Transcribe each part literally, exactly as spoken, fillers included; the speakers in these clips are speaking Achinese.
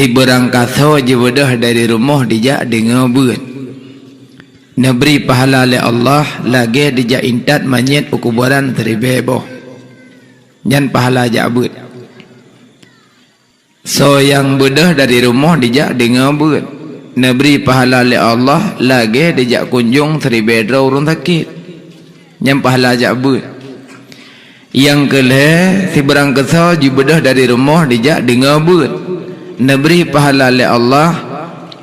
Sibeurangkasoe jibeudôh dari rumoh dijak deungoe beuet, neubri pahala lé Allah lagée dijak intat manyét u kuboran siribée boh. Nyan pahala jak beuet. Soe nyang beudôh dari rumoh dijak deungoe beuet, neubri pahala lé Allah lagée dijak kunjong siribée droe ureuëng sakét. Nyan pahala jak beuet. Nyang keu lhée, sibeurangkasoe jibeudôh dari rumoh dijak deungoe beuet, neubri pahala lé Allah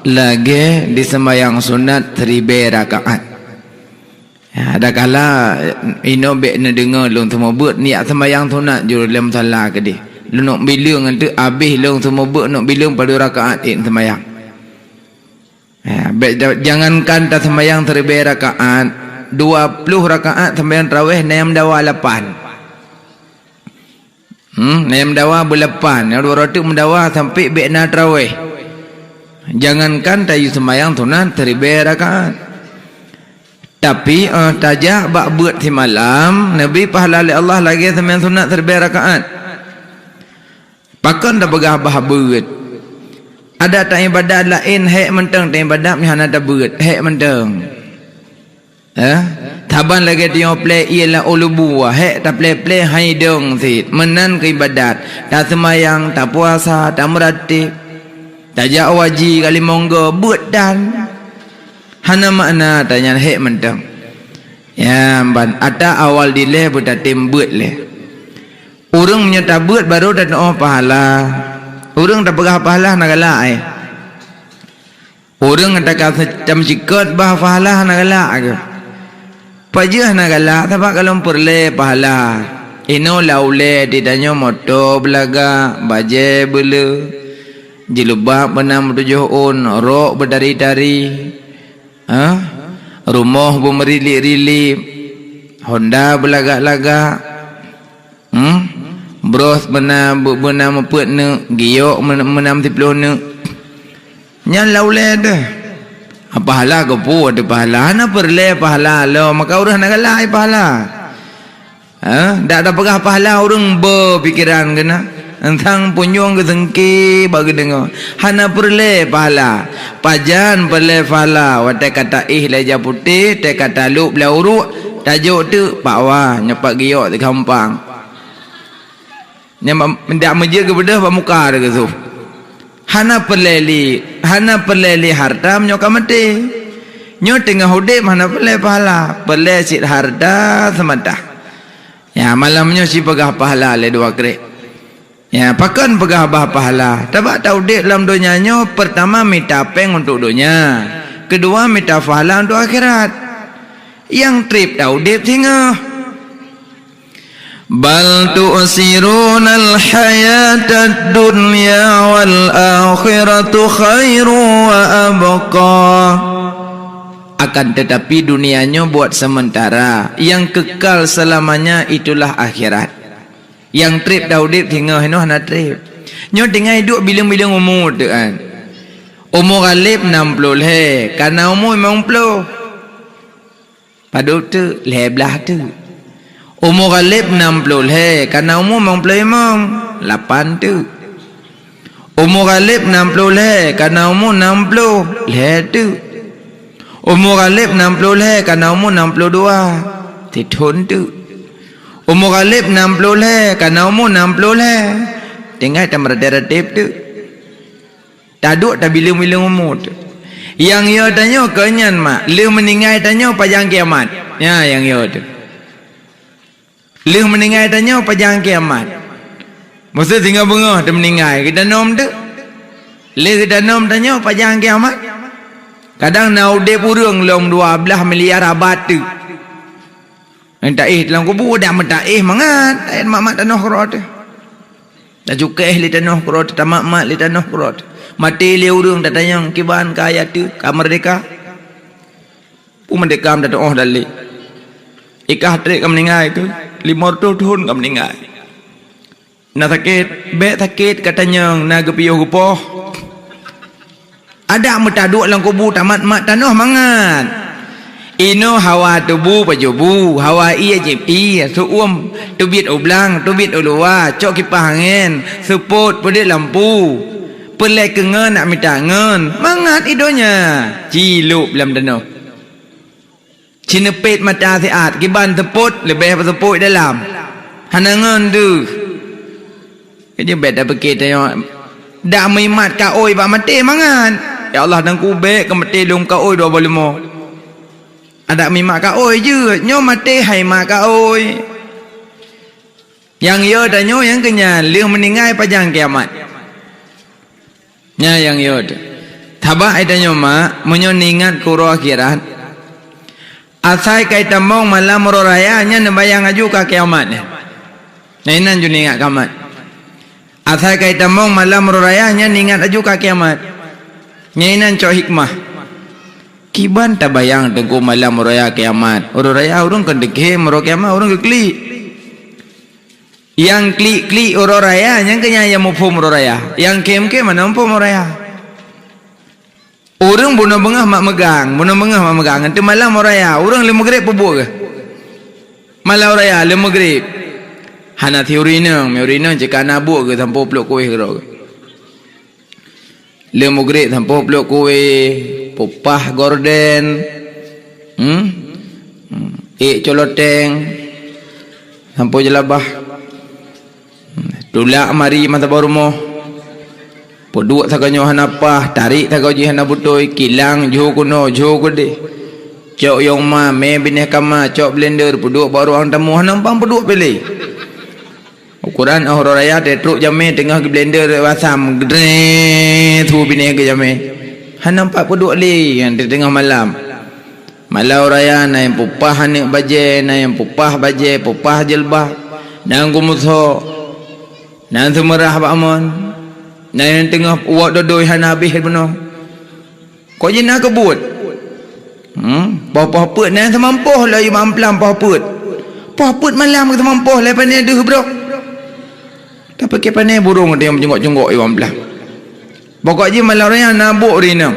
lagée diseumayang sunat siribée rakaat. Ya, adakala inoe bék neudeungoe lôn seumeubeuet, neujak seumayang sunat jeuet lé musala keudeh. Lôn neuk bileueng teuk, abéh lôn seumeubeuet neuk bileueng padum rakaat ék seumayang. Ya, bék ja-, jangankan taseumayang siribée rakaat, dua ploh rakaat seumayang tarawéh na nyang meudawa lapan. Hmm, na nyang meudawa beulapan, nyang dua ratus meudawa sampai bék na tarawéh. Jangankan tayue seumayang sunat siribée rakaat. Tapi, eh, tajak bak beuet simalam, neubri pahala lé Allah lagée seumayang sunat siribée rakaat. Pakon tapeugah bah beuet? Adak taibadat laén hék mantong taibadat meuhana tabeuet, hék mantong. Eh? Saban lagée tiong plée ié lam u lubu, hék taplée-plée hai dong cit. Meunan keu ibadat, taseumayang, tapuasa, tameuratib, tajak u haji, kalimong go, beuet dan. Hana makna tanyan hék mantong. Ya, ban ata awal dilée beutatem beuet lé. Ureuëng meunyoe tabeuet barô tatuoh pahala. Ureuëng tapeugah pahala hana galak, eh. Ureuëng nyang ka tameucikot bah pahala hana galak keuh. Pajoh hana galak, sabab ka lom peureulée pahala. Inoe lam ulée di tanyoe moto beulagak, bajée beuleu, jilbab beuna meutujoh ôn, rok beutari-tari, ha? Rumoh beumeuriliek-riliek, honda beulagak-lagak. Hmm? Bros beuna, beuna meupeuet neuk, giok meuna, meuna meusiploh neuk. Nyan lam ulée deuh. Pahala keupeue teuh pahala, hana peureulée pahala lom, maka ureuëng hana galak pahala. Ha? Dak tapeugah pahala ureuëng beu pikeran keunan. Entang punyueng geuseungki bak geudeungoe. Hana peureulée pahala. Pajan peureulée pahala watée ka taéh lé ija putéh, tée ka talop lé uruek, tajok teuk pak wa nyoe pat giok teugampang. Nyang dak meujeuet geubeudôh bak muka teuh geusoh. Hana peureulée lé, hana peureulée lé hareuta meunyoe ka maté. Nyoe teungoh udeb hana peureulée pahala, peureulée cit hareuta seumata. Ya, malam nyoe sipeugah pahala lé dua krek. Ya, pakon peugah bah pahala? Sabab taudeb lam donya nyoe, peurtama mita péng untuk donya, keudua mita pahala untuk akhirat. Nyang treb taudeb singoh. Bal tu'sirunal hayatad dunya wal akhiratu khairu wa abqa. Akan tetapi dunia nyoe buat sementara, yang kekal selamanya itulah akhirat. Nyang treb taudeb singoh inoe hana treb. Nyoe tinggai duek bileueng-bileueng umu teuh kan. Umu Ghalib nam ploh lhée, kana umu limong ploh. Padub teuk, lhée blaih teuk. Umu Ghalib nam ploh lhée, kana umu limong ploh limong, lapan teuk. Umu Ghalib nam ploh lhée, kana umu nam ploh lhée teuk. Umu Ghalib nam ploh lhée, kana umu nam ploh dua, sithon teuk. Umu Ghalib nam ploh lhée, kana umu nam ploh lhée, tinggai tameurateb-rateb teuk. Taduek tabileueng-bileueng umu teuk. Nyang yo tanyoe keu nyan mak, lheueh meuninggai tanyoe pajan kiamat. Nyan nyang yo teuk. Lheueh meuninggai tanyoe pajan kiamat. Maksud singoh beungoh teumeuninggai, geutanom teuk. Lheueh geutanom tanyoe pajan kiamat. Kadang na udeb ureuëng lom dua blaih miliar abad teuk. Nyang taéh lam kubu dak meutaéh mangat, taéh mat-mat tanoh keudroe teuh. Tacukéh lé tanoh keudroe teuh, tamat-mat lé tanoh keudroe teuh. Maté lé ureuëng tatanyong kiban ka ayat teuk ka meurdeka. Peue meurdeka meutateuoh dalé. Ikah treb ka meuninggai keuh, limong reutôh thon ka meuninggai. Na sakét, bék sakét ka tanyong na geupiôh geupoh. Adak meutaduek lam kubu tamat-mat tanoh mangat. Inoe hawa teubu pajoh bu, hawa ié jieb ié, seu-uem teubiet u blang, teubiet u luwa, cok kipah angén, seupôt peudeuet lampu. Peulée keu ngon nak mita ngon, mangat i donya cilop lam tanoh. Cineupet mata siat, kiban seupôt leubeh peuseupôt dalam. Hana ngon deuh. Keujeuet bèk tapike tanyoe, dak meuimat kaôi bak maté mangat. Ya Allah, Teungku, bèk keu maté lôn kaôi dua boh leumo. Adak meuimat kaôi jeuet, nyoe maté hai mat kaôi. Nyang yo tanyoe nyang keunyan lheueh meuninggai pajan kiamat. Nyan nyang yo teuh. Sabab ai tanyoe mak, meunyoe neuingat keu uroe akhirat, asai kai tamong malam uroe raya nyan neubayang aju ka kiamat nyan. Nah, inan ju neuingat kiamat. Asai kai tamong malam uroe raya nyan neuingat aju ka kiamat. Nyan inan cok hikmah. Kiban tabayang Teungku malam uroe raya kiamat. Uroe raya ureueng kon deukem, uroe kiamat ureueng geuklik. Nyang klik-klik uroe raya, nyang keunyan nyang muphom uroe raya. Nyang khem-khem hana muphom uroe raya. Ureueng bunoe beungoh mak meugang, bunoe beungoh mak meugang. Teuma malam uroe raya, ureueng lheueh meugreb peubuet keuh. Malam uroe raya, lheueh meugreb. Hana siuroe inong, meu uroe inong cit ka na buet keuh sampoe plok kueh keudroe. Lheueh meugreb sampoe plok kueh, peupah gorden, hmm? Hmm. Ék coloteng, sampoe jeulabah. Hmm. Tulak mari masa bak rumoh. Peuduek sagoe nyoe hana paih, tarék sagoe jih hana beutôi, kilang jho keunoe, jho keudeh. Cok yong ma, mé binéh kama, cok blender, peuduek bak ruang tamu, hana muphom peuduek piléh. Ukoran óh uroe raya teutrok jamé teungoh geublender asam, geudreh, su binéh keu jamé. Hana muphom peuduek lé nyang di teungoh malam. Malam uroe raya na nyang peupah aneuk bajée, na nyang peupah bajée, peupah jeuleuba, na nyang geumeuso, na nyang seumeurah bak amon, na nyang teungoh uwak dodoi hana habéh bunoe. Kok jih na keubuet? Hmm, poh-poh peuet na nyang seumampoh laju bak amplam poh peuet. Poh peuet malam ka seumampoh lé pané deuh brok. Tapike pané burông ada nyang meujunggok-junggok i bak amplam. Pokok jih malam raya na buet ureueng inong.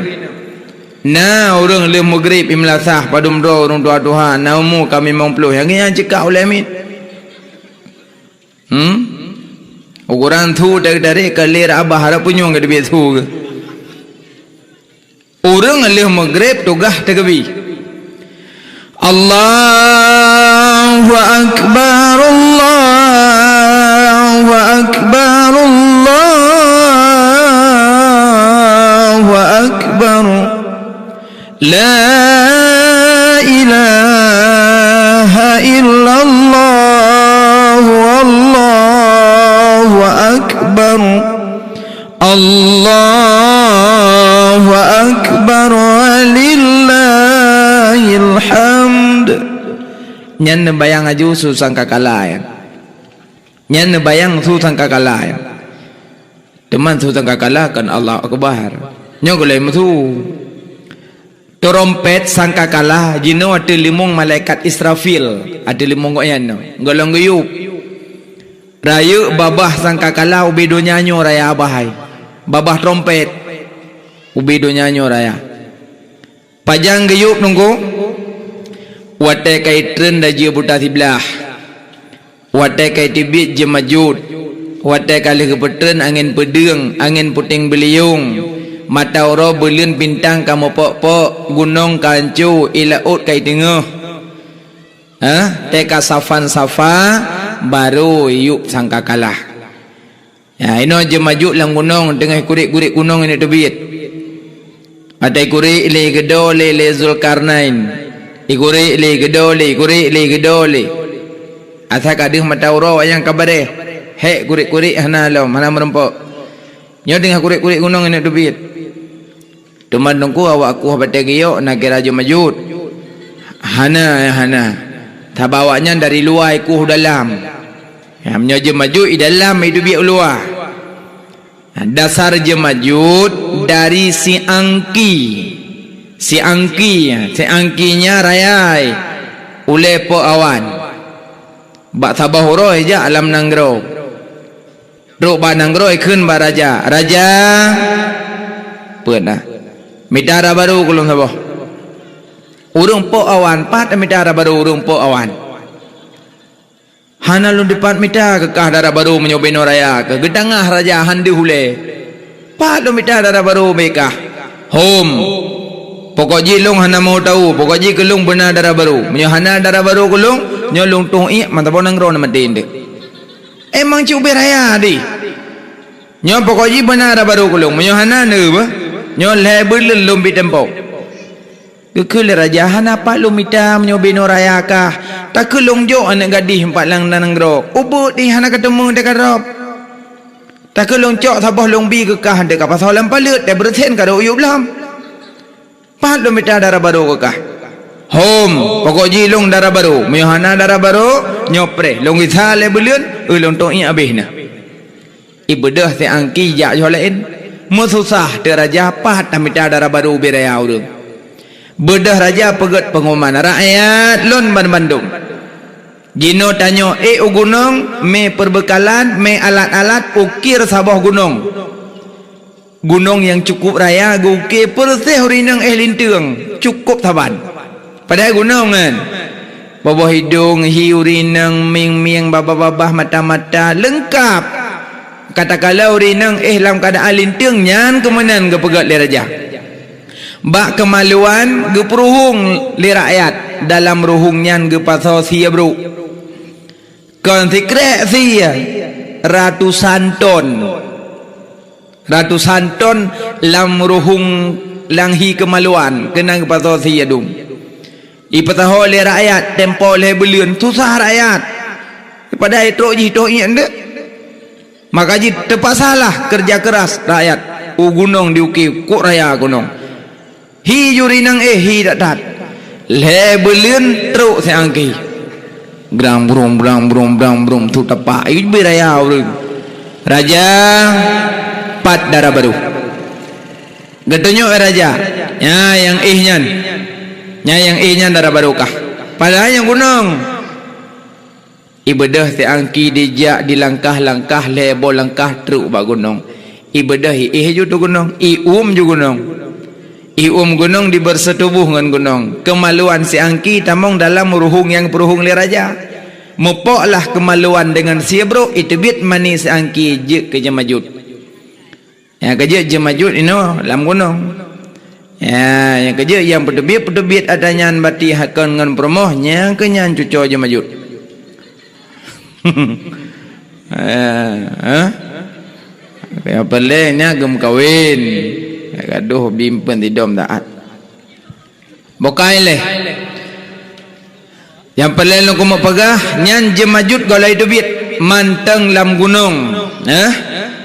Na ureueng lheueh meugreb i meulasah padum droe ureueng tuha-tuha na umu ka limong ploh nyang nyan ceukat ulée miet. Hmm? Ukoran su dari-dari ka lé rab abah, rab punyueng ka teubiet su keuh. Ureueng lheueh meugreb tugaih teukeubie. Allahu akbar, Allahu akbar, Allahu akbar. La ilaha illallah, wallahu akbar. Allahu akbar, walillahil hamd. Nyan neubayang aju su sangkakala nyan. Nyan neubayang su sangkakala nyan. Teuma su sangkakala kon Allahu Akbar. Nyoe gulai meusu. Trompet sangkakala jinoe ateueh limong malaikat Israfil, ateueh limong gobnyan nyoe. Golom geuyueb. Rayeuk babah sangkakala ubé donya nyoe raya abah hai. Babah trompet ubé donya nyoe raya. Pajan geuyueb Teungku? Watée ka itreun Lajée Buta Siblaih. Watée ka iteubiet Jeumajud. Watée ka lheueh geupeutreun angén peudeueng, angén puténg beuliyong. Mata uroe buleuen bintang ka meupok-pok, gunong ka anco, ié laôt ka iteungoh. Hah? Tée ka safan-safa, barô yueb sangkakala. Ya, inoe Jeumajud lam gunong teungoh ikurek-kurek gunong inong teubiet. Watée ikurek lé, geudoe lé, lé Zulkarnain. Ikurek lé, geudoe lé, ikurek lé, geudoe lé. Asai ka deuh mata uroe awaknyan ka bareh. Hék kurek-kurek hana lom, hana meurumpok. Nyoe teungoh kurek-kurek gunong inong teubiet. Teuma Teungku awak kueh batée geuyok na kira Jeumajud? Hana, hana. Sabab awaknyan dari luwa ikueh u dalam. Ya, meunyoe Jeumajud i dalam iteubiet u luwa. Nah, dasar Jeumajud dari siangki. Siangki, siangki nyan raya ulée pok awan. Bak saboh uroe jak lam nanggroe. Trok bak nanggroe kheun bak raja, "Raja, peuet na. Mita dara barô keu lôn saboh." Ureuëng pok awan, pat mita dara barô ureuëng pok awan. "Hana lôn dipat mita keu kah dara barô meunyoe binoe raya keuh," geutangah raja han deuh ulée. Pat lôn mita dara barô ubé kah? Hom. Pokok jih lôn hana mau tahu, pokok jih keu lôn beuna dara barô. Meunyoe hana dara barô keu lôn, nyoe lôn tueng iék mata boh nanggroe na maté ndeuek. Emang cit ubé raya deh. Nyoe pokok jih beuna dara barô keu lôn, meunyoe hana neuh beuh, nyoe lhée buleuen lôn bi tempo. Geukheun lé raja, "Hana pat lôn mita meunyoe binoe raya kah. Takheun lôn jok aneuëk gadih pat lam nanggroe. Ubeuet dih hana ka teumé teuka drob. Takheun lôn cok saboh lôn bi keu kah teuka pasoe lam paleuet, teuh beureusen ka rhot u yueb lom. Pat lôn mita dara barô keu kah?" "Hom, pokok jih lôn dara barô. Meunyoe hana dara barô, nyoe preh lôn gisa lhée buleuen, eu lôn tueng iék abéh na." Ibeudôh si Angki jak yoh laén. Meususah teuk raja, pat tamita dara barô ubé raya ureuëng. Beudôh raja peugét peunguman, "Rakyat lôn banmandum, jinoe tanyoe ék u gunong, mé peureubeukalan, mé alat-alat, ukir saboh gunong. Gunong nyang cukup raya geu-ukir peureuseh ureuëng inong éh linteueng, cukup saban." Padahai gunong nyan, boboh idong, hi ureuëng inong, mieng-mieng, babah-babah, mata-mata, leungkab. Katakalon ureuëng inong éh lam keuadaan linteueng, nyan keumeunan geupeugét lé raja. Bak keumaluan geupeuruhueng lé rakyat, dalam ruhueng nyan geupasoe sie brôk. Kon sikrék sie, ratusan ton. Ratusan ton lam ruhueng, lam hi keumaluan, keunan geupasoe sie dum. Ipeusaho lé rakyat, tempo lhée buleuen, susah rakyat. Padahai trok jih toh iék ndeuek. Maka jih teupasalah keureuja keuras rakyat u gunong diukir, kok raya gunong. Hi juri nang éh, hi that-that. Lhée buleuen trok si Angki. Grang brum, grang brum, grang brum, tu tepak. Ih, ubé raya ureuëng. "Raja, pat dara barô?" Geutunyok lé raja, "Nyan nyang éh nyan. Nyan nyang éh nyan dara barô kah." Padahai nyang gunong. Ibeudôh si Angki dijak dilangkah-langkah lhée boh langkah trok bak gunong. Ibeudôh iéh ju tu gunong, ium ju gunong. Ium gunong dibeureuseutubôh ngon gunong. Keumaluan si Angki tamong dalam ruhueng nyang peuruhueng lé raja. Meupoklah keumaluan deungon sie brôk, iteubiet mani si Angki jeuet keu jeumajut. Nyang keujeuet jeumajut inoe lam gunong. Ya, nyang keujeuet nyang peuteubiet-peuteubiet ata nyan bati hakon ngon peurumoh, nyang keu nyan cuco jeumajut. Eh, eh? Nyang paléng nyan geumeukawen. Gadoh bimpeuen sidom taát. Bukai lé. Nyang paléng lôn keumeung peugah, nyan jeumajut gohlom iteubiet mantong lam gunong. Eh?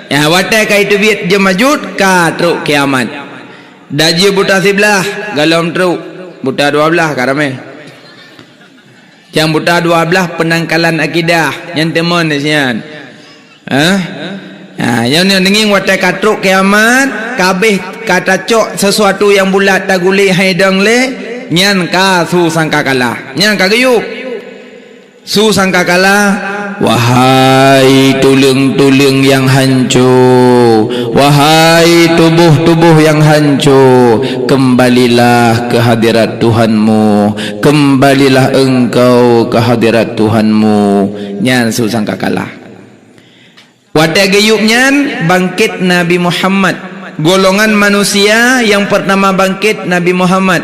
Ya, watée ka iteubiet jeumajut, ka trok kiamat. Dajih buta siblaih, gohlom trok. Buta dua blaih ka ramé. Nyang buta dua blaih peunangkalan akidah, nyan teumon nyan. Eh? Ha, nyan, nyan deungieng watée ka trok kiamat, ka abéh ka tacok sesuatu nyang bulat tagulé hai dong lé, nyan ka su sangkakala. Nyan ka geuyueb. Su sangkakala, "Wahai tuleueng-tuleueng nyang hanco, wahai tuboh-tuboh nyang hanco, keumbalilah keu hadirat Tuhanmu, keumbalilah engkau keu hadirat Tuhanmu." Nyan su sangkakala. Watée geuyueb nyan, bangkét Nabi Muhammad. Golongan manusia nyang peurtama bangkét Nabi Muhammad.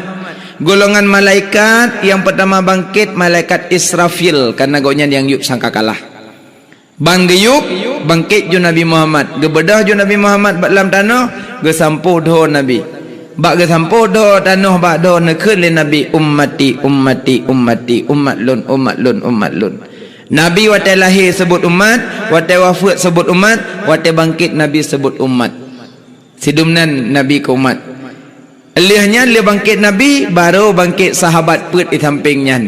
Golongan malaikat nyang peurtama bangkét malaikat Israfil, kareuna gobnyan nyang yueb sangkakala. Ban geuyueb, bangkét ju Nabi Muhammad. Geubeudôh ju Nabi Muhammad bak lam tanoh, geusampôh dhoe Nabi. Bak geusampôh dhoe tanoh bak dhoe neukheun lé Nabi, "Ummati, ummati, ummati, umat lôn, umat lôn, umat lôn." Nabi watée lahé seubut umat, watée wafeuet seubut umat, watée bangkét Nabi seubut umat. Sidum nan Nabi keu umat. Lheueh nyan lheueh bangkét Nabi, barô bangkét sahabat peuet di sampéng nyan.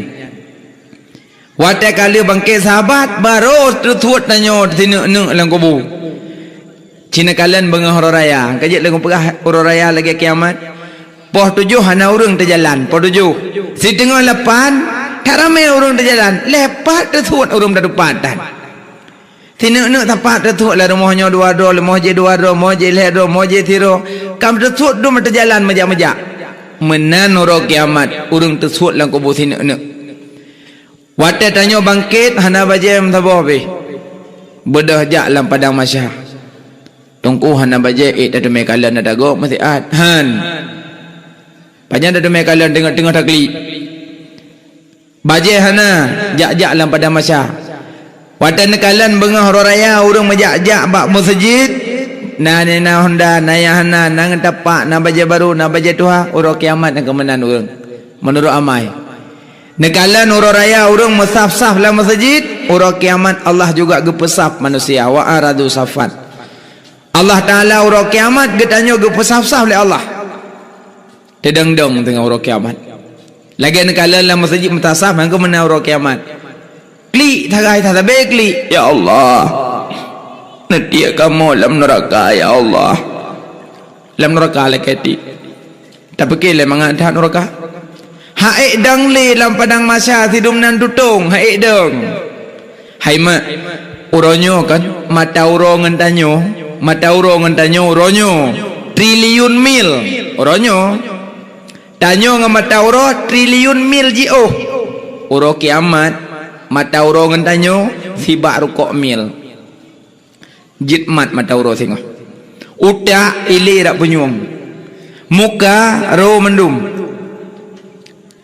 Watée ka lheueh bangkét sahabat, barô teusuet tanyoe sineuk-neuk lam kubu. Ci neukalon beungoh uroe raya, ka jeuet lôn peugah uroe raya lagée kiamat. Poh tujoh hana ureuëng teujalan, poh tujoh. Siteungoh lapan, that ramé ureuëng teujalan, lhée pat teusuet ureuëng tatupat that. Sineuk-neuk sapat teusuet lam rumoh nyoe dua droe, rumoh jih dua droe, rumoh jih lhée droe, rumoh jih sidroe. Ka teusuet dum teujalan meujak-meujak. Meunan uroe kiamat, ureuëng teusuet lam kubu sineuk-neuk. Watée tanyoe bangkét, hana bajée meusaboh pih. Beudôh jak lam padang mahsyar. Teungku hana bajée, ék tateumé kalon na tagob meusiat. Han. Pajan tateumé kalon teungoh-teungoh taklik. Bajée hana, jak-jak lam padang mahsyar. Watée neukalon beungoh uroe raya ureuëng meujak-jak bak meuseujid, na nena honda, na nyang hana, na ngon tapak, na bajée barô, na bajée tuha, uroe kiamat nyang keu meunan ureuëng. Meunurot amai. Neukalon uroe raya ureuëng meusaf-saf lam meuseujid, uroe kiamat Allah juga geupeusaf manusia, wa aradu safan. Allah Taala uroe kiamat geutanyoe geupeusaf-saf lé Allah. Teudong-dong teungoh uroe kiamat. Lagée neukalon lam meuseujid meutasaf, mangko meunan uroe kiamat. Klik, tagai that sabé klik. Ya Allah. Neutiek kamoe lam neuraka, ya Allah. Lam neuraka lakée tiek. Tapike lé mangat that neuraka. Ha'ék dong lé lam padang mahsyar sidum nan tutong, ha'ék dong. Hai mak, uroe nyoe kan, mata uroe ngon tanyoe, mata uroe ngon tanyoe uroe nyoe, triliun mil uroe nyoe. Tanyoe ngon mata uroe triliun mil jiôh. Uroe kiamat, mata uroe ngon tanyoe sibak rukok mil. Jeuet mat mata uroe singoh. Utak ilé rak punyueng. Muka ro mandum.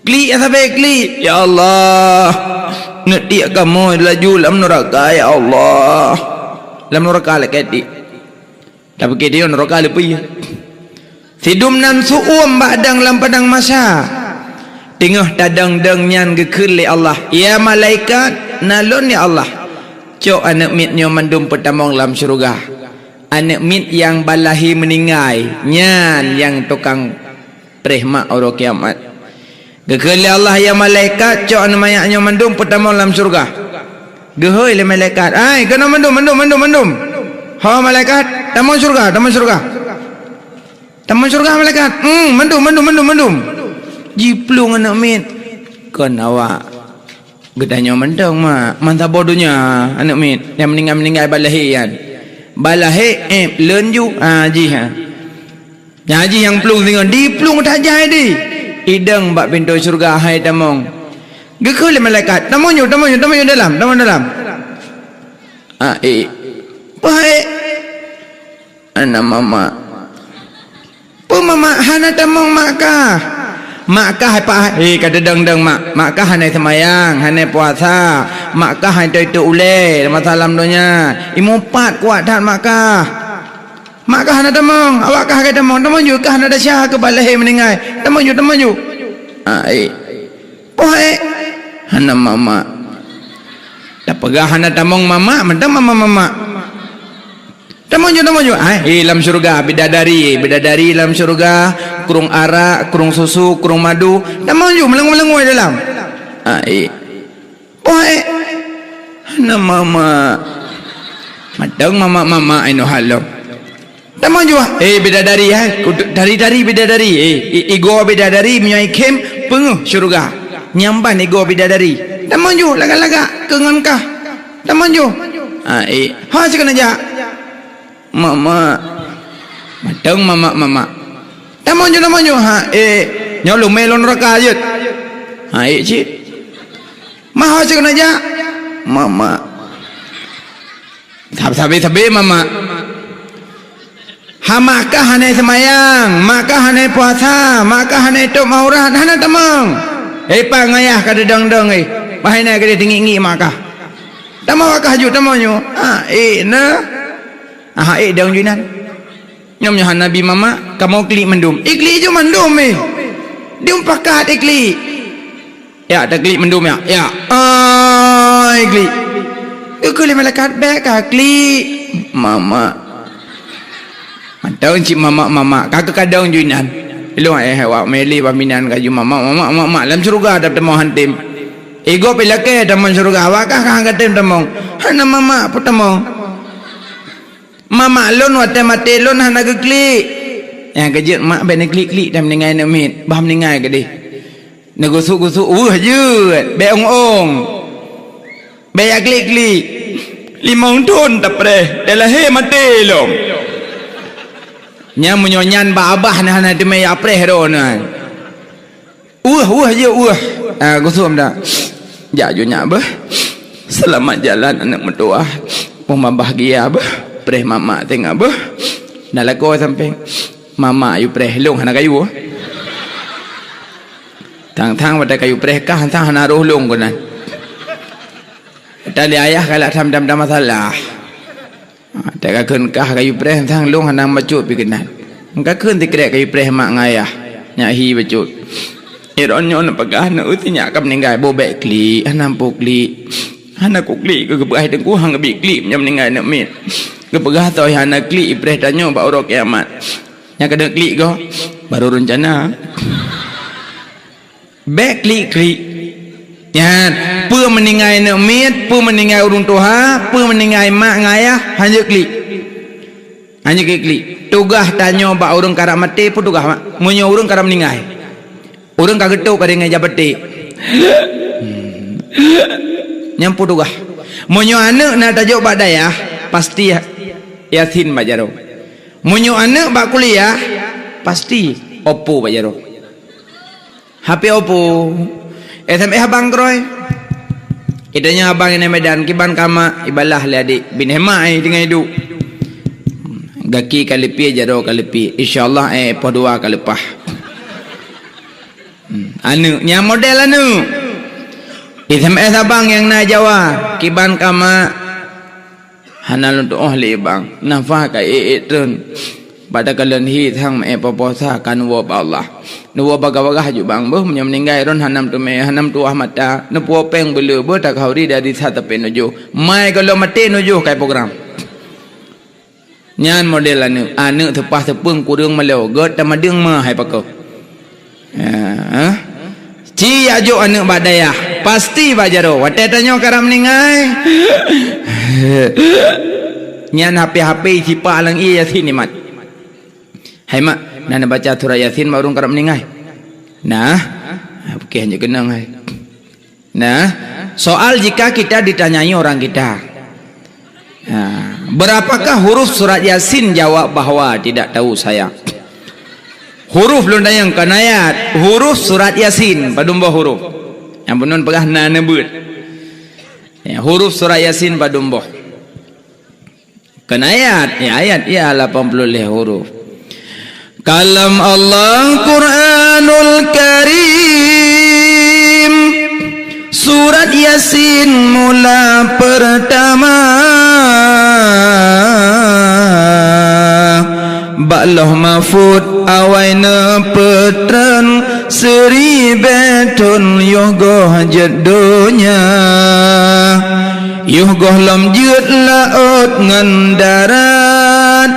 Klik ya sabe klik. Ya Allah. Neutiek kamoe laju lam neuraka, ya Allah. Lam neuraka lakée tiek. Tapike dia neuraka leupie. Sidum nan su'uem bak dong lam padang mahsyar. Teungoh tadong-dong nyan geukheun lé Allah, "Ya malaikat, na lôn ya Allah. Cok aneuëk miet nyoe mandum peutamong lam syeuruga." Aneuëk miet nyang balahé meuninggai, nyan nyang tukang preh mak uroe kiamat. Geukheun lé Allah, "Ya malaikat, cok aneuëk manyak nyoe mandum peutamong lam syeuruga." Geuhôi lé malaikat, "Ai, keunoe mandum, mandum, mandum, mandum. Ho malaikat, tamong syeuruga, tamong syeuruga." Tamong syeuruga malaikat. Hmm, mandum, mandum, mandum, mandum. Jiplueng aneuëk miet. Kon awak geutanyoe mantong mak, mantong boh donya aneuëk miet nyang meuninggai-meuninggai balahé nyan. Balahé, eh, lôn ju, ha, jih, ha. Nyan jih nyang plueng singoh, diplueng that jai di. Idong bak pintoe syeuruga hai tamong. Geukheun lé malaikat, "Tamong ju, tamong ju, tamong ju dalam, tamong dalam." Ah, eh. Wahai Hana mamak. Peue mamak hana tamong mak kah? Mak kah hai pa-, hei, ka teudong-dong mak. Mak kah hana seumayang, hana puasa. Mak kah hana toe-toe ulée masa lam donya. Imupat kuat that mak kah. Mak kah hana tamong, awak kah ka tamong. Tamong ju kah hana desya keu balahé meuninggai. Tamong ju, tamong ju. Ai. Poh, eh. Hana mamak. Tapeugah hana tamong mamak, mantong mamak-mamak. Tamong ju, tamong ju. Ai, eh, lam syeuruga, bidadari, bidadari lam syeuruga, krueng arak, krueng susu, krueng madu. Tamong ju, meulangoi-meulangoi dalam. Ai. Poh, eh. Hana mamak. Mantong mamak-mamak inoe halom. Tamong ju, ah. Eh, bidadari, eh. Kudu-, tari-tari bidadari. Eh, i-, igoe bidadari, meunyoe ikhém, peungeuh syeuruga. Nyan ban igoe bidadari. Tamong ju, lagak-lagak, keu ngon kah. Tamong ju. Ah, eh. Ha, sigoe neujak. Mamak. Mantong mamak-mamak. Tamong ju, tamong ju. Ha, eh. Nyoe lumé lôn raka jeuet. Ha, eh, cit. Mah ho sigoe neujak. Mamak. Sab-, sabe-sabe mamak. Ha, mak kah hana seumayang, mak kah hana puasa, mak kah hana tôb aurat, hana tamong. Eh, pa ngayah ka teudong-dong, eh. Bah hana ka teungiek-ngiek mak kah. Tamong awak kah ju, tamong ju. Ah, eh, na. Ah, eh, dong ju inan. Nyoe, nyoe hana bi mamak, kamoe klik mandum. Iklik ju mandum, eh. Dium pakat iklik. Ya, taklik mandum, ya. Ya. Ai, klik. Geukheun lé malaikat, "Bék ka klik, mamak." Mantong cit mamak-mamak, ka keukadong ju inan. Ilong, eh, awak meli baminan ka ju mamak, mamak, mamak. Lam syeuruga tatamong han tem. Igoe pih lakée tamong syeuruga, awak kah ka han tem tamong. Hana mamak peutamong. Mamak lôn watée maté lôn hana geuklik. Nyang keujeuet mak bék neuklik-klik dan meuninggai aneuk miet, bah meuninggai keudeh. Neugusuk-gusuk weueh jeuet, bék ong-ong. Bék jak klik-klik. Limong thon tapreh, dan lahé maté lom. Nyan meunyoe nyan bak abah na hana teumé jak preh droeneuh. Weueh, weueh jeuet, weueh. Ah, gusum dah. Jak ju nyak beuh. Seulamat jalan aneuk meutuwah. Peumabah gia beuh. Preh mamak teuingat beuh. Na lakoe sampéng, "Mamak yue preh, lôn hana kayue." Thang-thang watée kayue preh kah, thang hana roh lôn keunan. Tali ayah galak tham-tham masalah. Ha, tak kakheun kah kayue preh, thang lôn hana bacut pi keunan. Kakheun sikrek kayue preh mak ngon ayah, nyak hi bacut. Iron nyoe neupeugah aneuk sinyak ka meuninggai, boh bék klik, hana peue klik. Hana kuklik, keu geupeugah teungku han geubi klik meunyoe meuninggai aneuk miet. Geupeugah toh hana klik, ipreh tanyoe bak uroe kiamat. Nyang keuneuk klik goh, baru reuncana. Bék klik-klik. Nyan, peue meuninggai aneuk miet, peue meuninggai ureuëng tuha, peue meuninggai mak ngon ayah, hanjeuet klik. Hanjeuet klik-klik. Tugaih tanyoe bak ureuëng karab maté, peue tugaih mak? Meunyoe ureuëng karab meuninggai. Ureuëng ka geutôp ka deungon jak baték. Hmm. Nyan peue tugaih. Meunyoe aneuk na tajok bak dayah, pasti Yasin bak jaroe. Meunyoe aneuk bak kuliah, pasti Oppo bak jaroe. H P Oppo. S M S abang keurôi. Geutanyoe abang nyang Medan, kiban ka mak, ibalah lé adék. Bin hemat, eh, teungoh iduek. Gaki ka leupie, jaroe ka leupie. Insya Allah, eh, poh dua ka leupah. Hmm, aneuk, nyan model aneuk. S M S abang nyang na Jawa, kiban ka mak. Hana lôn tuoh lé bang, nafah ka ék-ék treun. Bak takalon hi thang meu'èk poh-poh sa ka neuwoe bak Allah. Neuwoe bagah-bagah ju bang, beuh meunyoe meuninggai droen hana meuteumé, hana meutuah mata, neupuwoe péng beuleu, beuh takhauri dari sa tapé nujoh. Mai gohlom maté nujoh kai program. Nyan model aneuk, aneuk teupah teupeueng kureueng malèe, gèt tamadeueng ma hai pakoe. Ya, ha? Ci jak jok aneuk bak dayah, pasti bak jaroe. Watèe tanyoe karab meuninggai, nyan hapé-hapé sipa lam ié Yasin nikmat. Hai mak, na neubaca surat Yasin bak ureueng karab meuninggai? Nah, oke, hanjeuet keunong hai. Nah, soal jika kita ditanyai orang kita, "Nah, berapakah huruf surat Yasin?" Jawab bahwa tidak tahu saya. Huruf lôn tanyong kon ayat, huruf surat Yasin padum boh huruf. Nyang bunoe peugah na neubeuet. Ya, huruf surat Yasin padum boh. Kon ayat, ya, ayat, ya, lapan puluh lhèe huruf. Kalam Allah Quranul Karim, surat Yasin mula pertama. Bak Lauh Mahfud awai neupeutreun, siribèe thon yoh goh jeuet donya. Yoh gohlom jeuet laôt ngon darat,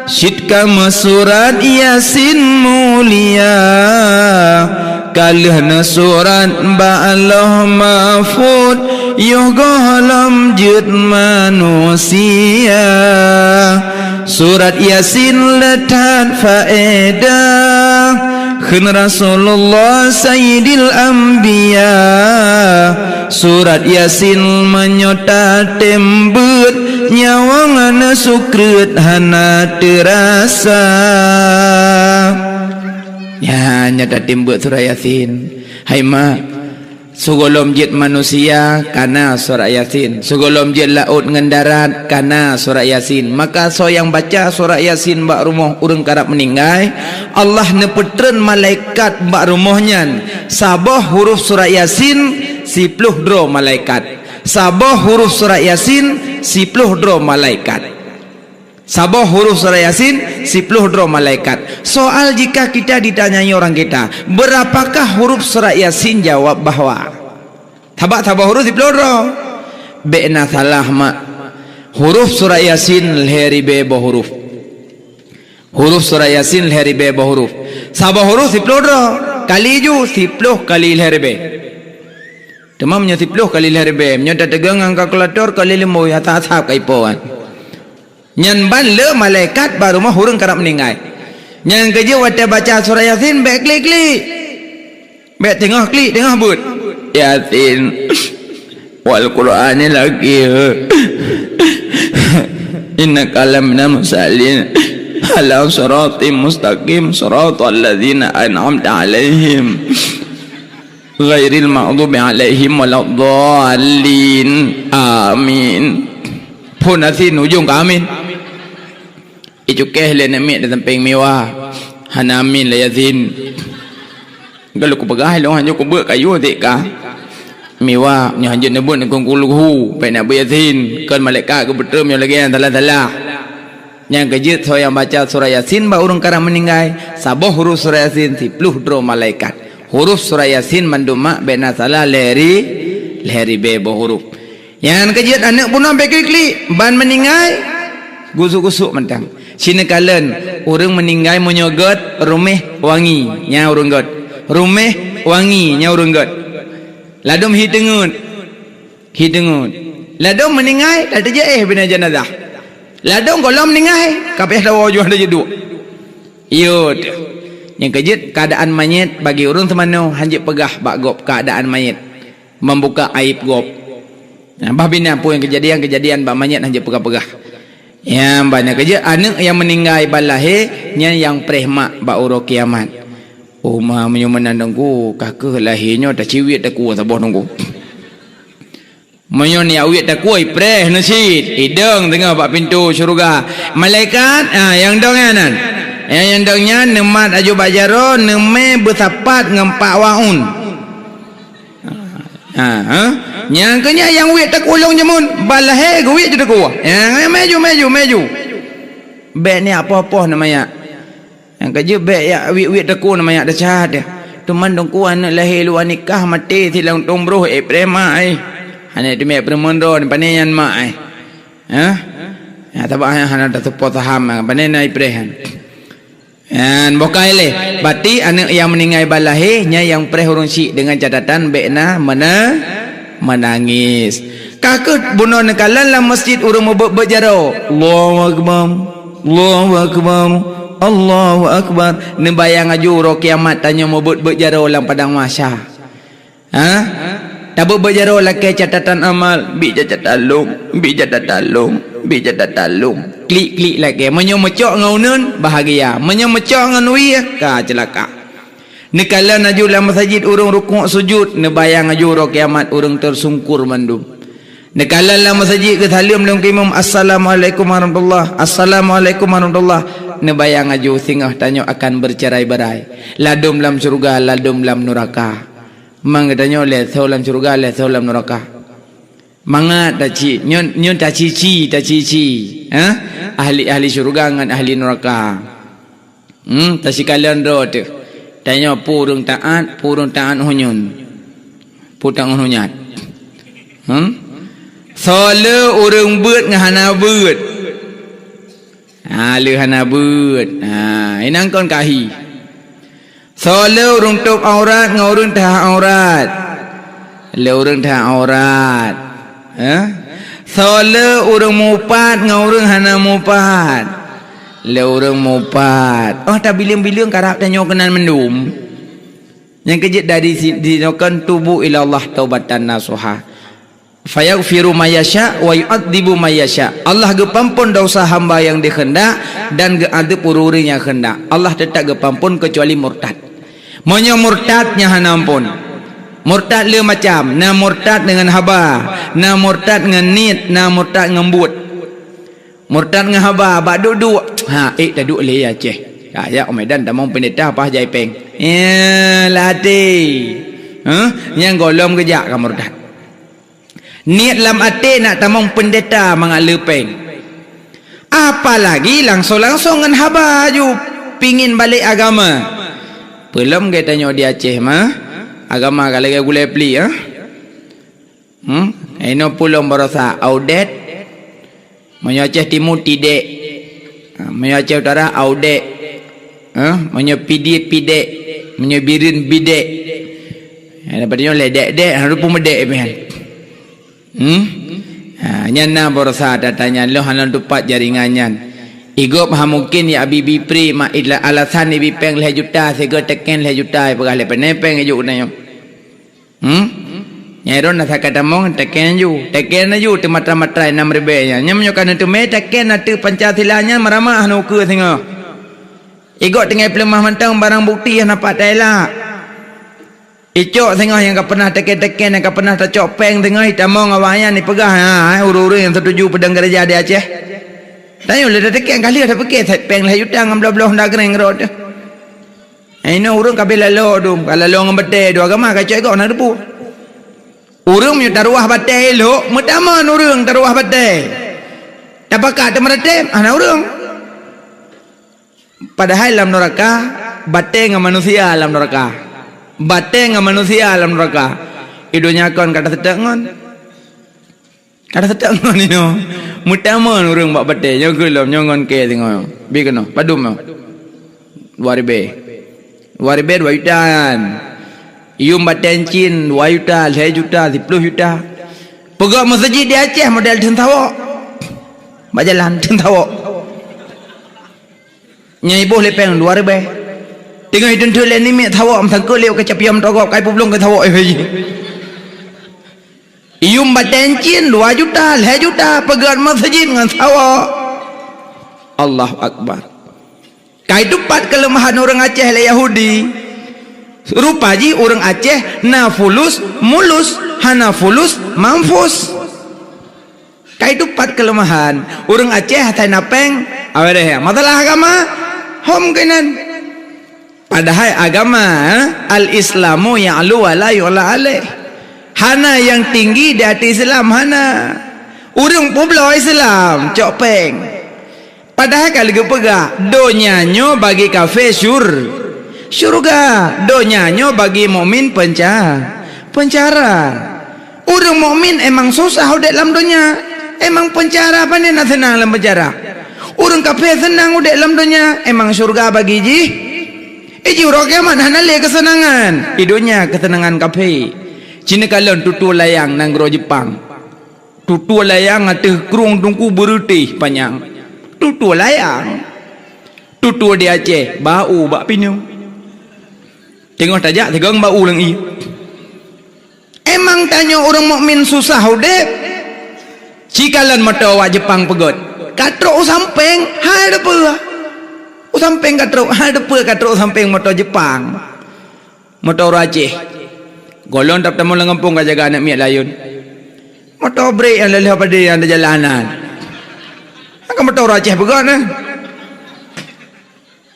cit ka meusurat Yasin mulia. Ka lheueh neusurat bak Lauh Mahfud, yoh gohlom jeuet manusia. Surat Yasin le that faedah, kheun Rasulullah Sayyidil Anbiya. Surat Yasin meunyoe tatem beuet, nyawöng neusukreut hana teurasa. Nyan, nyan tatem beuet surat Yasin. Hai mak, sigohlom jeuet manusia ka na surat Yasin, sigohlom jeuet laôt ngon darat ka na surat Yasin. Maka soe nyang baca surat Yasin bak rumoh ureueng karab meuninggai, Allah neupeutreun malaikat bak rumoh nyan. Saboh huruf surat Yasin, siploh droe malaikat. Saboh huruf surat Yasin, siploh droe malaikat. Saboh huruf surat Yasin, siploh droe malaikat. Soal jika kita ditanyai orang kita, "Berapakah huruf surat Yasin?" Jawab bahwa. Sabab saboh huruf siploh droe. Bèk na salah mak. Huruf surat Yasin lhèe ribèe boh huruf. Huruf surat Yasin lhèe ribèe boh huruf. Saboh huruf siploh droe. Kali ju siploh kali lhèe ribèe. Teuma meunyoe siploh kali lhèe ribèe, meunyoe tateugon ngon kalkulator, kali limong, ya, that-that ka ipo kan. Nyan ban le malaikat bak rumoh ureueng karab meuninggai. Nyang keujeuet watèe baca surat Yasin, bèk klik-klik. Bèk teungoh klik, teungoh beuet. Yasin. Wal Qur'anil Hakim. Innaka laminal mursalin. Ala siratim mustaqim, siratal ladzina an'amta 'alaihim. Ghairil maghdubi 'alaihim waladdallin. Amin. Phon Yasin ujong ka amin. Icukéh lé aneuk miet di sampéng Miwa. Hana amin lé Yasin. Ka lheueh kupeugah lôn, hanjeuet kubeuet kayue tiek ka. Miwa, nyoe hanjeuet neubeuet neukheun Qul Hu, bèk neubeuet Yasin. Kon malaikat geupeutrön nyoe lagèe nyan salah-salah. Nyang keujeuet soe nyang baca surah Yasin bak ureueng karab meuninggai, saboh huruf surah Yasin, siplôh droe malaikat. Huruf surah Yasin mandum mak bèk na salah lhèe ri-, lhèe ribèe boh huruf. Nyang keujeuet aneuk bunoe bèk klik-klik, ban meuninggai, gusuk-gusuk mantong. Sineukaleuen, ureueng meuninggai meunyoe gèt, ruméh wangi, nyan ureueng gèt. Ruméh wangi, nyan ureueng gèt. Ladôm hi teungeut. Hi teungeut. Ladôm meuninggai, ka teujeuet éh binéh jeunazah. Ladôm gohlom meuninggai, ka payah tawoe juah laju duek. Yo teuh. Nyang keujeuet, keuadaan manyét bagi ureueng teumanoe hanjeuet peugah bak gob keuadaan manyét, membuka aib gob. Nah, bah binéh peue nyang keujadian-keujadian bak manyét hanjeuet peugah-peugah. Nyang banyak keujeuet aneuk nyang meuninggai ban lahé, nyan nyang preh mak bak uroe kiamat. Oh ma, meunyoe meunan Teungku, ka keuh lahé nyoe taciwiet takue saboh Teungku. Meunyoe neujak wiet takue, ipreh neuh cit, idong teungoh bak pintoe syeuruga. Malaikat, ah, nyang dong nyan nan. Nyang, nyang dong nyan neumat aju bak jaroe, neumè beusapat ngon pak waun. Ha, ha. Nyang keu nyan nyang wiet takue lôn jameun, ban lahé geuwiet ju takue. Nyang, maju, maju, maju. Bèk neujak poh-poh neuh manyak. Nyang keujeuet bèk jak wiet-wiet takue neuh manyak desya teuh. Teuma Teungku aneuk lahé luwa nikah maté silang tueng broh ék preh mak ai. Hana teumè peurumoh droe, pane nyan mak ai. Hah? Ya, sabab hana, hana tatupo saham, pane na ipreh nyan. Nyan boh kai lé. Berarti aneuk nyang meuninggai ban lahé, nyan nyang preh ureueng syiek deungon catatan bèk na meuna-, meunangis. Ka keuh bunoe neukalon lam masjid ureueng meubeuet-beuet jaroe. Allahu Akbar. Allahu Akbar. Allahu Akbar. Neubayang aju uroe kiamat tanyoe meubeuet-beuet jaroe lam padang mahsyar. Ha? Tabeuet-beuet jaroe lakèe catatan amal, bi catatan lôn, bi catatan lôn, bi catatan lôn. Klik-klik lakèe. Meunyoe meucok ngon uneun, bahagia. Meunyoe meucok ngon wie, ka ceulaka. Neukalon aju lam masajid ureueng rukuk sujud, neubayang aju uroe kiamat ureueng teusungkur mandum. Neukalon lam masajid geusaleuem lom keu imum, "Assalamualaikum warahmatullah, assalamualaikum warahmatullah." Neubayang aju singoh tanyoe akan bercerai-berai. Ladôm lam syeuruga, ladôm lam nuraka. Mang geutanyoe lhèe soe lam syeuruga, lhèe soe lam nuraka. Mangat taci-, nyoe, nyoe tacici, tacici. Ha? Ahli-ahli syeuruga ngon ahli nuraka. Hmm, tasikalon droe teuh. Tanyoe peue ureueng taat, peue ureueng taat hunyun. Peue taat hunyat. Hmm? Soe le ureueng beuet ngon hana beuet. Ha, le hana beuet. Ha, inong kon kahi. Soe le ureueng tôb aurat ngon ureueng teuhah aurat. Le ureueng teuhah aurat. Eh? Soe le ureueng mupat ngon ureueng hana mupat. Le ureueng mupat. Oh, tabileueng-bileueng karab tanyoe keunan mandum. Nyang keujeuet dari si-, dinoe kan tubu ilallah taubatan nasuha. Fayaghfiru may yasha wa yu'adzibu may yasha. Allah geupeuampôn desya hamba nyang dikeundak dan geuadeueb ureueng-ureueng nyang keundak. Allah teutap geupeuampôn keucuali murtad. Meunyoe murtad nyan hana ampôn. Murtad le macam, na murtad deungon haba, na murtad ngon niet, na murtad ngon buet. Murtad ngon haba, bak duek-duek. Ha, ék taduek lé Aceh. Ha, jak u Medan tamong peundeta paih jai péng. Eh, latih. Huh? Nyang gohlom geujak ka murtad. Niet lam até nak tamong peundeta mangat le péng. Apalagi langsong-langsong ngon haba aju pingin balek agama. Peulom geutanyoe di Aceh mah, agama ka lagèe gulai pli, ha? Hmm? Inoe peulom barosa audet. Meunyoe Aceh Timu tidek. Ha, meunyoe Aceh Utara audek. Ha, meunyoe Pidie pidek. Meunyoe Bireuen bidek. Ha, dapat nyoe lé dek-dek, ha, rupa meudek pian. Hmm? Ha, nyan na barosa tata nyan lôn hana tupat jaringan nyan. Igob ha mungkin ya Abi Bipri mak ila alasan ibi péng lhèe juta sigoe teken lhèe juta ipeugah lé penepeng ijuk nyoe. Hmm? Nyai ron na sakai tamong teken aju. Teken aju teumatra-matra nam ribèe nyan. Nyan meunyoe ka neuteumé teken ateueh Pancasila nyan meuramah hana ukeue singoh. Igob tinggai peuleumah mantong barang bukti hana pat taela. Icok singoh nyang ka peunah teken-teken nyang ka peunah tacok péng singoh itamong awaknyan ipeugah, ha, ureueng-ureueng nyang satuju peudong gereja di Aceh. Tanyoe lé tateukeng ka lheueh tapike that péng lhèe juta ngon bloh-bloh honda keuréng rot. Inoe ureuëng ka bela lalo dum, ka lalo ngon batèe dua agama ka cok gob na debu. Ureuëng meunyoe taruwah batèe ilok, meutamon ureuëng taruwah batèe. Tapakat teumeuratem, hana ureuëng. Padahai lam neuraka, batèe ngon manusia lam neuraka. Batèe ngon manusia lam neuraka. I donya kon ka taseutôt ngon. Ka taseutôt ngon inoe. Meutamon ureuëng bak batèe, nyoe keu lom, nyoe ngon kèe singoh. Bi keunoe, padum nyoe. Dua ribèe. Dua ribèe dua juta nyan. Yum batèe cin dua juta, lhèe juta, siploh juta. Peugöt meuseujid di Aceh model theun sawok. Bak jalan theun sawok. Nyang iboh lé péng dua ribèe. Teungoh ituntut lé namiet sawok meusangkot lé ka capiam togop kai publong keu sawok. Yum batèe cin dua juta, lhèe juta, peugöt meuseujid ngon sawok. Allahu Akbar. Ka itupat keuleumahan ureuëng Aceh lé Yahudi. Rupa jih ureuëng Aceh na fulus mulus, hana fulus manfus. Ka itupat keuleumahan ureuëng Aceh asai na péng, awai deh, masalah agama, hom keunan. Padahai agama, eh, al-Islamu ya'lu wa la yu'la alaih. Hana nyang tinggi di ateueh Islam, hana. Ureuëng peubloe Islam cok péng. Padahai ka lheueh geupeugah, donya nyoe bagi kafé syur-, syurga, donya nyoe bagi mukmin penca-, pencara. Ureuëng mukmin emang susah udép lam donya, emang pencara pane na seunang lam pencara. Ureuëng kafé seunang udép lam donya, emang syurga bagi jih. Iji uroe kiamat hana lé keuseunangan. Di donya keuseunangan kafé. Cina kalon tutoe layang nanggroe Jepang. Tutoe layang ateueh krueng teungku beureutéh panyang. Tutoe layang. Tutoe di Aceh, bau bak pineung. Teungoh tajak, teugong bau lam ié. Emang tanyoe ureuëng mukmin susah udép? Cikalon moto awak Jepang peugöt. Ka trok u sampéng, hai depeue. U sampéng ka trok, hai depeue ka trok u sampéng moto Jepang. Moto ureuëng Aceh. Gohlom tatamong lam gampông ka jaga aneuk miet layeuen. Moto brek nyang lheueh padé nyang di jalanan. Kan moto ureuëng Aceh peugöt, eh.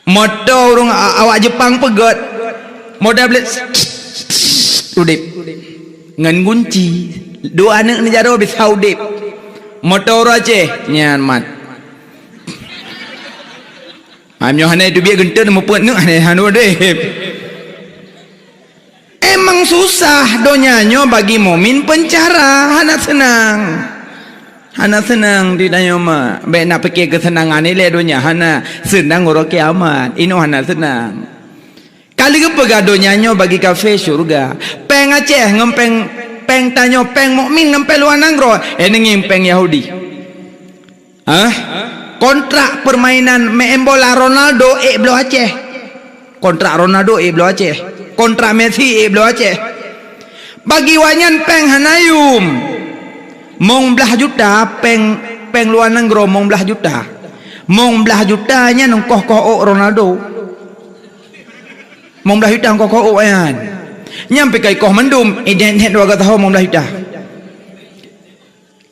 Moto ureuëng a-, awak Jepang peugöt. Moto brek udép. Ngon gunci. Dua aneuk neujaroe bisa udép. Moto ureuëng Aceh nyan mat. Meunyoe hana teubiet geunteuen mupeue neuk hana hana udép. Emang susah donya nyoe bagi mukmin pencara, hana seunang. Hana seunang di tanyoe ma. Bék na pike keuseunangan ilée donya, hana seunang uroe kiamat. Inoe hana seunang. Ka lheueh geupeugah donya nyoe bagi kafé syurga. Péng Aceh ngon péng, péng tanyoe, péng mukmin ngon péng luwa nanggroe, eh, neungieng péng Yahudi. Hah? Kontrak permainan main bola Ronaldo ék bloe Aceh. Kontrak Ronaldo ék bloe Aceh. Kontrak Messi ék bloe Aceh. Bagi awaknyan péng hana yum. Mong blaih juta péng, péng luwa nanggroe mong blaih juta. Mong blaih juta nyan ongkoh koh ôk Ronaldo. Mong blaih juta ongkoh koh ôk nyan. Nyan pih ka ikoh mandum, idéh-déh dua gata ho mong blaih juta.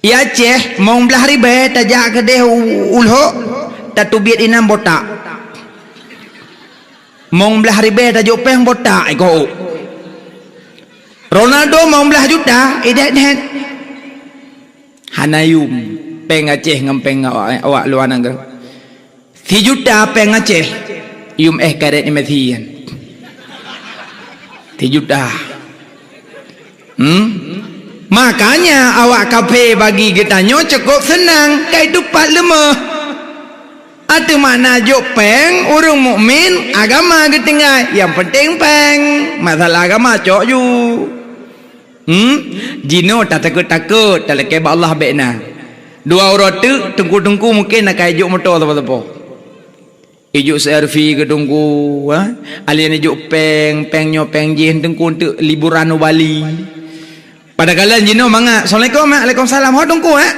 I Aceh, mong blaih ribée tajak keudeh u-, u Lhok, tateubiet inan botak. Mong blaih ribée tajok péng botak ikoh ôk. Ronaldo mong blaih juta, idéh-déh. Hana yum péng Aceh ngon péng awak, awak luwa nanggroe. Sijuta péng Aceh, yum éh karét Messi nyan. Sijuta. Hmm? Makanya awak kafé bagi geutanyoe cukôp seunang, ka itupat leumah. Ateueh makna jok péng ureuëng mukmin agama geutinggai, nyang penting péng, masalah agama cok ju. Hmm? Jinoe tatakot-takot, talakée bak Allah bék na. Dua uroe teuk, teungku-teungku mungken na ka ijok moto sapo-sapo. Ijok C R V keu teungku, ha? Alien ijok péng, péng nyoe péng jih teungku untuk liburan u Bali. Padahai jinoe mangat, "Assalamualaikum, Mak." "Waalaikumsalam." "Ho teungku, eh?"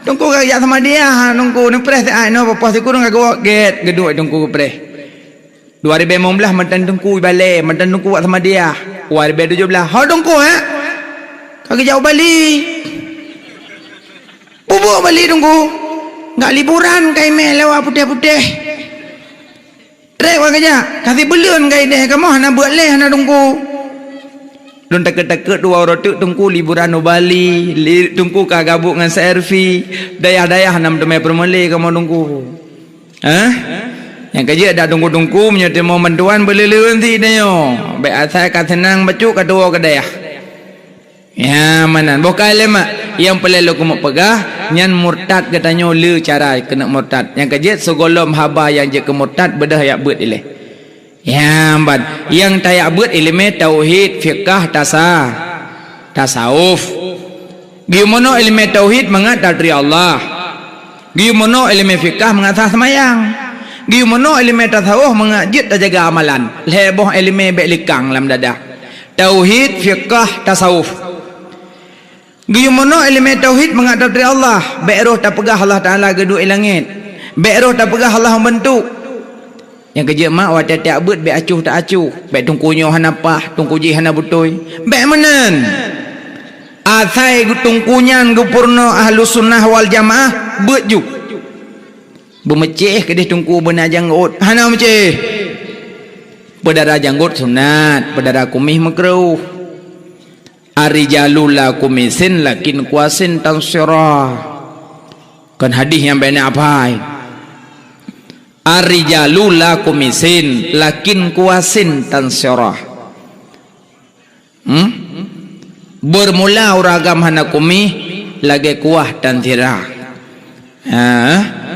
"Teungku ka jak sama dia, ha, teungku neupreh teuh, ah, inoe poh sikureueng ka geuwoe gét, geuduek teungku geupreh." Dua ribée limong blaih mantan teungku ibalée, mantan teungku wak sama dia. Dua ribée tujoh blaih. "Ho teungku, eh?" "Ka geujak u Bali." "Pubuk Bali teungku?" Gak liburan ka imé lewat putéh-putéh. Trép ka geujak, ka sibeuleuen ka idéh kamoe hana beuet lé hana teungku. Lôn takot-takot dua uroe teuk teungku liburan u Bali, li-, teungku ka gabuk ngon C R V, dayah-dayah hana meuteumé peureulée kamoe teungku. Hah? Nyang ka jeuet dak teungku-teungku meunyoe teurimong bantuan beuleuleuen si tanyoe. Bék asai ka seunang bacut ka tuwoe keu dayah. Ya, meunan. Boh ka lé mak. Nyang peureulée lôn keumeung peugah, nyan murtad geutanyoe le cara keuneuk murtad. Nyang ka jeuet sigohlom haba nyang jeuet keu murtad beudôh yak beuet ilée. Ya, ban. Nyang tayak beuet ileumé tauhid, fiqah, tasa-, tasawuf. Geuyue meunoe ileumé tauhid mangat tatri Allah. Geuyue meunoe ileumé fiqah mangat sah seumayang. Geuyue meunoe ileumé tasawuf mangat jeuet tajaga amalan. Lhée boh ileumé bék likang lam dada. Tauhid, fiqah, tasawuf. Geuyue meunoe ileumé tauhid mangat tatri Allah, bék roh tapeugah Allah Taala geuduek i langét. Bék roh tapeugah Allah meubeuntuk. Nyang ka jeuet mak watée tiak beuet bék acuh ta acuh, bék teungku nyoe hana paih, teungku jih hana beutôi. Bék meunan. Asai teungku nyan geupurunoe Ahlussunnah Waljamaah, beuet ju. Beumeucéh keudéh teungku beuna janggot, hana meucéh. Peudara janggot sunat, peudara kumieh meukruh. Ar-rijalu la kumisin lakin kuasin tansira. Kan hadis nyang bèk na apai. Ar-rijalu la kumisin lakin kuasin tansira. Hmm? Beurmula ureueng agam hana kumieh lagèe kuah tansira. Ha,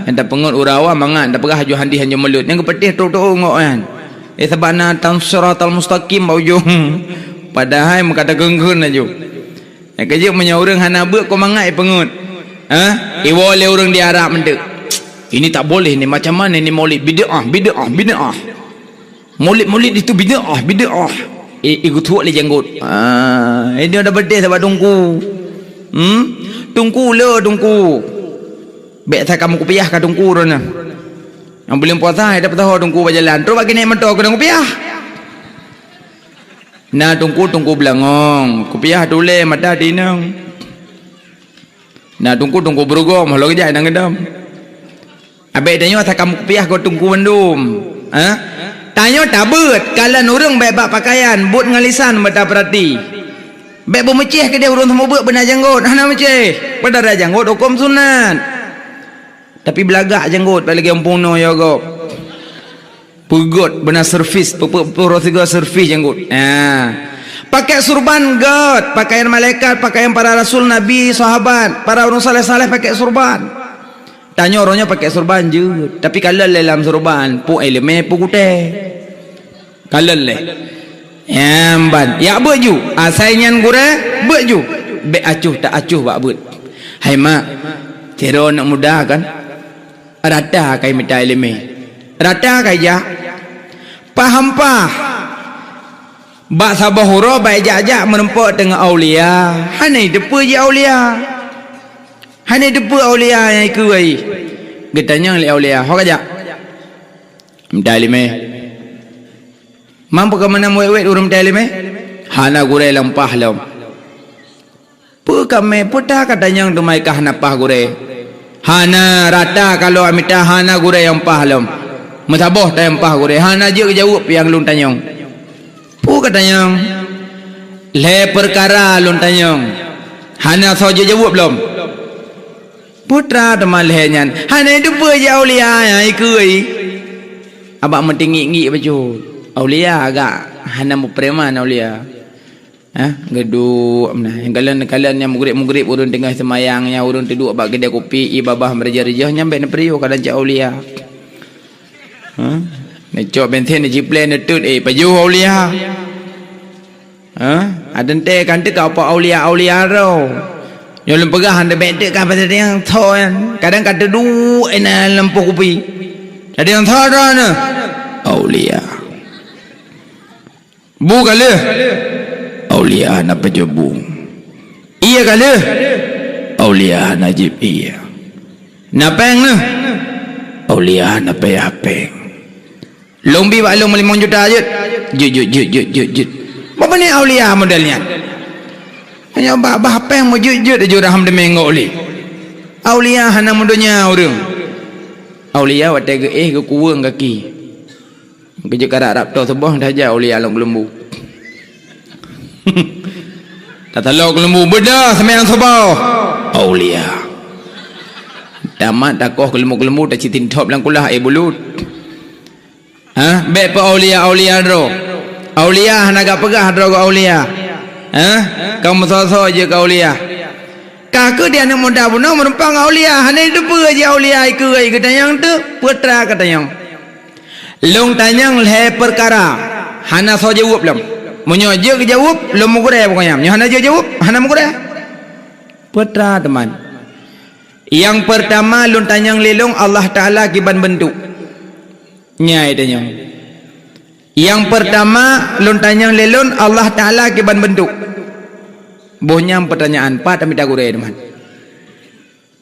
nyang tapeungeut ureueng awam mangat tapeugah aju handi hanjeuet meulut. Nyang geupeuteh trok-trok ngok nyan. Eh, sabab na tansiratal mustaqim bak ujong. Padahai meukateukheun-kheun laju. Nyang keujeuet meunyoe ureueng hana beuet keu mangat ipeungeut. Ha? Iwoe lé ureueng di Arab meuteuk. Ini tak boleh ni, macam mana ni maulid? Bid'ah, bid'ah, bid'ah. Maulid-maulid itu bid'ah, bid'ah. Eh, eh, geutuek lé janggot. Ah, ini udah beudeh saban teungku. Hmm? Teungku le, teungku. Bèk that kamoe kupiah ka teungku droeneuh. Nyang buleuen puasa, hai dapeutoe teungku bak jalan. Trok bak keuneuk meutoe keudong kupiah. Na teungku, teungku beulangong. Kupiah tulèe mata tinong. Na teungku, teungku beurugom, halo geujak inong geudong. Abéh tanyoe asai kamoe kupiah keu teungku bandum. Ha? Tanyoe tabeuet, kalon ureueng bèk bak pakaian, buet ngon lisan bèk tapeurati. Bèk beumeucéh keudéh ureueng seumeubeuet beuna janggot, hana meucéh. Padahai janggot hukôm sunat. Tapi beulagak janggot, bèk lagèe umpung noe ya gob. Peugöt beuna servis, peupeuroh sigoe servis janggot. Ha. Pakai surban göt, pakaian malaikat, pakaian para rasul, nabi, sahabat, para ureueng saleh-saleh pakai surban. Tanyoe uroe nyoe pakai surban jeuet, tapi kalon lé lam surban, peue ileumèe peue gutèe. Kalon lé. Nyang ban, yak beuet ju, asai nyan gurèe, beuet ju. Bèk acuh tak acuh bak beuet. Hai mak, sidroe aneuk muda kan? Rata kai mita ileumèe. Rata kai jak. Paham pah. Bak saboh uroe bak jak-jak meurumpok teungoh aulia. Hana jiteupeue jih aulia. Hana jiteupeue aulia nyang ikeue ai. Geutanyong lé aulia, "Ho ka jak?" "Mita ileumèe." "Man peue ka meunan wèt-wèt ureueng mita ileumèe?" "Hana gurèe lam paih lom." "Peue ka mè, peue ta ka tanyong teuma ka hana paih gurèe?" "Hana, rata ka lôn mita hana gurèe nyang paih lom. Meusaboh ta nyang paih gurèe, hana jeuet geujaweueb nyang lôn tanyong." "Peue ka tanyong?" "Lhèe peukara lôn tanyong, hana soe jeuet jaweueb lom." "Peue teuma lhèe nyan?" "Hana jiteupeue jih aulia nyang ikeue ai." Abak meutinggi-tinggi bacut. Aulia agak hana meupreman aulia. Ha, geuduek meunan. Nyang kalon-kalon nyang mugrib-mugrib ureueng teungoh seumayang, nyang ureueng teuduek bak keudè kupi, ié babah meureujoh-reujoh, nyan bèk neupeuruyoh kadang cit aulia. Ha? Neucok bensin, neucipleh, neutot, eh, pajoh aulia. Ha? Adan teuka teuka apa aulia-aulia ro. Nyoe lôn peugah hana bèk teuka pasal nyang tho nyan. Kadang ka teuduek inan lam poh kupi. Ada nyang tho droeneuh. Aulia. Bu ka lheueh? Aulia na pajoh bu. Ié ka lheueh? Aulia na jieb ié. Na péng neuh? Aulia na payah péng. Lôn bi bak lôn limong juta jeuet. Jeuet, jeuet, jeuet, jeuet, jeuet, jeuet. Bak pane aulia model nyan? Hanya bah, bah péng meujeuet-jeuet aju raham deungon ulih. Aulia hana meudonya ureueng. Aulia watée geuéh geukuweueng gaki. Geujeuet karab-rab toh suboh, taja aulia lom keuleumbu. Tatalo keuleumbu, "Beudôh seumayang suboh!" Aulia. Tamat takoh keuleumbu-keuleumbu, tacitin thop lam kulah, eh, bulut. Ha? Bék peu aulia-aulia droe. Aulia hana gak peugah droe keu aulia. Ha? Ka meusoe-soe jeuet keu aulia. Ka keuh di aneuëk muda bunoe meurumpang aulia, hana jiteupeue jih aulia ikeue geutanyong teuk, peue teuma ka tanyong. Lôn tanyong lhée peukara, hana soe jaweueb lom. Meunyoe jeuet geujaweueb, lôn meugurée pokoknya. Meunyoe hana jeuet jaweueb, hana meugurée. Peue teuma teuma. Nyang peurtama lôn tanyong lé lôn Allah Taala kiban beuntuk. Nyan tanyong. Nyang peurtama lôn tanyong lé lôn Allah Taala kiban beuntuk. Boh nyan peutanyaan, pat tamita gurée teuma.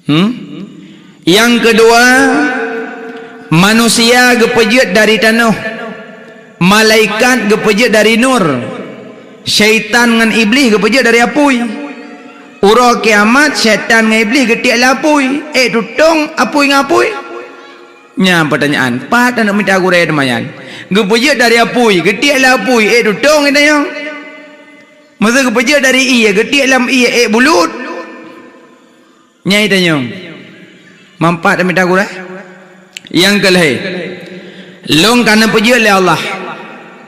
Hmm? Nyang keudua, manusia geupeujeuet dari tanoh, malaikat geupeujeuet dari nur, syaitan ngon iblih geupeujeuet dari apui. Uroe kiamat, syaitan ngon iblih geutiek lé apui, ék tutong apui ngon apui. Nyan peutanyaan, pat aneuëk mita gurée teuma nyan. Geupeujeuet dari apui, geutiek lé apui, ék tutong itanyong. Meuseu geupeujeuet dari ié, geutiek lam ié, ék bulut. Nyan itanyong. Manfaat aneuëk mita gurée. Nyang keu lhée, lôn ka neupeujeuet lé Allah.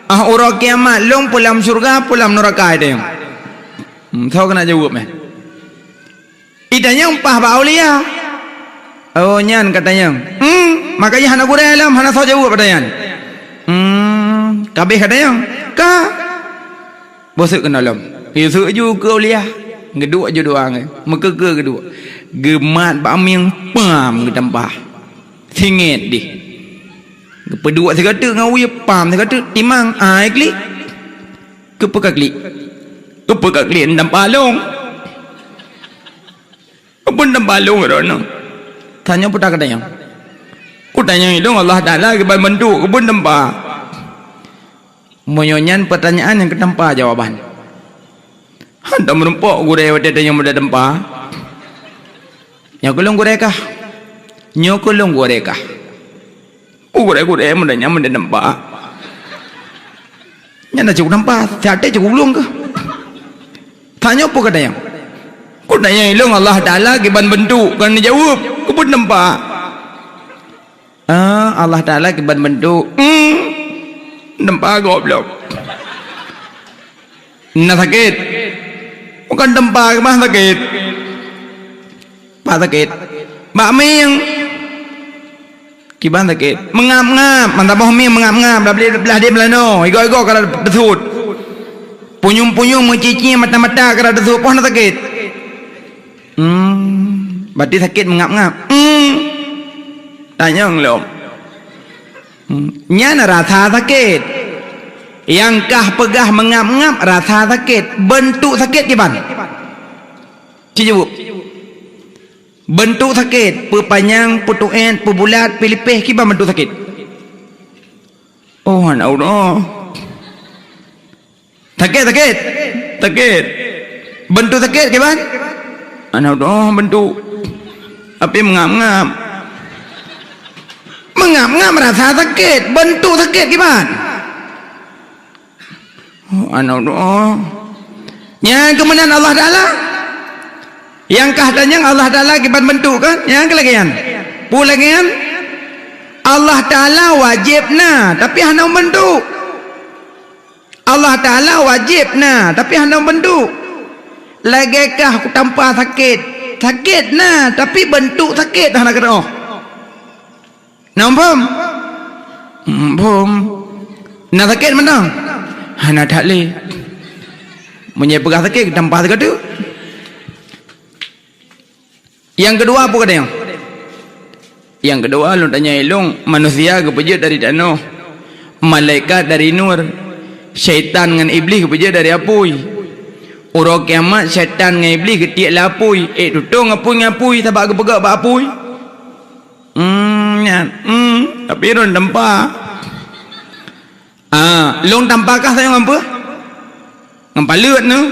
Ah uroe kiamat, lôn peu lam syeuruga, peu lam neuraka itanyong. Hmm, soe keuneuk jaweueb meh? Itanyong paih bak aulia. Oh, nyan ka tanyong. Hmm, makajih hana gurée lom, hana soe jaweueb peutanyaan. Hmm, ka abéh ka tanyong. Ka. Boh seuek keunoe lom. Geuseuek ju keu aulia. Geuduek ju dua ngon. Meukeue-keue geuduek. Geumat bak mieng pam geutampa. Singét dih. Geupeuduek sigoe teuk ngon wie pam sigoe teuk timang ai klik. Keupeue ka klik? Keupeue ka klik ndampa lôn? Keupeue ndampa lôn droeneuh? Tanyoe peue takeudeung? Kutanyong ilôn Allah Taala kiban beuntuk, keupeue ndampa? Meunyoe nyan peutanyaan nyang keutampa jawaban. Hantom meurumpok gurée watée tanyoe muda tampa. Nyoe keu lôn gurée kah? Nyoe keu lôn gurée kah? Peue gurée-gurée muda nyan muda nampak. Nyan na cukôp nampak, siat teuh cukôp ulông keuh. Tanyoe peue ka tanyong? Kutanyong ilôn Allah Taala kiban beuntuk, kon neujaweueb, keupeue nampak? Ah, Allah Taala kiban beuntuk. Hmm. Nampak goblok. Na sakét. Bukan tampa keubah sakét. Pat sakét? Bak mieng. Kiban sakét? Meungab-ngab, mantong boh mieng meungab-ngab, blah, blah, blah di meulanoe, igoe-igoe ka rot beusut. Punyueng-punyueng meucicie mata-mata ka rot beusut, poh na sakét? Hmm, berarti sakét meungab-ngab. Hmm. Tanyong lom. Hmm. Nyan rasa sakét. Nyang kah peugah meungab-ngab rasa sakét. Beuntuk sakét kiban? Ci jaweueb. Beuntuk sakét, peupanyang, peutuét, peubulat, peulipéh, kiban beuntuk sakét? Oh, hana uroe. Sakét, sakét. Sakét. Beuntuk sakét kiban? Hana uroe beuntuk. Tapi meungab-ngab. Meungab-ngab rasa sakét, beuntuk sakét kiban? Oh, hana uroe. Nyan keuh meunan Allah Taala. Nyang kah tanyong Allah Taala kiban beuntuk kan? Nyan keuh lagée nyan. Peue lagée nyan? Allah Taala wajéb na, tapi hana beuntuk. Allah Taala wajéb na, tapi hana beuntuk. Lagée kah kutampa sakét. Sakét na, tapi beuntuk sakét hana keudroe. Na muphom? Muphom. Na sakét mantong? Hana that lé. Meunyoe peugah sakét, tampa sigoe teuk. Nyang keudua peue ka tanyong? Nyang keudua lôn tanyong ilôn, manusia geupeujeuet dari tanoh, malaikat dari nur, syaitan ngon iblih geupeujeuet dari apui. Uroe kiamat syaitan ngon iblih geutiek lé apui, ék tutong apui ngon apui sabab geupeugét bak apui. Hmm, nyan. Hmm, tapi lôn tampa. Ah, lôn tampa kah sayoe ngon peue? Ngon paleuet nyoe.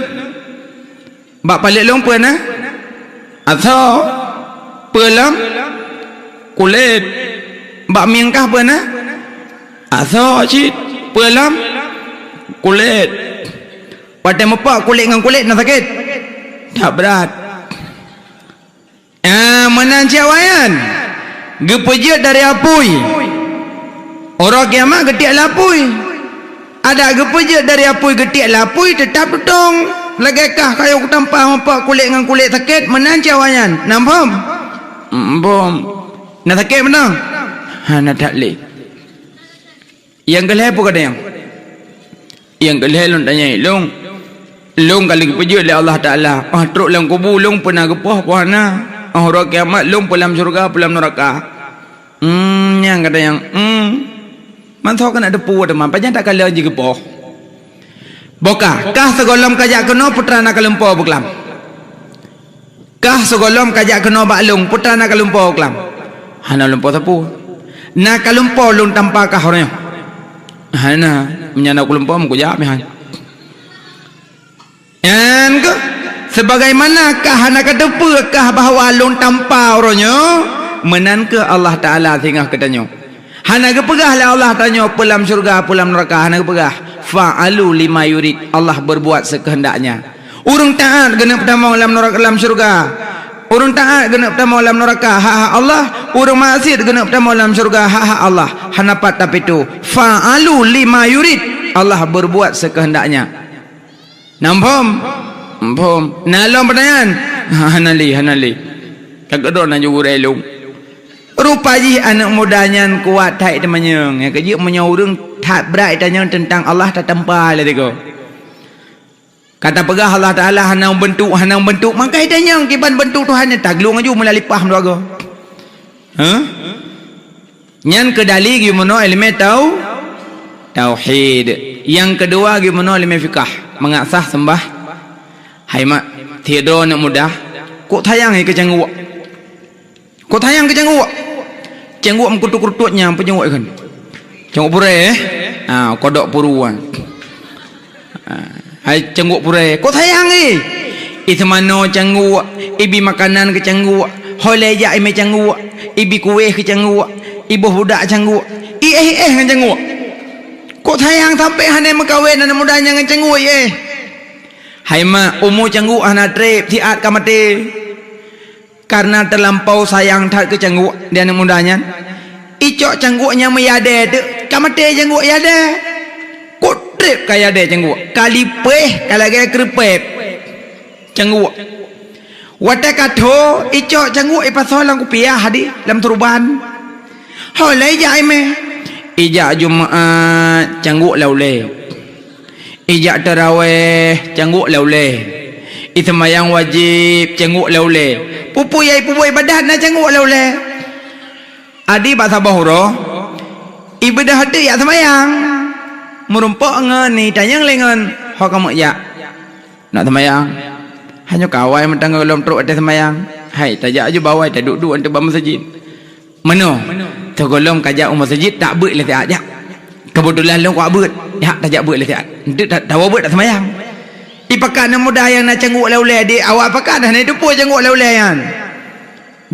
Bak paleuet lôn peue na? Asoe. Peue lom? Kulét. Bak mieng kah peue na? Asoe cit. Peue lom? Kulét. Watée mupok kulét ngon kulét na sakét. That brat. Ah, meunan cit awaknyan. Geupeujeuet dari apui. Uroe kiamat geutiek lé apui. Adak geupeujeuet dari apui geutiek lé apui teutab tutong. Lagée kah kayée kutampa mupok kulét ngon kulét sakét, meunan cit awaknyan. Na phom? Phom. Na sakét meunan? Hana that lé. Nyang keu lhée peue ka tanyong? Nyang keu lhée lôn tanyong lôn. Lôn ka lheueh geupeujeuet lé Allah Taala. Oh, trok lam kubu lôn peue na geupoh, peue hana. Oh, uroe kiamat lôn peue lam syeuruga, peue lam neuraka. Hmm, nyang ka tanyong. Hmm. Mantong keuneuk teupeue teuma, pajan takalon jih geupoh. Boh kah, kah sigohlom kajak keunoe putra na kalumpo beuklam. Kah sigohlom kajak keunoe bak lôn, putra na kalumpo beuklam. Hana lumpo sapeue. Na kalumpo lôn tampa kah uroe nyoe. Hana, meunyoe na kulumpo meukujak meuhan. Nyan keuh, sebagaimana kah hana kateupeue kah bahwa lôn tampa uroe nyoe, meunan keuh Allah Taala singoh keu tanyoe. Hana geupeugah lé Allah tanyoe peue lam syeuruga, peue lam neuraka, hana geupeugah. Fa'alu lima yurid, Allah berbuat sekeuheundaknya. Ureuëng taát geuneuk peutamong lam neuraka, lam syeuruga. Ureuëng taát geuneuk peutamong lam neuraka, hak-hak Allah. Ureuëng maksiet geuneuk peutamong lam syeuruga, hak-hak Allah. Hana pat tapitu. Fa'alu lima yurid, Allah berbuat sekeuheundaknya. Na phom? Phom. Na lom peutanyaan? Ha, hana lé, hana lé. Ka keudroe na jugurée lôn. Rupa jih aneuëk muda nyan kuat that teumanyong. Nyang keujeuet meunyoe ureuëng that brat tanyong teuntang Allah tatampa lé tigo. Ka tapeugah Allah Taala hana bentuk, hana bentuk, maka tanyong kiban bentuk Tuhan nyan taglueng aju meulalipah meudogo. Hah? Nyan keu dali geumeunoe iéleumé tau-, tauhid. Nyang keudua geumeunoe iéleumé fikah, mangat sah seumbah. Hai mak, sidroe aneuëk muda, kok sayang keu cangguek. Kok sayang keu cangguek. Cangguek meukutu-kurutot nyang peue cangguek kan. Cangguek purée, eh? Ha, kodok puru kan. Ha, hai cangguek purée, kok sayang, eh? Iseumanoe cangguek, ibi makanan keu cangguek, ho lé jak imé cangguek, ibi kuéh keu cangguek, iboh budak cangguek, iéh-iéh ngon cangguek. Kok sayang sampai hana meukawen aneuëk muda nyan ngon cangguek, eh? Hai mak, umu cangguek hana treb, siat ka maté. Kareuna teulampau sayang that keu cangguek di aneuëk muda nyan, icok cangguek nyang meuyadée teuk, ka maté cangguek yadée. Kok treb ka yadée cangguek, ka lipéh, ka lagée keureupeb cangguek. Watée ka tho, icok cangguek ipasoe lam kupiah di, lam turban. Ho lé ijak imé. Ijak Jumaat, cangguek lam ulée. Ijak tarawéh, cangguek lam ulée. Iseumayang wajéb, cangguek lam ulée. Peue-peue nyang ipeubuet ibadat na cangguek lam ulée. Adi bak saboh uroe, ibeudoh teuk jak seumayang. Meurumpok ngon itanyong lé ngon ho kamoe jak. Nak seumayang. Hanyoe ka awai meutanggong lom trok watée seumayang. Hai, tajak aju bak awai, taduek-duek ateueh bak meuseujid. Meunoe, sigohlom kajak u meuseujid, tak beuet lé siat jak. Keubeutulan lôn kuat beuet, jak tajak beuet lé siat. Enteuk ta-, tawoe beuet tak seumayang. Ipakat aneuëk muda nyang na cangguek lam ulée di awak pakat hana iteupeue cangguek lam ulée nyan.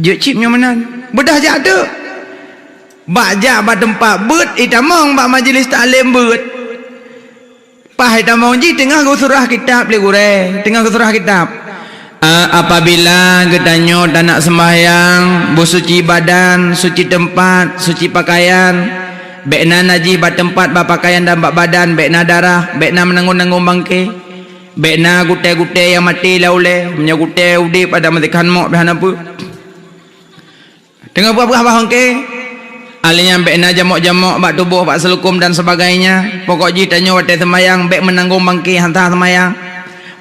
Jeuet cit nyoe meunan. Beudoh jak teuk. Bak jak bak teumpat beuet, itamong bak majeulis taklim beuet. Paih tamong jih teungoh geusurah kitab lé gurée, teungoh geusurah kitab. A, apabila geutanyoe tanak seumbahyang, beusuci badan, suci teumpat, suci pakaian, bék na najih bak teumpat, bak pakaian dan bak badan, bék na darah, bék na meunanggong-nanggong bangké, bék na gutée-gutée nyang maté lam ulée, meunyoe gutée udeb adak meusikan mok bék hana peue. Teungoh peugah-peugah bak bangké, alèh nyan bék na jamok-jamok bak tuboh, bak seuleukom dan sebagainya. Pokok jih tanyoe watée seumayang bék meunanggong bangké hanta seumayang.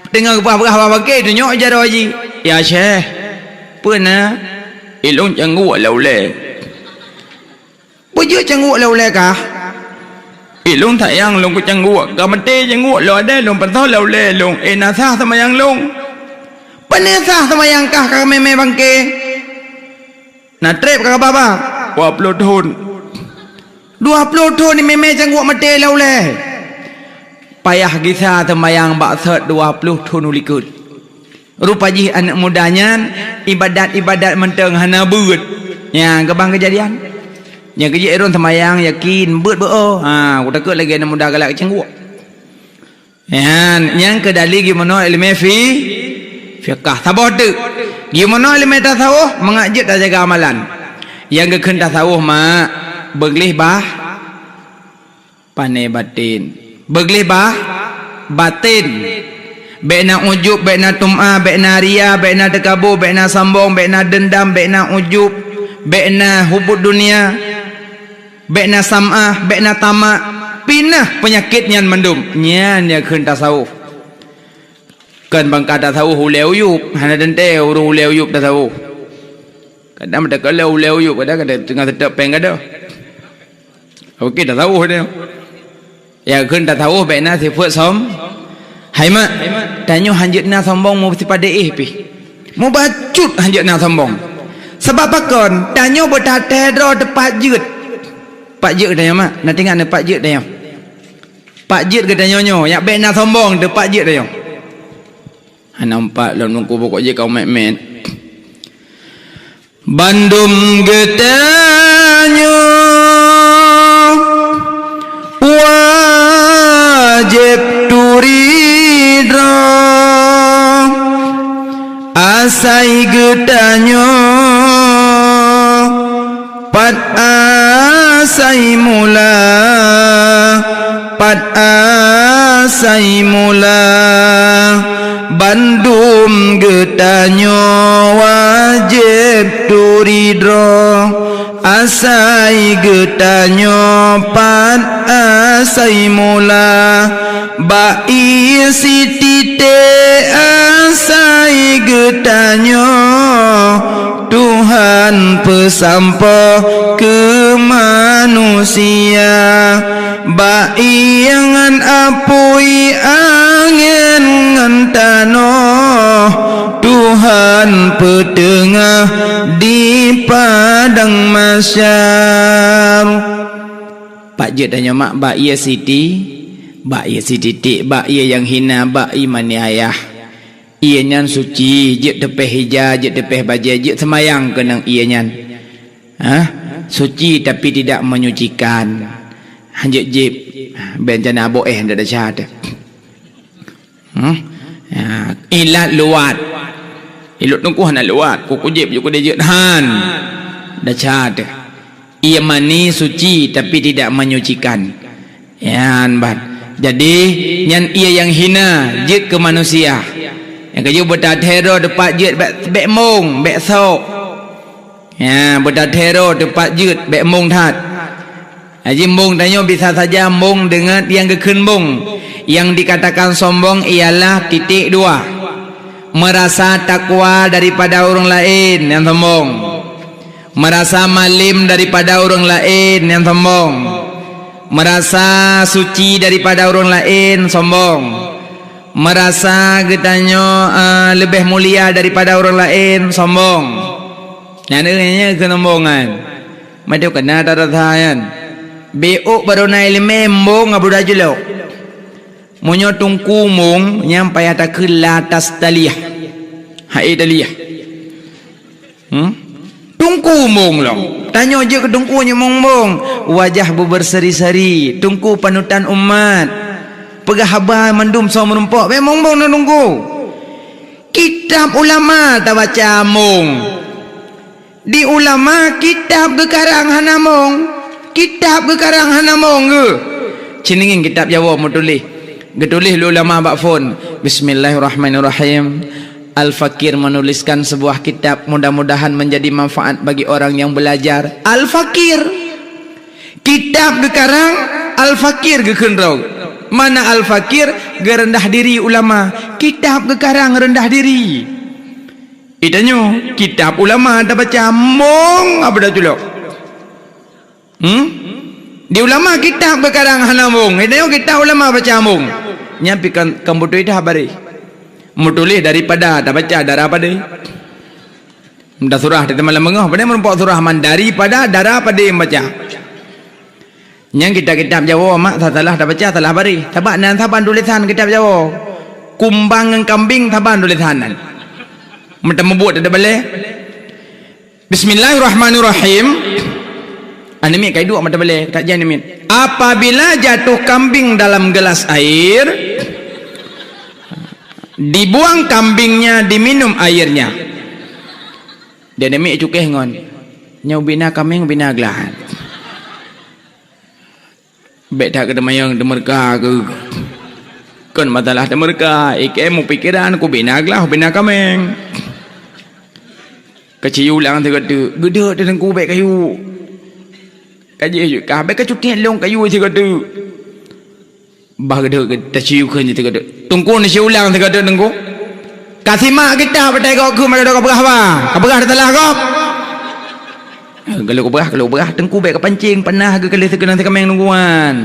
Teungoh peugah-peugah bak bangké, tunyok jaroe jih, "Ya Syekh, peue na?" "Ilôn cangguek lam ulée." "Peue jeuet cangguek lam ulée kah?" "Ilôn sayang lôn keu cangguek, ka maté cangguek lôn, adak lôn pasoe lam ulée lôn, eh na sah seumayang lôn." "Pane sah seumayang kah ka mé-mé bangké?" "Na treb ka ba-ba?" "Dua ploh thon." "Dua ploh thon imé-mé cangguek maté lam ulée?" Payah gisa seumayang bak sot dua ploh thon u likot. Rupa jih aneuëk muda nyan ibadat-ibadat mantong hana beuet. Nyan keubang keujadian. Nyang keujeuet ureuëng seumayang yakin, beuet beu-o. Ha, ku takot lagée aneuk muda galak cangguek. Nyan, nyang keu dalil geumono iéleumé fi-, fiqah. Saboh teuk. Geumono iéleumé tasawuf, mangat jeuet tajaga amalan. Nyang geukheun tasawuf mak, beugleh bah, pane baten. Beugleh bah, baten. Bék na ujub, bék na tum'a, bék na ria, bék na teukabo, bék na sambong, bék na deundam, bék na ujub, bék na hubut dunia. Bék na sam'ah, bék na tamak, pinah peunyakét nyan mandum. Nyan nyang kheun tasawuf. Kon bangka tasawuf ulée uyub, hana teuntée ureuëng ulée uyub tasawuf. Kadang meutakala ulée uyub, kadang, kadang teungoh seutôt péng gadoh. Oke, tasawuf dia. Nyang kheun tasawuf bék na sifeuet som-, hai mak, tanyoe hanjeuet na sombong meusipadé éh pih. Mubacut hanjeuet na sombong. Sabab pakon? Tanyoe beutathée droe teupat jeuet. Pat jeuet geutanyoe mak, na teuingat neupat jeuet tanyoe. Pat jeuet geutanyoe nyoe, nyak bék na sombong teupat jeuet tanyoe. Hana umpat lom nungku pokok jeuet kaum mét-mét. Bandum geutanyoe wajéb turi droe, asai geutanyoe pat asai mula, pat asai mula. Bandum geutanyoe wajéb turi droe, asai geutanyoe pat asai mula. Bak ié sititék asai geutanyoe Tuhan peusampoe keu manusia. Bak ié ngon apui, angén ngon tanoh, Tuhan peuteungoh di padang mahsyar. Pat jeuet tanyoe mak bak ié siti, bak ié sititék, bak ié nyang hina, bak ié maniayah. Ié nyan suci, jeuet teupéh ija, jeuet teupéh bajée, jeuet seumayang keunong ié nyan. Hah? Suci tapi tidak menyucikan. Hanjeuet jieb, bencana boh éh ndak desya teuh. Hmm? Ya, ilat luwat. Ilot teungku hana luwat, ku kujéb juk kudéh jeuet han. Desya teuh. Ié mani suci tapi tidak menyucikan. Nyan ban. Jadi, nyan ié nyang hina jeuet keu manusia. Nyang keujeuet beutathée droe teupat jeuet bék, bék mong, bék sok. Ya, beutathée droe teupat jeuet bék mong that. Haji mong tanyoe bisa saja mong deungon nyang geukheun mong. Nyang dikatakan sombong ialah titék dua. Merasa takwa daripada ureuëng laén, nyan sombong. Merasa malem daripada ureuëng laén, nyan sombong. Merasa suci daripada ureuëng laén, sombong. Merasa geutanyoe, eh, leubeh mulia daripada ureuëng laén, sombong. Nyan, eh, nyan keusombongan. Meunyoe kana tarasa nyan. Biôk barô na iéleumé mong abu dajulok. Meunyoe teungku mong, nyan payah takheun la tastaliah. Hai taliah. Hmm? Teungku mong lom. Tanyoe jeuet keu teungku nyang mong-mong. Wajah beuberseri-seri. Teungku panutan umat. Peugah haba mandum soe meurumpok. Bék mong-mong ngon teungku. Kitab ulama tabaca mong. Di ulama kitab geukarang hana mong. Kitab geukarang hana mong geuh. Cuningin kitab Jawoe meutuléh. Geutuléh lé ulama bak phon. Bismillahirrahmanirrahim. Al-Fakir menuliskan sebuah kitab, mudah-mudahan menjadi manfaat bagi orang yang belajar. Al-Fakir. Kitab geukarang, Al-Fakir geukheun droe. Mana Al-Fakir? Geureundah diri ulama. Kitab geukarang reundah diri. Itanyoe, kitab ulama tabaca mong abu dajulok. Hmm? Di ulama kitab geukarang hana mong. Itanyoe kitab ulama baca mong. Nyan pi kan, kan beutôi dah bari. Meutuléh daripada tabaca dara padé. Meuda surah teuh malam beungoh, padé meurumpok surah man daripada dara padé baca. Nyang kitab-kitab Jawoe mak salah tabaca salah bari. Sabab nan saban tulésan kitab Jawoe. Kumbang ngon kambing saban tulésan nan. Meuteumeubuet teuh balée. Bismillahirrahmanirrahim. Aneuk miet ka iduek mata balée, tak jai aneuk miet. Apabila jatuh kambing dalam gelas air, dibuang kambingnya, diminum airnya. Dia aneuk miet cukéh ngon, "Nyoe ubé na kaméng, ubé na glah." Bék that keu teumanyong teumeureuka keu. Kon masalah teumeureuka, ikém mupikeran, keu ubé na glah, ubé na kaméng. Keu ci ulang sigoe teuk, geuduek teungku bék kayue. Ka jih jeuet kah, bék ka cutiet lôn kayue sigoe teuk. Bah geuduek teuci ukeue sigoe teuk. Teungku neuci ulang sigoe teuk teungku. Ka simak kitab batai gob keu maka ka peugah bah. Ka peugah teulah gob. Galak peugah, galak peugah, teungku bék ka pancing, panah geuh ka lheueh sikeunong sikaméng teungku nyan.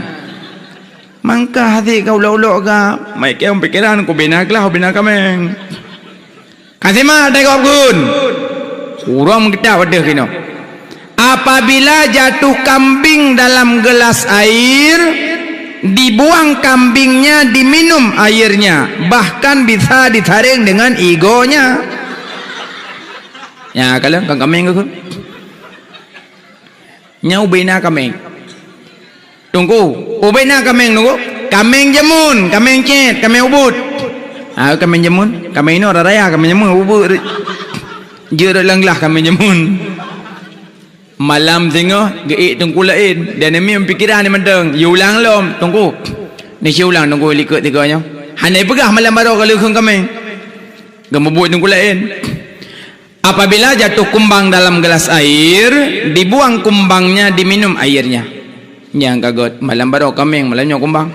Mangka hasé ka ulok-ulok ka, mai kém pikeran keu ubé na glah, ubé na kaméng. Ka simak teugob gun. Uroe meukitab ateueh keunoe. Apabila jatuh kambing dalam gelas air, dibuang kambingnya, diminum airnya, bahkan bisa disaring dengan igonya. Nya, kalon kon kaméng keuh. Nyoe ubé na kaméng. Teungku, ubé na kaméng teungku. Kaméng jameun, kaméng cét, kaméng ubeuet. Ah, kaméng jameun, kaméng inoe raya, kaméng jameun ubeuet. Jeuet rot lam glah kaméng jameun. Malam singoh geuék teungku laén, dan nyan meupikiran di mantong, yue ulang lom, teungku. Neuci ulang teungku likot tiga nyoe. Hana peugah malam baroe ka lheueh kheun kaméng. Geumubuet teungku laén. Apabila jatuh kumbang dalam gelas air, dibuang kumbangnya, diminum airnya. Nyang ka göt, malam baroe kaméng, malam nyoe kumbang.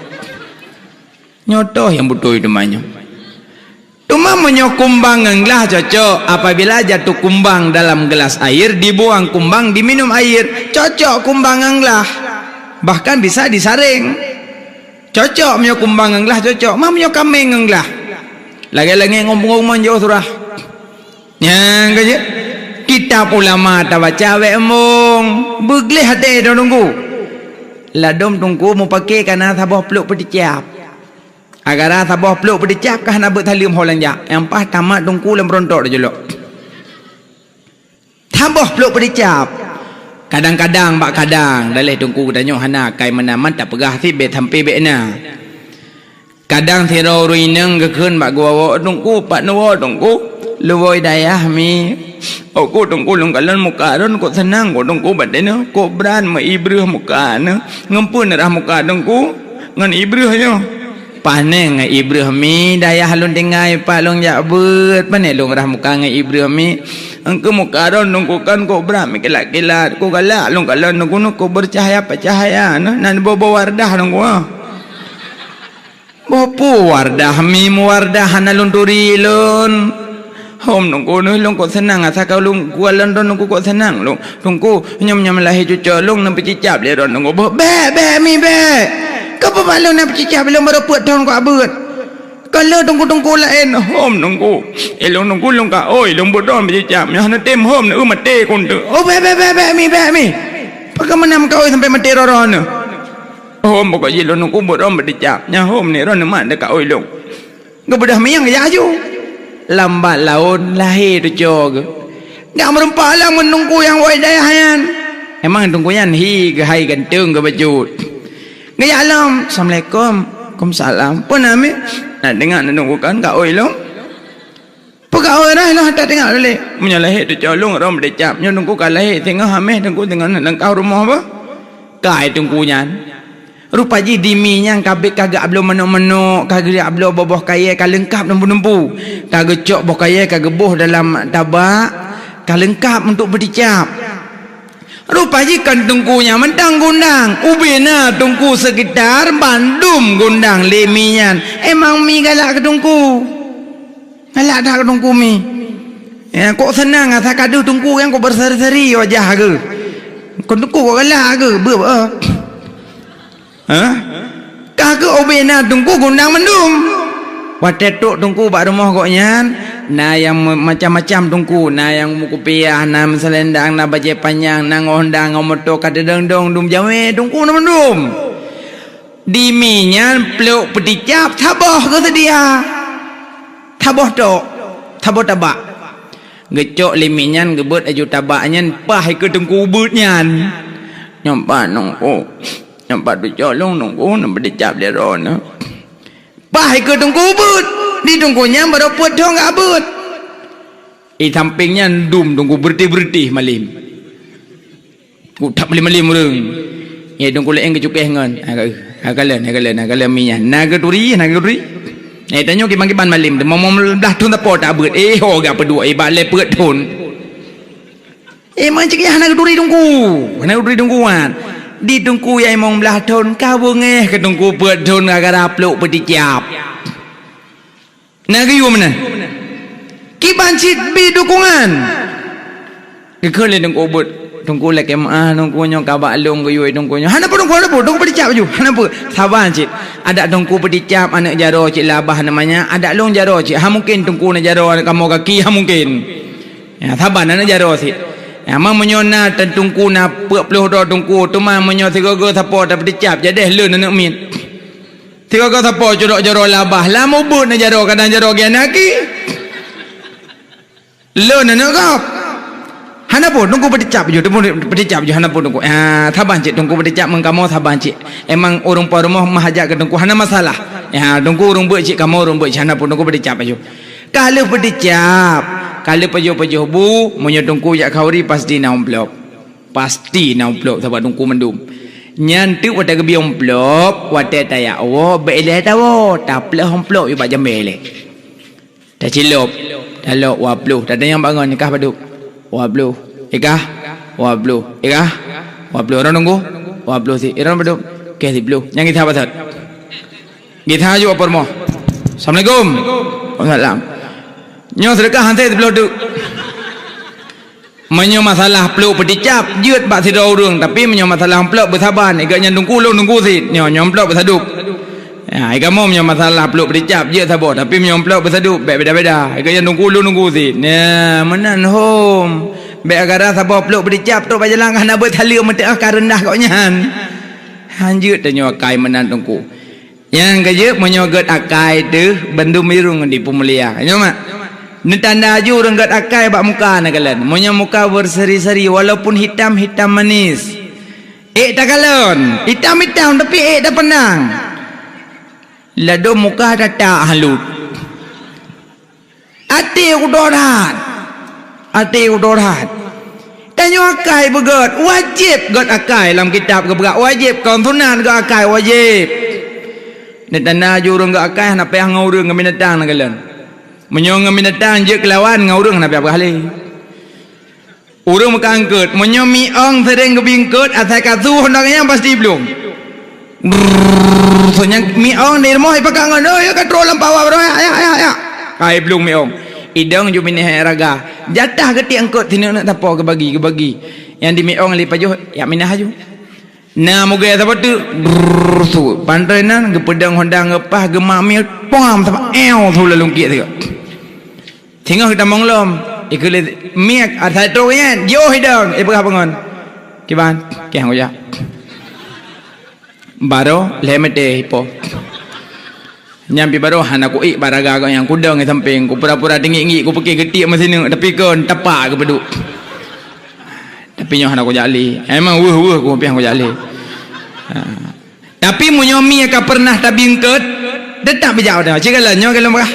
Nyoe toh nyang beutôi teuma nyoe. Teuma meunyoe kumbang ngon glah cocok, apabila jatuh kumbang dalam gelas air, dibuang kumbang, diminum air, cocok kumbang ngon glah. Bahkan bisa disaréng. Cocok meunyoe kumbang ngon glah cocok, ma meunyoe kaméng ngon glah. Lagèe langèt ngon punggông mon jôh surah. Nyang ka jeuet, kitab ulama tabaca wék embong, beugleh até droe teungku. Ladôm teungku mupake kana saboh plôk peuticap. Agara saboh plôk peuticap ka hana beuet saleuem ho lanjak, nyang paih tamat teungku lam rontok teujeulok. Saboh plôk peuticap. Kadang-kadang bak kadang, daleh teungku geutanyoe hana kai meunan, man tapeugah cit bèk sampé bèk na. Kadang sidroe ureueng inong geukheun bak geuwoe, "Teungku, pat neuwoe Teungku? Leuwoe dayah mi. Ôku Teungku lôn kalon muka droen kok seunang kok Teungku batée nyoe, kok brat meu ibreuh muka nyoe. Ngon peue neurah muka Teungku ngon ibreuh nyoe?" "Pané ngon ibreuh mi, dayah lôn tinggai pat lôn jak beuet, pané lôn rah muka ngon ibreuh mi. Engkeu muka droen Teungku kan kok brat meukilat-kilat, kok galak lôn kalon Teungku nyoe kok beucahaya-peucahaya nyoe, na neuboh-boh Wardah Teungku ah." "Boh peue Wardah mi, meuwardah hana lôn turi lôn." "Hom Teungku, nyoe lôn kok seunang, asa ka lôn kukalon droen Teungku kok seunang lôn. Teungku, nyoe meunyoe lahé cucoe lôn neupeucicap lé droen Teungku." "Boh, bèk, bèk mi, bèk. Keupeue bak lôn neupeucicap lôn barô peuet thôn kok beuet. Ka le teungku-teungku laén." "Hom Teungku, ilôn Teungku lôn ka oi lôn beuet droen peucicap, nyoe hana tem hom neu maté keu teuk." "Oh, bèk, bèk, bèk, bèk mi, bèk mi. Pakon meunan ka oi sampoe maté droe-droe nyoe?" "Hom pokok jih lôn Teungku beuet droen peucicap, nyan hom ni droen neumat teuka oi lôn." Geubeudôh mieng geujak aju. Lambat laôn lahé cucoe geuh. Geujak meurumpok lom ngon teungku nyang woe dayah nyan. Emang teungku nyan hi geuhai ganteng geuh bacut. Geujak lom, "Assalamualaikum." "Waalaikumsalam. Peue na mi?" "Na deungoe na teungku kan ka oi lôn?" "Peue ka oi roh lôn, hana deungoe lé." "Meunyoe lahé cucoe lôn rhom dicap, nyoe teungku ka lahé singoh hameh teungku singoh na langkah rumoh bah." Kai teungku nyan. Rupa jih di mi nyan ka bit ka geuabloe manok-manok, ka geuabloe boh-boh kayèe ka leungkap teumpu-teumpu. Ka geucok boh kayèe ka geuboh dalam tabak, ka leungkap untuk beuticap. Rupa jih kon teungku nyang mantong gundang, ubé na teungku sekitar bandum gundang lé mi nyan. Emang mi galak keu teungku. Galak that keu teungku mi. Ya, kok seunang asa ka deuh teungku nyan kok beuseri-seri wajah geuh. Kon teungku kok galak geuh, beuh, eh. Hah? Ka keuh ubé na teungku gundang mandum. Watèe trok teungku bak rumoh gobnyan, na nyang me-, macam-macam teungku, na nyang meukupiah, na meuselendang, na bajèe panyang, na ngon honda, ngon moto, ka teudong-dong dum jamèe teungku na mandum. Di mi nyan plôk peuticap saboh geuseudia. Saboh tok, saboh tabak. Geucok lé mi nyan geubeuet aju tabak nyan paih keu teungku ubeuet nyan. Nyoe pat Teungku. Nyoe pat tucok lôn Teungku, na beudicap lé droeneuh. Paih keu Teungku beuet. Di Teungku nyan barô peuet thon ka beuet. Di sampéng nyan dum Teungku beureuti-beureuti malem. Ku that malem-malem ureueng. Ya Teungku laén geucukéh ngon. Ha, ka, ha, kalon, ha, kalon, ha, kalon mi nyan. Na geuturi, na geuturi. Eh, tanyoe kiban-kiban malem teuh. Mo-, mo-, blah thon sapo tak beuet. Eh, ho gak peuduek, eh, bak lé peuet thon. Eh, man cit hana geuturi Teungku. Hana geuturi Teungku wan. Di Teungku nyang limong blah thon, ka beungéh keu Teungku peuet thon gara-gara plôk peuticap. Na geuyue meunan. Kiban cit bi dukungan. Geukheun lé Teungku beuet. Teungku lakée meu'ah Teungku nyoe ka bak lôn geuyue Teungku nyoe. Hana peue Teungku, hana peue. Teungku peuticap laju. Hana peue. Saban cit. Adak Teungku peuticap aneuk jaroe cit labah namanya. Adak lôn jaroe cit. Ha mungken Teungku na jaroe aneuk kamoe gaki. Ha mungken. Ya, saban aneuk jaroe sit. Ya, ma meunyoe na tan Teungku na peuet ploh droe Teungku, teuma meunyoe sigoe-goe sapo tapeuticap, jadeh lôn aneuk miet. Sigoe-goe sapo cudok jaroe labah, lam ubeuet na jaroe kadang jaroe geuh na ki. Lôn aneuk gob. Hana peue, Teungku peuticap ju, Teungku peuticap ju, hana peue Teungku. Ya, saban cit Teungku peuticap ngon kamoe saban cit. Emang ureueng po rumoh meuhajat keu Teungku, hana masalah. Ya, Teungku ureueng beuet cit, kamoe ureueng beuet cit, hana peue Teungku peuticap ju. Ka lheueh peuticap, ka lheueh pajoh-pajoh bu, meunyoe Teungku jak khanduri pasti na amplop. Pasti na amplop sabab Teungku mandum. Nyan teuk watée geubri amplop, watée tajak woe, bék ilée tawoe, taplôh amplop bak jamé ilée. Tacilop, talop dua ploh, tatanyong bak ngon, ikah padub? Dua ploh. Ikah? Dua ploh. Ikah? Dua ploh. Droeneuh Teungku? Dua ploh sit. Droeneuh padub? Keh siploh. Nyang gisa patot. Gisa ju apor moh. Assalamualaikum. Waalaikumsalam. Nyoe seudeukah han sép siploh teuk. Meunyoe masalah plôk peuticap, jeuet bak sidroe ureueng, tapi meunyoe masalah amplop beusaban, i gobnyan Teungku lôn Teungku sit. Nyoe, nyoe amplop beusadub. Ya, i kamoe meunyoe masalah plôk peuticap, jeuet saboh, tapi meunyoe amplop beusadub, bék beda-beda. I gobnyan Teungku lôn Teungku sit. Ya, meunan hom. Bék gara saboh plôk peuticap, trok bak jalan ka hana beuet saleuem meuteu'ah ka reundah gobnyan. Hanjeuet tanyoe akai meunan Teungku. Nyang keujeuet meunyoe gét akai teuh bandum irong dipeumulia. Nyoe mak. Neutanda ju ureueng gét akai bak muka neukalon. Meunyoe muka berseri-seri walaupun hitam, hitam manis. Ék takalon, hitam-hitam tapi ék tapandang. Ladôm muka tatak halut. Até udoe that. Até udoe that. Tanyoe akai beugét, wajéb gét akai lam kitab geupeugah wajéb, kon sunat gét akai wajéb. Neutanda ju ureueng gét akai hana payah ngon ureueng ngon binatang neukalon. Meunyoe ngon binatang jeuet keulawan ngon ureueng hana payah peugah lé. Ureueng meuka eungkôt, meunyoe miong seuréng geubi eungkôt, asai ka su honda nyan pasti blong. Brrrr, so nyang miong di rumoh ipakat ngon, "Oi, ka trok lam pawa baroe, ayak, ayak, ayak." Kai blong miong. Idong ju binéh raga. Jatah geutiek eungkôt sineuk-neuk sapo geubagi, geubagi. Nyang di miong lé pajoh, yak minah aju. Na mugée saboh teuk, brrrr, su. Pantoe nan, geupeudong honda ngeupah, geumak miet, pom, sapat, ew, su lalu kiek sigoe. Singoh geutamong lom, ikheun lé miet asai trok nyan, jiôh idong, ipeugah peue ngon. Kiban, kiah kujak. Baroe lhée meuté ipo. Nyan pi baroe hana kuék bak raga gobnyan, kudong di sampéng, kupura-pura teungiek-ngiek, kupiké geutiek meusineuk, tapi kon tapak geupeuduek. Tapi nyoe hana kujak lé. Emang weueh-weueh kupiah kujak lé. Ha. Tapi meunyoe mie ka peureunah tabi eungkôt, teutap bijak udah. Cit galak nyoe galak meurah.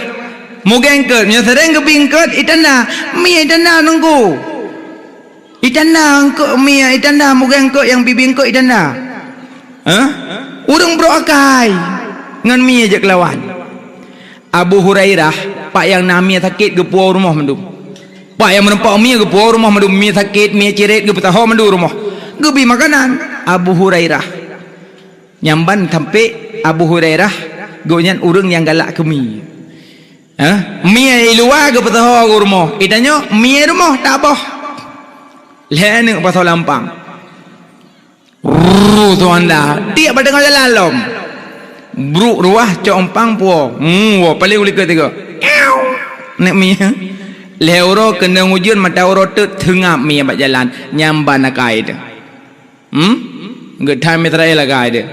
Mugée eungkôt, meunyoe seuréng geubi eungkôt, itanda. Mie itanda Teungku. Itanda eungkôt mie, itanda mugée eungkôt nyang bibi eungkôt itanda. Hah? Ureueng brok akai ngon mie jeuet keulawan. Abu Hurairah, pak nyang na mie sakét geupuwoe u rumoh mandum. Pak nyang meureumpok mie geupuwoe u rumoh mandum, mie sakét, mie cirét geupeusaho mandum u rumoh. Geubi makanan Abu Hurairah. Nyang ban sampai Abu Hurairah, gobnyan ureueng nyang galak keu mie. Hah? Mie i luwa geupeusaho u rumoh. Itanyoe mie rumoh taboh. Lhée aneuk pasoe lampang. Ruu, tuan dah. Tiek bak teungoh jalan lom. Bruk ruah cok umpang puo. Hmm, wo, paléng ulikot tiga. Ew. Nek mie. Lhée uroe keunong ujeuen mata uroe teuk teungab mie bak jalan. Nyang ban akai teuh. Hmm? Geuthai Israel akai teuh.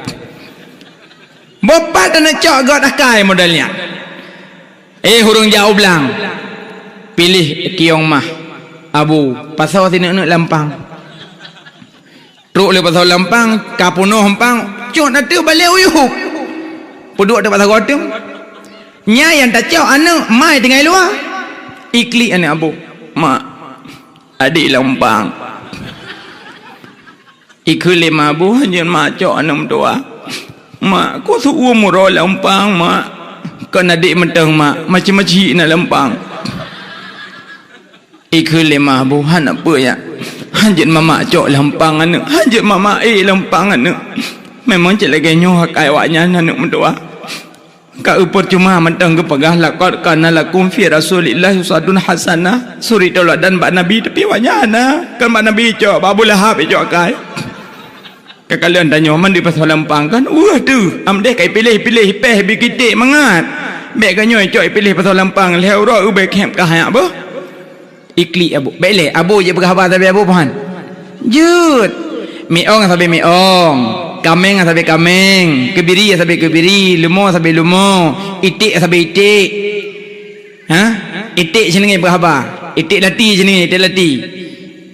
Bopat dan cok gét akai model nyan. Eh, ureueng jak u blang. Piléh kiong mah. Abu, pasoe sineuk-neuk lampang. Trok lé pasoe lam pang, ka peunoh lam pang, cot ateueh balée uyueb. Peuduek teuk bak sagoe teuh. Nyan nyang tacok aneuëk mai tinggai luwa. Iklik aneuëk aboh, "Mak, adék lam pang." Ikheun lé ma aboh, "Hanjeuet mak cok aneuëk meutuwah. Mak, kok seu-uem uroe lam pang, mak. Kon adék mantong, mak, macam-macam na lam pang." Ikheun lé ma aboh, "Hana peue, ya. Hanjeuet mamak cok lam pang aneuëk, hanjeuet mamak ék lam pang aneuëk." Memang cit lagée nyoe akai awaknyan aneuëk meutuwah. Ka eu peucuma mantong geupeugah, "Laqad kana lakum fi Rasulillahi uswatun hasanah." Suri tauladan bak Nabi, tapi awaknyan hana. Kan bak Nabi icok, bak Abu Lahab icok akai. Ka kalon tanyoe mandum pasoe lam pang kan? Weueh teuh, am deh ka ipiléh-piléh, ipéh bi kiték mangat. Bék ka nyoe icok ipiléh pasoe lam pang, lhée uroe ubé khép ka hayak beuh. Iklik aboh. Bék lé, aboh jeuet peugah haba sabe aboh, pahan? Jeuet. Miong sabe miong, kaméng sabe kaméng, keubiri sabe keubiri, leumo sabe leumo, iték sabe iték. Ha? Iték sineungi peugah haba. Iték lati sineungi, iték lati.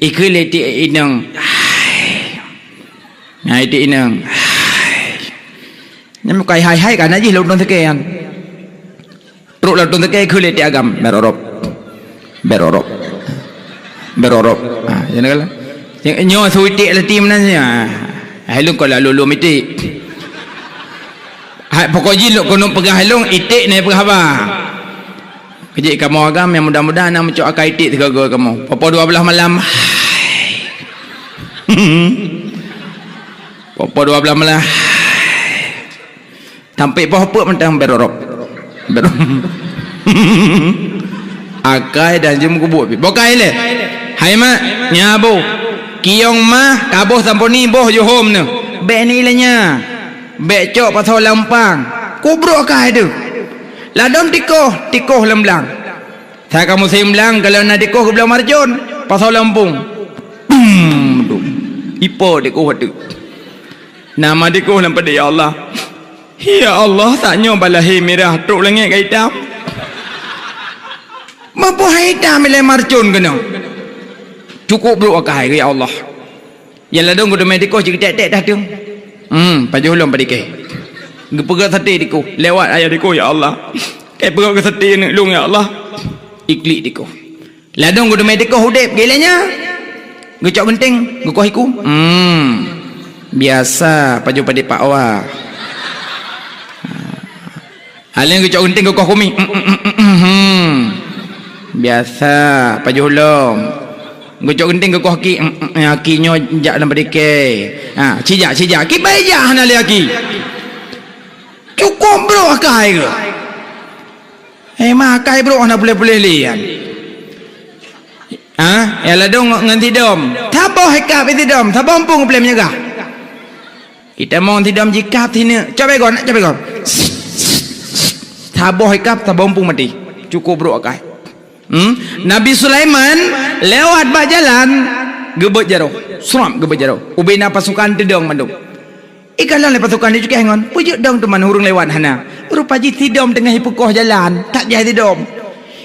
Ikheun lé iték inong. Hai. Nah, iték inong. Hai. Nyan bukai hai-hai ka na jih lam utông seukée nyan. Trok lam utông seukée, ikheun lé iték agam, "Berorop. Berorop. Berorop." Ha, nyan kan. Nyoe su iték lati meunan nyan. Ha, hai lôn kon lalu lôn iték. Hai pokok jih lôn keuneuk peugah hai lôn, iték na peugah haba. Keu jih kamoe agam nyang mudah-mudahan na meucok akai iték sigoe-goe kamoe. Poh-poh dua blaih malam. Poh-poh dua blaih malam. Sampai poh peuet mantong berorop. Berorop. Akai dan jeuem kubu. Bokai lé. Hai mak, nyan aboh. Kiong mah, ka boh sampoe ni boh jihom neuh. Bék ni lé nyan. Bék cok pasoe lam pang. Kubrok akai teuh. Ladom tikoh, tikoh lam blang. Sa ka musém blang, kalau na tikoh geublang marcon, pasoe lam pung. Bum! Ipo tikoh ateueh. Nama tikoh lam padé, ya Allah. Ya Allah, tanyoe balahé mirah trok langét ka itam. Meupeuhai itam ilée marcon keunoe. Cukup brok akai, ya Allah. Nyang ladom geuteumé tikoh cit geutek-tek dah teueng. Hmm, pajoh lom padikée. Geupeugah saté tikoh, lewat ayah tikoh, ya Allah. Kai peugah keu saté aneuk lôn, ya Allah. Iklik tikoh. Ladom geuteumé tikoh udeb, gilanya. Geucok geunteng, geukoh iku. Hmm. Biasa pajoh padé pakwa. Aleng geucok geunteng geukoh kumi. Hmm. Biasa pajoh lom. Geucok geunteng geukoh ki. Hmm, hmm, aki nyoe jak lam padikée. Ha, cijak, cijak. Kibai jak hana lé aki. Cukup brok akai geuh. Eh, ma akai brok hana puléh-puléh lé nyan. Ha? Ya ladong ngon sidom. Saboh ikab sidom, saboh empung puléh meunyeugah. Itamong sidom jikab sineuk. Cobai gon, cobai gon. Saboh ikab, saboh empung maté. Cukup brok akai. Hmm? Nabi Sulaiman lewat bak jalan, geubeuet jaroe. Srap geubeuet jaroe. Ubena pasukan teudong mandum. Ikalon lé pasukan di cukéh ngon, peujeuet dong teuma ureuëng lewat hana. Rupa jih sidom teungoh ipeukoh jalan, that jai sidom.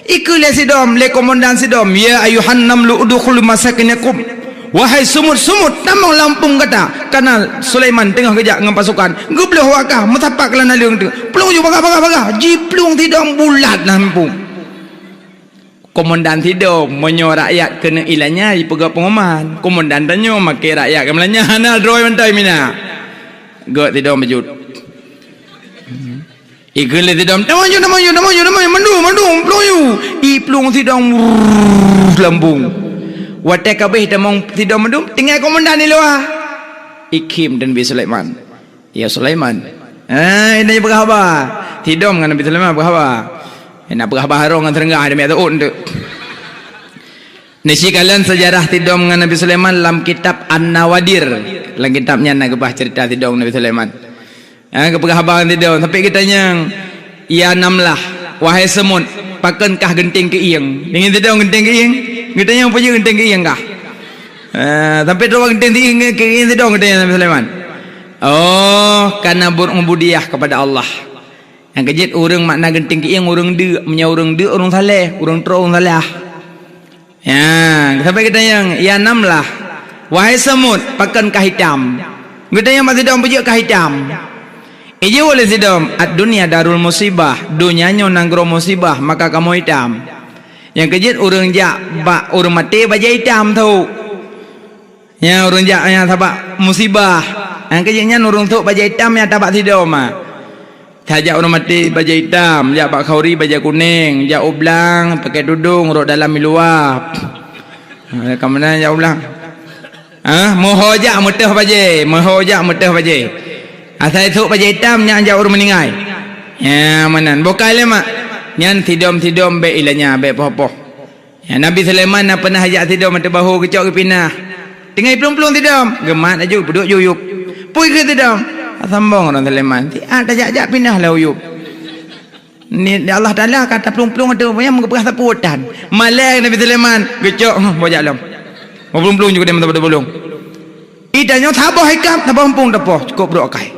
Ikeu lé sidom, lé komandan sidom, "Ya ayuhan namlu udkhulu masakinakum." Wahai sumut-sumut, tamong lam empung gata. Kana Sulaiman teungoh geujak ngon pasukan. Geubloh wakah, meusapat keu lam naleueng teuh. Plueng ju bagah-bagah-bagah. Jiplueng sidom bulat lam empung. Komandan sidom, meunyoe rakyat keuneuk ilanya jipeugah pengumuman. Komandan tanyoe makai rakyat keumalanya hana droe mantong mina. Gok sidom beujeuet. Ikeu lé sidom, "Tamong ju, tamong ju, tamong ju, tamong ju, mandum, mandum, plueng ju." Iplueng sidom, wurr, lambung. Watée ka abéh tamong sidom mandum, tinggai komandan di luwa. Ikhém dan Nabi Sulaiman. "Ya Sulaiman." "Eh, ini peugah haba." Sidom ngon Nabi Sulaiman peugah haba. Eh, nak peugah haba harong ngon seureuengah demi ateuôt tu. Neusikalon seujarah sidom ngon Nabi Sulaiman lam kitab An-Nawadir. Lam kitab nyan na geubah cerita sidom Nabi Sulaiman. Ha, geupeugah haba ngon sidom, sampai geutanyong, "Ya namlah, wahai semut, pakon kah geunteng keuieng?" Deungon sidom geunteng keuieng, geutanyong, "Peue jeuet geunteng keuieng kah?" Ha, sampai droe geunteng keuieng, keuieng sidom geutanyong Nabi Sulaiman. "Oh, karena berubudiyah kepada Allah." Nyang keujeuet ureuëng makna geunteng keuieng ureuëng deuk, meunyoe ureuëng deuk ureuëng saleh, ureuëng troe ureuëng salah. Ya, sampai geutanyong, "Ya namlah, Wahai Samud, pakon ka hitam? Geutanyoe bak Sidom, peue jeuet ka hitam? Ijaweueb lé Sidom, "Ad-dunya darul musibah, donya nyoe nanggroe musibah, maka kamoe hitam." Nyang keujeuet ureuëng jak bak ureuëng maté bajée hitam thok. Nyan ureuëng jak nyan sabab musibah. Nyang keujeuet nyan ureuëng thok bajée hitam nyang tabak Sidom, ah. Tajak ureuëng maté bajée hitam, jak bak khauri bajée kunéng, jak u blang pakai tudong rot dalam i luwa. Ha, ka meunan jak u blang. Ha, meuho jak meutoh bajée, meuho jak meutoh bajée. Asai thok bajée hitam nyan jak ureuëng meuninggai. Ya, meunan. Bukai lé mak. Nyan Sidom-Sidom bék ilanya, bék poh-poh. Ya, Nabi Sulaiman na peunah jak Sidom ateueh bahô geucok geupinah. Tinggai plueng-plueng Sidom, geumat laju peuduek juyup. Pui keu Sidom. Sambong ureuëng Sulaiman. Siat tajak-jak pinah lah uyup. Ni Allah Taala ka taplueng-plueng ateueh payah meugeupeuhah sapeue tan. Malée Nabi Sulaiman geucok, huh, bajak lom. Baplueng-plueng juga dia mantap pada bolong. Ita nyoe saboh ikam, saboh empung tapoh, cukup brok akai.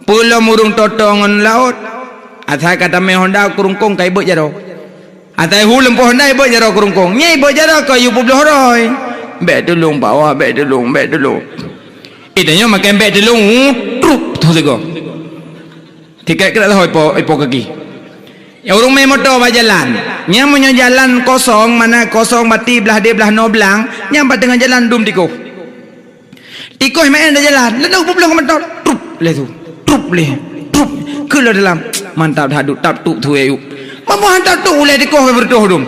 Peulom ureuëng toto ngon laôt, asai ka tamé honda kurungkong kai beuet jaroe. Asai hu leumpôh honda ibeuet jaroe kurungkong. Nyai ibeuet jaroe keu yue peubloh roi. Bék tulông, Pak Wah, bék tulông, bék tulông. Ita nyoe makai bék tulông, trup, tu sigoe. Tikai keurak lhôi po, ipo kaki. Ya, ureuëng mé moto bak jalan. Nyang meunyoe jalan kosong, mana kosong bati blah deh blah noe blang, nyang bak teungoh jalan dum tikoh. Tikoh maén dah jalan, lalu peubloh moto, trup lé tu, trup lé, trup. Keu lom dalam, mantap dah duek tap tup tu ayup. Mamah hantar tup ulai tikoh ke bertuh dum.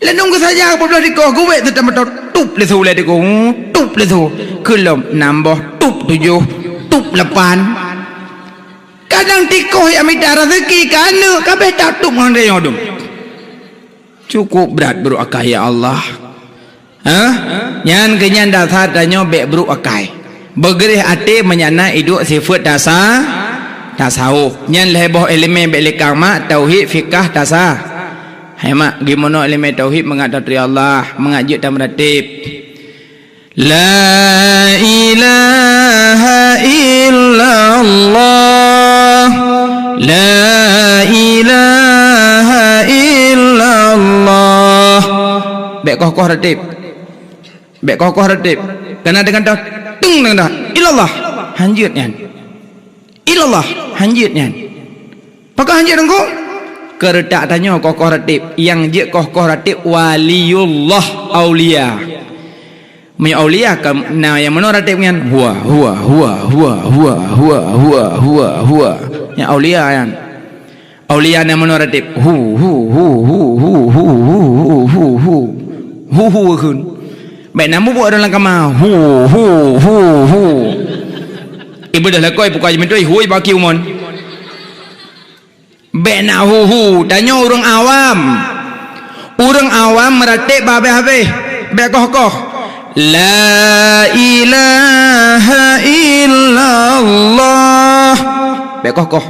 Lalu ke saja peubloh tikoh, guwek tu tam moto, tup lé tu ulai tikoh, tup lé tu. Keu lom, nam boh, tup tujoh, tup lapan. Kadang tikoh nyang mita rezeki ka aneuk, kabeh tatup ngon rayong dum. Cukup brat brok akai, ya Allah. Ha? Nyan keu nyan dasar tanyoe bék brok akai. Beugréh até meunyan na iduek sifeuet tasa-, tasawuf. Nyan lhée boh iéleumé bék lé kang mak, tauhid, fikah, tasa-, hai mak, geumono iéleumé tauhid mangat taturi Allah, mangat jeuet tameuratéb. La ilaha illallah. La ilaha illallah. Bék koh-koh ratéb. Bék koh-koh ratéb. Kana deungon dah, teng deungon dah. Illallah. Hanjeuet nyan. Illallah. Hanjeuet nyan. Pakon hanjeuet ngon kong? Keureutak tanyoe koh-koh ratéb. Nyang jeuet koh-koh ratéb waliullah, aulia. Meunyoe aulia ka na nyang meunoe ratéb nyan, hua, hua, hua. Nyang aulia nyan. Aulia na meunoe ratéb, hu, hu, hu. Hu, hu kheun. Bék na mubuet ureuëng lam kama, hu, hu, hu, hu. Ibeudôh lakoe buka jimeuntui, hui baki umon. Bék na hu-hu, tanyoe ureuëng awam. Ureuëng awam meuratéb bah habéh-habéh, bék koh-koh. La ilaha illallah. Bék koh-koh.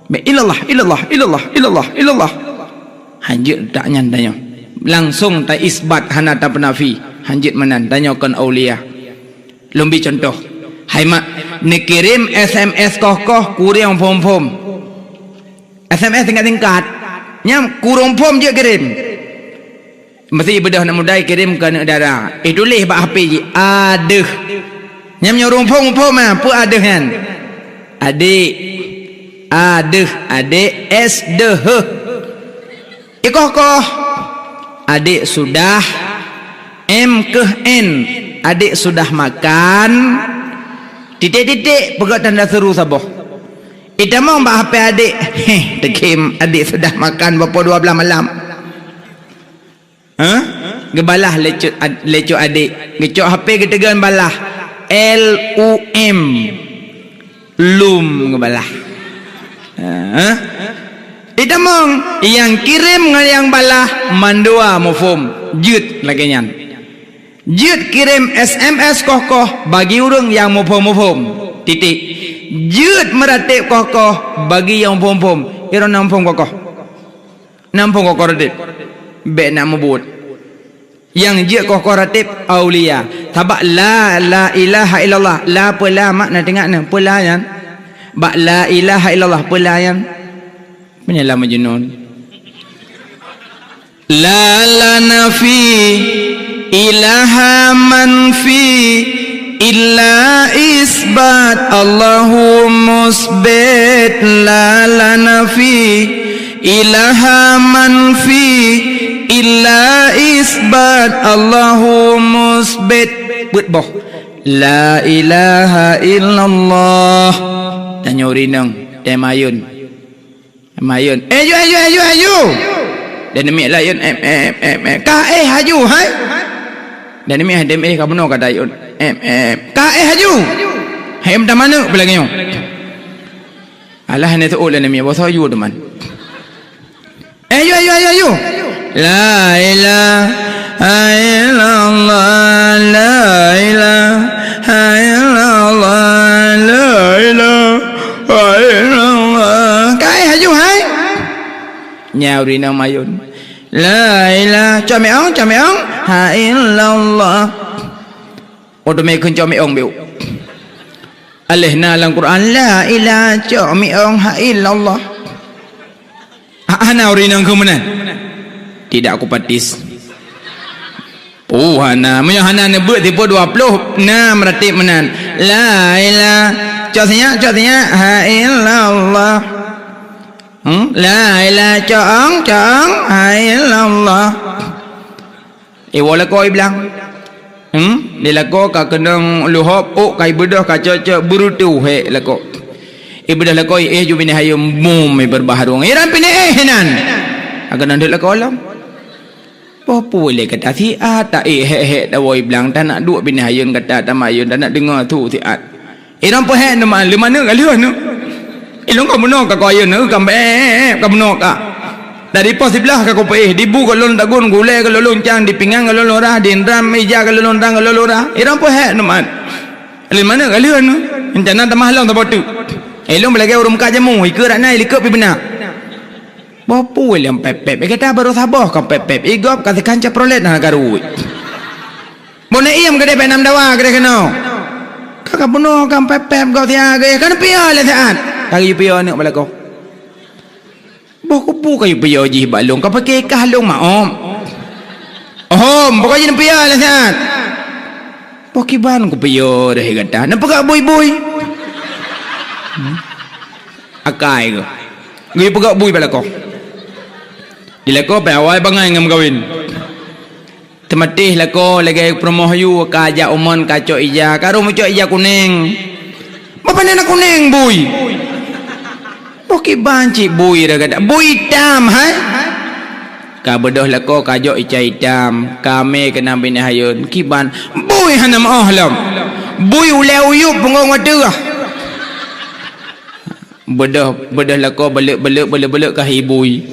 Bék illallah, illallah, illallah, illallah, illallah. Hanjeuet that nyan tanyoe. Langsong ta isbat hana tapeunafi. Hanjeuet meunan tanyoe kon aulia. Lôn bi cuntoh. Hai mak, neukirém S M S koh-koh kureueng phom-phom. S M S singkat-singkat, nyang kureueng phom jeuet kirém. Meusti ibeudôh aneuk muda ikirém keu aneuk dara. Ituléh bak H P jih, adeuh. Nyang meunyoe ureueng phom-phom, ah, peue adeuh nyan? Adék. Adeuh, adék, S deuh. Ikoh-koh, adék sudah, M keuh N, adék sudah makan, titik-titik, peugöt tanda seru saboh. Itamong bak H P adék, heh, teukhém adék sudah makan bak dua belas malam. Hah? Geubalah lé cut ad-, lé cut adék, geucok H P geuteugon balah, L U M. Lum geubalah. Ha? Itamong, nyang kirém ngon nyang balah mandua muphom. Jeuet lagée nyan. Jeuet kirém S M S koh-koh bagi ureuëng nyang muphom-muphom. Titik. Jeuet meuratéb koh-koh bagi nyang muphom-muphom. Iron na muphom koh-koh. Na muphom koh-koh ratéb. Bék na mubuet. Nyang jeuet koh-koh ratéb aulia. Sabab la, la ilaha illallah. La peue la mak na teuingat na. Peue la nyan? Bak la ilaha illallah peue la nyan? Meunyoe la Majnun. La, la nafi. Ilaha manfi illa isbat, Allahu musbit la la nafi. Ilaha manfi illa isbat, Allahu musbit. Beuet boh. La ilaha illallah. Tanyoe rinong, teumayun. Mayun. Eh, aju, aju, aju, aju. Dan demi layun, em, em, em, em. Ka eh aju, hai? Dan demi eh, dem eh, ka bunoe ka dayun. Em, em. Ka eh aju. Hai, em, tamane, peulagi nyoe. Alah, ni tu, oh, dan demi, bosah aju, teman. Eh, aju, aju, aju, aju. La ilaha illallah, la ilaha illallah, la ilaha illallah. Ka eh aju, hai? Nyan ureueng inong mayun. La ilaha, cok miong, cok miong. Ha illallah. Oh, teumé kheun cok miong biu. Aléh na lam Quran, la ilaha, cok miong, ha illallah. Ha, hana ureueng inong kheun meunan? Tidak kupatis. Oh, hana. Meunyoe hana neubeuet siplôh dua plôh, na meuratéb meunan. La ilaha, cok sinyak, cok sinyak, ha illallah. Hmm? La ilaha, cok ong, cok ong, ha illallah. Eh, woe lakoe i blang. Hmm? Di lakoe ka keunong luhop, ôk ka ibeudôh, ka cok-cok, beureutoh hék lakoe. Ibeudôh lakoe, eh, ju binéh hayeu mum, eh, beureubaharong. Eh, ram pinéh, eh, nan. Ka keunong deuek lakoe lom. Boh peue lé gata siat, ta, eh, hék-hék tawoe i blang, ta nak duek binéh hayeu gata, ta mayun, ta nak deungoe su siat. Irong peuhék neu ma-, leumaneuk ka lheueh neu. Ilong ka bunoe ka kayeu neu, ka bèe, ka bunoe ka. Dari poh siblaih ka kupeuéh, di bu ka lôn tagun, gulèe ka lôn loncang, di pingan ka lôn lurah, di indram ija ka lôn loncang, ka lôn lurah. Irong peuhék neu mat. Leumaneuk ka lheueh neu. Rencana tamah lom saboh teuk. Ilong beulagèe ureueng meukat jamu, ikeue rak na, ilikot pi beuna. Boh peue lé pép-pép, eh, gata barô saboh ka pép-pép, igop ka teukanca prolet hana karu. Boh na iem keudeh bak nam dawa keudeh keunoe. Ka, ka bunoe ka pép-pép gob siat, eh, ka neupiôh lé siat. Ka geuyue piôh aneuk bak lakoe. Boh kupeue ka geuyue piôh jih bak lôn, ka pike kah lôn maom. Ohom, pokok jih neupiôh lé siat. Boh kiban kupiôh deh gata, neupeugah bui-bui. Hmm. Akai keuh. Geuyue peugah bui bak lakoe. Di lakoe pih awai bangai ngon meukawen. Teumatéh lakoe lagèe peurumoh yue ka jak umon ka cok ija, ka rhom cok ija kuneng. Bapa na kuneng bui. Boh kiban cit bui ragada. Bui itam, hai? Ka beudôh lakoe ka jok ica itam, ka mè keunan binéh hayeu, kiban bui hana meu'oh lom. Bui ulèe uyueb punggong watèe. Beudôh, beudôh lakoe beuleuk-beuleuk, beuleuk-beuleuk ka hi bui.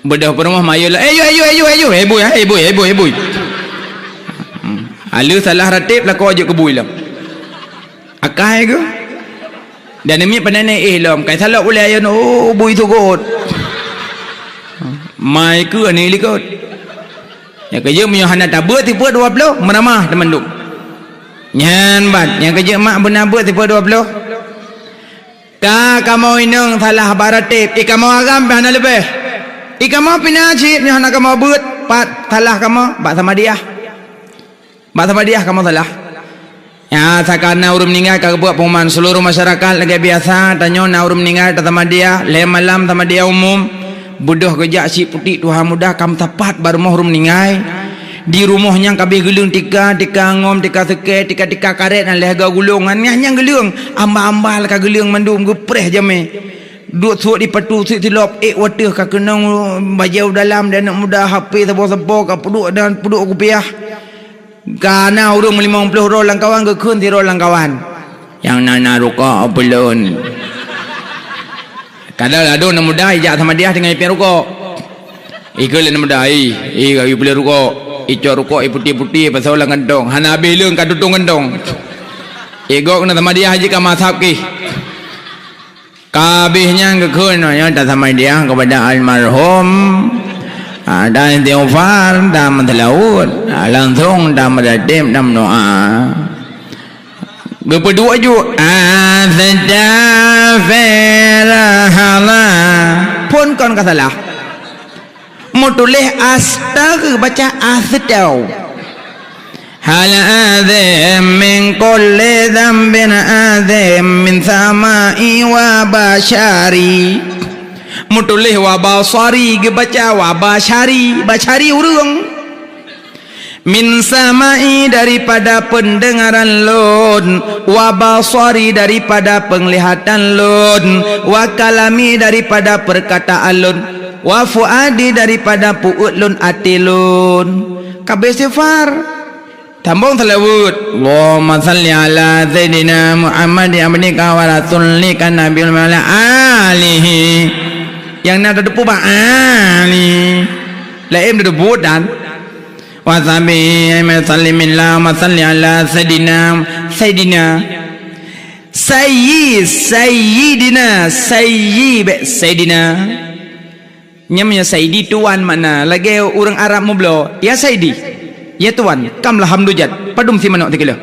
Beudôh peurumoh mayeu lah, "Eh, yu, eh, yu, eh, yu, eh, yu, eh, bui, eh, bui, eh, bui, eh, bui." Hmm. Aleuh salah ratéb lakoe jeuet keu bui lom. Akai keuh. Dan namiet pandai nai éh lom, kai salop ulèe ayôn, oh, bui sugot. Mai keuh aneuk likot. Nyang keujeuet meunyoe hana tabeuet siplôh dua plôh, meuramah teumandum. Nyan ban, nyang keujeuet mak beuna beuet siplôh dua plôh. Ka kamoe inong salah bak ratéb, i kamoe agam pih hana leubeh. I kamoe pih na cit nyoe hana kamoe beuet, pat salah kamoe bak Samadiyah. Bak Samadiyah kamoe salah. Nyan, sakana ureueng meuninggai ka geubuet pengumuman seuluruh masyarakat lagèe biasa, tanyoe na ureueng meuninggai ta Samadiyah, lhèe malam Samadiyah umum. Beudôh geujak cit putik tuha muda ka meusapat bak rumoh ureueng meuninggai. Di rumoh nyan ka abéh geuleueng tika, tika ngom, tika seukée, tika-tika karét nyang lhèe gulong nyan, nyan, nyan geuleueng, ambal-ambal ka geuleueng mandum, geupreh jamé. Duek suet di patu sit silop, ék watèe ka keunong bajèe u dalam di aneuk muda, H P saboh-saboh, ka peuduek dan peuduek kupiah. Ka na ureueng meulimong plôh droe lam kawan geukheun sidroe lam kawan. Nyang na na rukok peulon. Kadang ladôm aneuk muda ijak Samadiyah teungoh ipiep rukok. Ikheun lé aneuk muda, "Ih, ih, ka geupeuleuen rukok." Icok rukok iputéh-putéh pasoe lam kantong. Hana abéh leuen ka tutong kantong. Igok na Samadiyah jih ka masab kih. Ka abéh nyan geukheun, nyoe ta Samadiyah keupada almarhum, ha, ta istighfar, ta meuseulaweuet, ha, langsong ta meuratéb, ta meudoa. Geupeuduek ju, "Astaghfirullah." Phôn kon ka salah. Meutuléh astaga, baca astau. Hal azim min kulli dzambin azim min sama'i wa basyari. Meutuléh wa basari, geubaca wa basyari, basyari ureuëng. Min sama'i daripada peundeungaran lôn, wa basari daripada peunglihatan lôn, wa kalami daripada peurkataan lôn, wa fuadi daripada peuet lôn até lôn. Ka beuistighfar. Tambong seulaweuet. Allahumma salli ala Sayyidina Muhammad abdika wa rasulika nabiyil wa ala alihi. Nyang na tateupeue bak ali. Laén tateupeue dan. Wa sahbihi wa sallim, Allahumma salli ala Sayyidina, Sayyidina. Sayyi, Sayyidina, Sayyi, bèk Sayyidina. Nyan meunyoe Saidi tuan makna, lagèe ureuëng Arab meubloe, "Ya Saidi, ya tuan, kam lah hamdujat, padum si manok tikilo."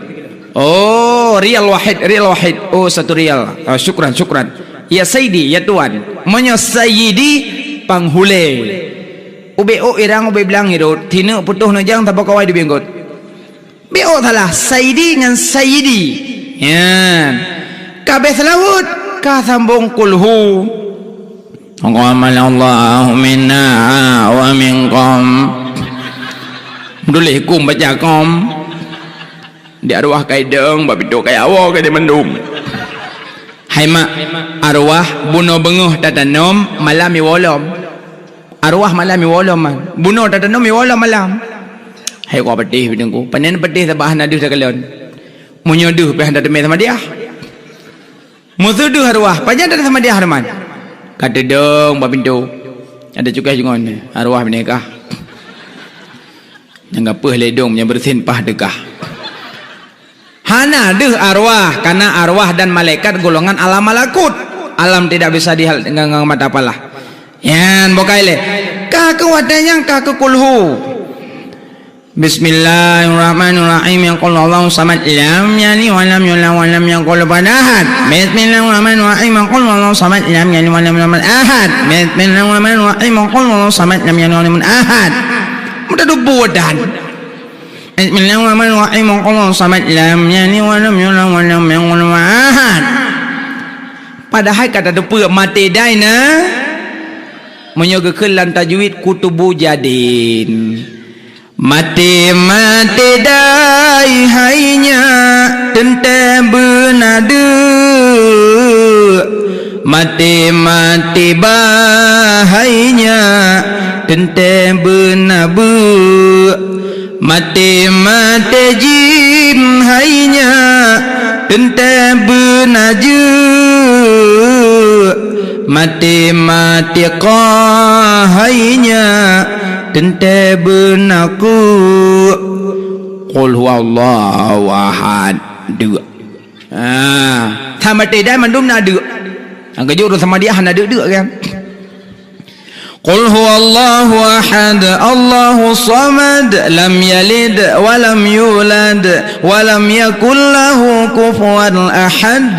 "Oh, rial wahid, rial wahid." "Oh, satu rial." "Ah, syukran, syukran." "Ya Saidi, ya tuan." Meunyoe Saidi, panghulèe. Ubé ôk irang, ubé blang irot, tineuk putôh neujang, saboh kawai dibinggot. Beuôt salah, Saidi ngon Sayyidi. Nyan. Ka abéh seulaweuet, ka sambong kulhu. Taqabbalallahu minna wa minkum. Meutuléh kum baca kom. Di arwah kai deueng, bak pintoe kai awoe, kai di mandum. Hai mak, arwah bunoe beungoh tatanom, malam iwoe lom. Arwah malam iwoe lom man. Bunoe tatanom iwoe lom malam. Hai kok peudeh bideng ku. Panen peudeh sabab hana deuh takalon. Meunyoe deuh pih hana teumé samadiah. Meuseu deuh arwah, pajan tasamadiah teuma. Ka teudong bak pintoe. Ada cukai jungon. Arwah bineka. Nyang gapeue lé dong nyang beureusin paih deukah. Hana deuh arwah, karena arwah dan malaikat golongan alam malakut. Alam tidak bisa dilihat dengan mata kepala. Nyan, bukai lé. Ka keu watèe nyan, ka keu kulhu. Bismillahirrahmanirrahim. Ya qul huwallahu samad. Lam yalid wa lam yulad wa lam yakul lahu kufuwan ahad. Bismillahirrahmanirrahim. Ya qul huwallahu samad. Lam yalid wa lam yulad ahad. Bismillahirrahmanirrahim. Ya qul huwallahu samad. Lam yalid wa lam yulad ahad. Mudah dubu dan. Bismillahirrahmanirrahim. Qul huwallahu samad. Lam yalid wa lam yulad wa lam yakul lahu kufuwan ahad. Padahai ka tateupeue maté dai na, meunyoe geukheun lam tajwid kutubu jadin. Maté, maté dai hai nyak, teuntèe beuna deuk. Maté, maté ba hai nyak, teuntèe beuna beuk. Maté, maté jim hai nyak, teuntèe beuna jeuk. Maté, maté qaf hai nyak, teuntèe beuna kuk. Qul huwallahu ahad. Deuk. Ah, tamaté dai mandum na deuk. Nyang keujeuet ureuëng samadiah hana deuk-deuk kan. Qul huwallahu ahad, Allahus samad, lam yalid wa lam yulad, wa lam yakul lahu kufuwan ahad.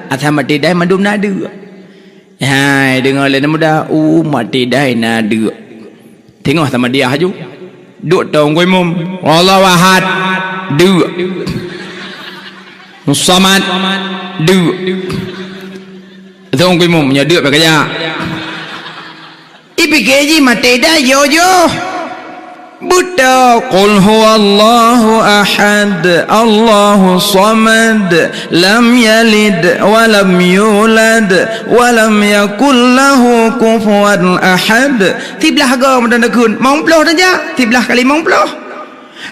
Ata maté dai mandum na deuk. Hai, deungoe lé muda, u maté dai na deuk. Teungoh samadiah aju. Duek tong gui mum. Wallahu ahad. Deuk. Samad. Deuk. Tong gui mum nyoe deuk pakai jak. Ipike jih maté dah joh-joh. Beutôi. Qul huwallahu ahad, Allahu samad, lam yalid wa lam yulad, wa lam yakul lahu kufuwan ahad. Siblah go meudan deukheun, mong ploh tajak, siblah kali mong ploh.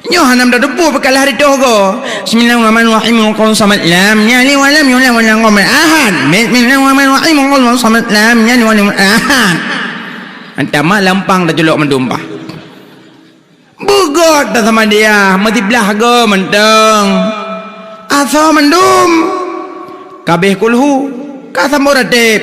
Nyoe hana meudan teupeu peukalah ridho go. Bismillahirrahmanirrahim. Qul samad lam yalid wa lam yulad wa lam yakul ahad. Bismillahirrahmanirrahim. Qul samad lam yalid wa lam yulad ahad. Anta mak lampang taculok mandum bah. Beugot dah sama dia, meusiblah go mantong. Asoe mandum. Kabeh kulhu, ka sambot rateb.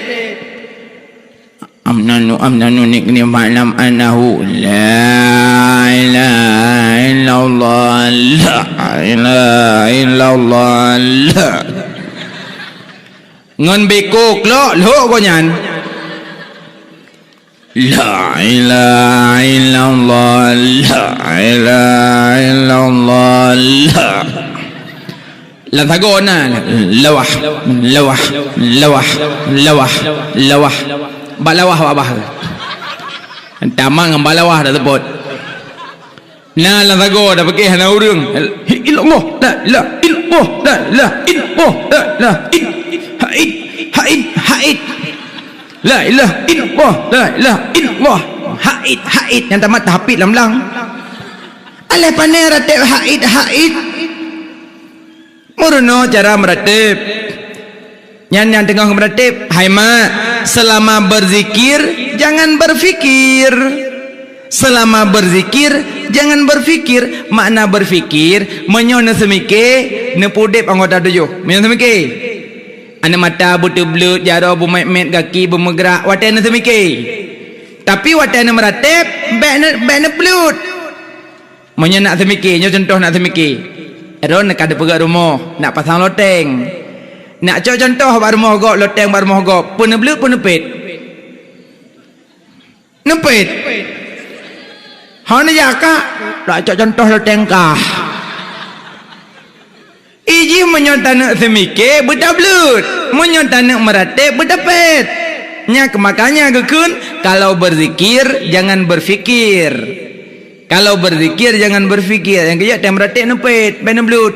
Amnanu, amnanu nikni ma'lam annahu la ilaha illallah, la ilaha illallah, la. Ngon beko klok, lhok go nyan. La ilaha illallah, la ilaha illallah, la. Lam sagoe na, lawah, lawah, lawah, lawah, lawah. Bak lawah, bak bah. Tamat ngon bak lawah dak seupôt. Na lam sagoe dak pike hana ureuëng. Hi, illallah, la ilaha illallah, la ilaha illallah, la ilaha il-, haid, haid, haid. La ilaha illallah, la ilaha illallah. Haid, haid, nyang tamat tahapit lam blang. Aléh pane ratéb haid, haid. Meurunoe cara meuratéb. Nyan nyang teungoh meuratéb, hai mak, selama berzikir, jangan berfikir. Selama berzikir, jangan berfikir. Makna berfikir, meunyoe neuseumike, neupeudeb anggota tujoh. Meunyoe seumike. Aneuk mata beuteubleuet, jaroe beumét-mét, gaki beumeugrak, watée neuseumiké. Tapi watée neumeuratéb, bék ne-, bék neubleuet. Meunyoe nak seumiké, nyoe cuntoh nak seumiké. Droeneuh ka deupeugét rumoh, nak pasang loteng. Nak cok cuntoh bak rumoh gob, loteng bak rumoh gob, peue neubleuet, peue neupét. Neupét. Hana jak kak, dak cok cuntoh loteng kah. Ijih meunyoe taneuk seumiké beutableuet, meunyoe taneuk meuratéb beutapét. Nyan keuh makanya geukheun, kalau berzikir jangan berfikir. Kalau berzikir jangan berfikir. Nyang keujeuet teuh meuratéb neupét, bék neubleuet.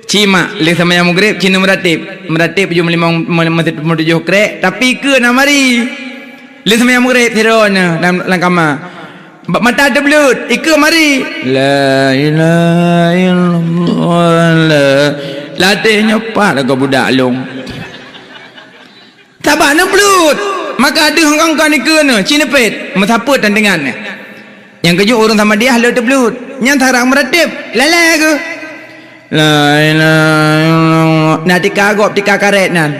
Ci mak, lheueh seumayang Maghrib, ci neumeuratéb. Meuratéb jeuem limong, me-, me-, meutujoh krek, tapi keue na mari. Lheueh seumayang Maghrib sidroe nyoe lam, lam kama. Bak mata teubleuet, ikeue mari. La ilaha illallah. La, lateh nyoe pat lagoe budak lôn. Sabab neubleuet, maka deuh ngon kon ikeue nyoe, ci neupét, meusapeue tan deungon nyan. Nyang keujeuet ureuëng Samadiyah le teubleuet, nyan sarak meuratéb, lalée geuh. La ilaha illallah. Na tika gob, tika karet nyan.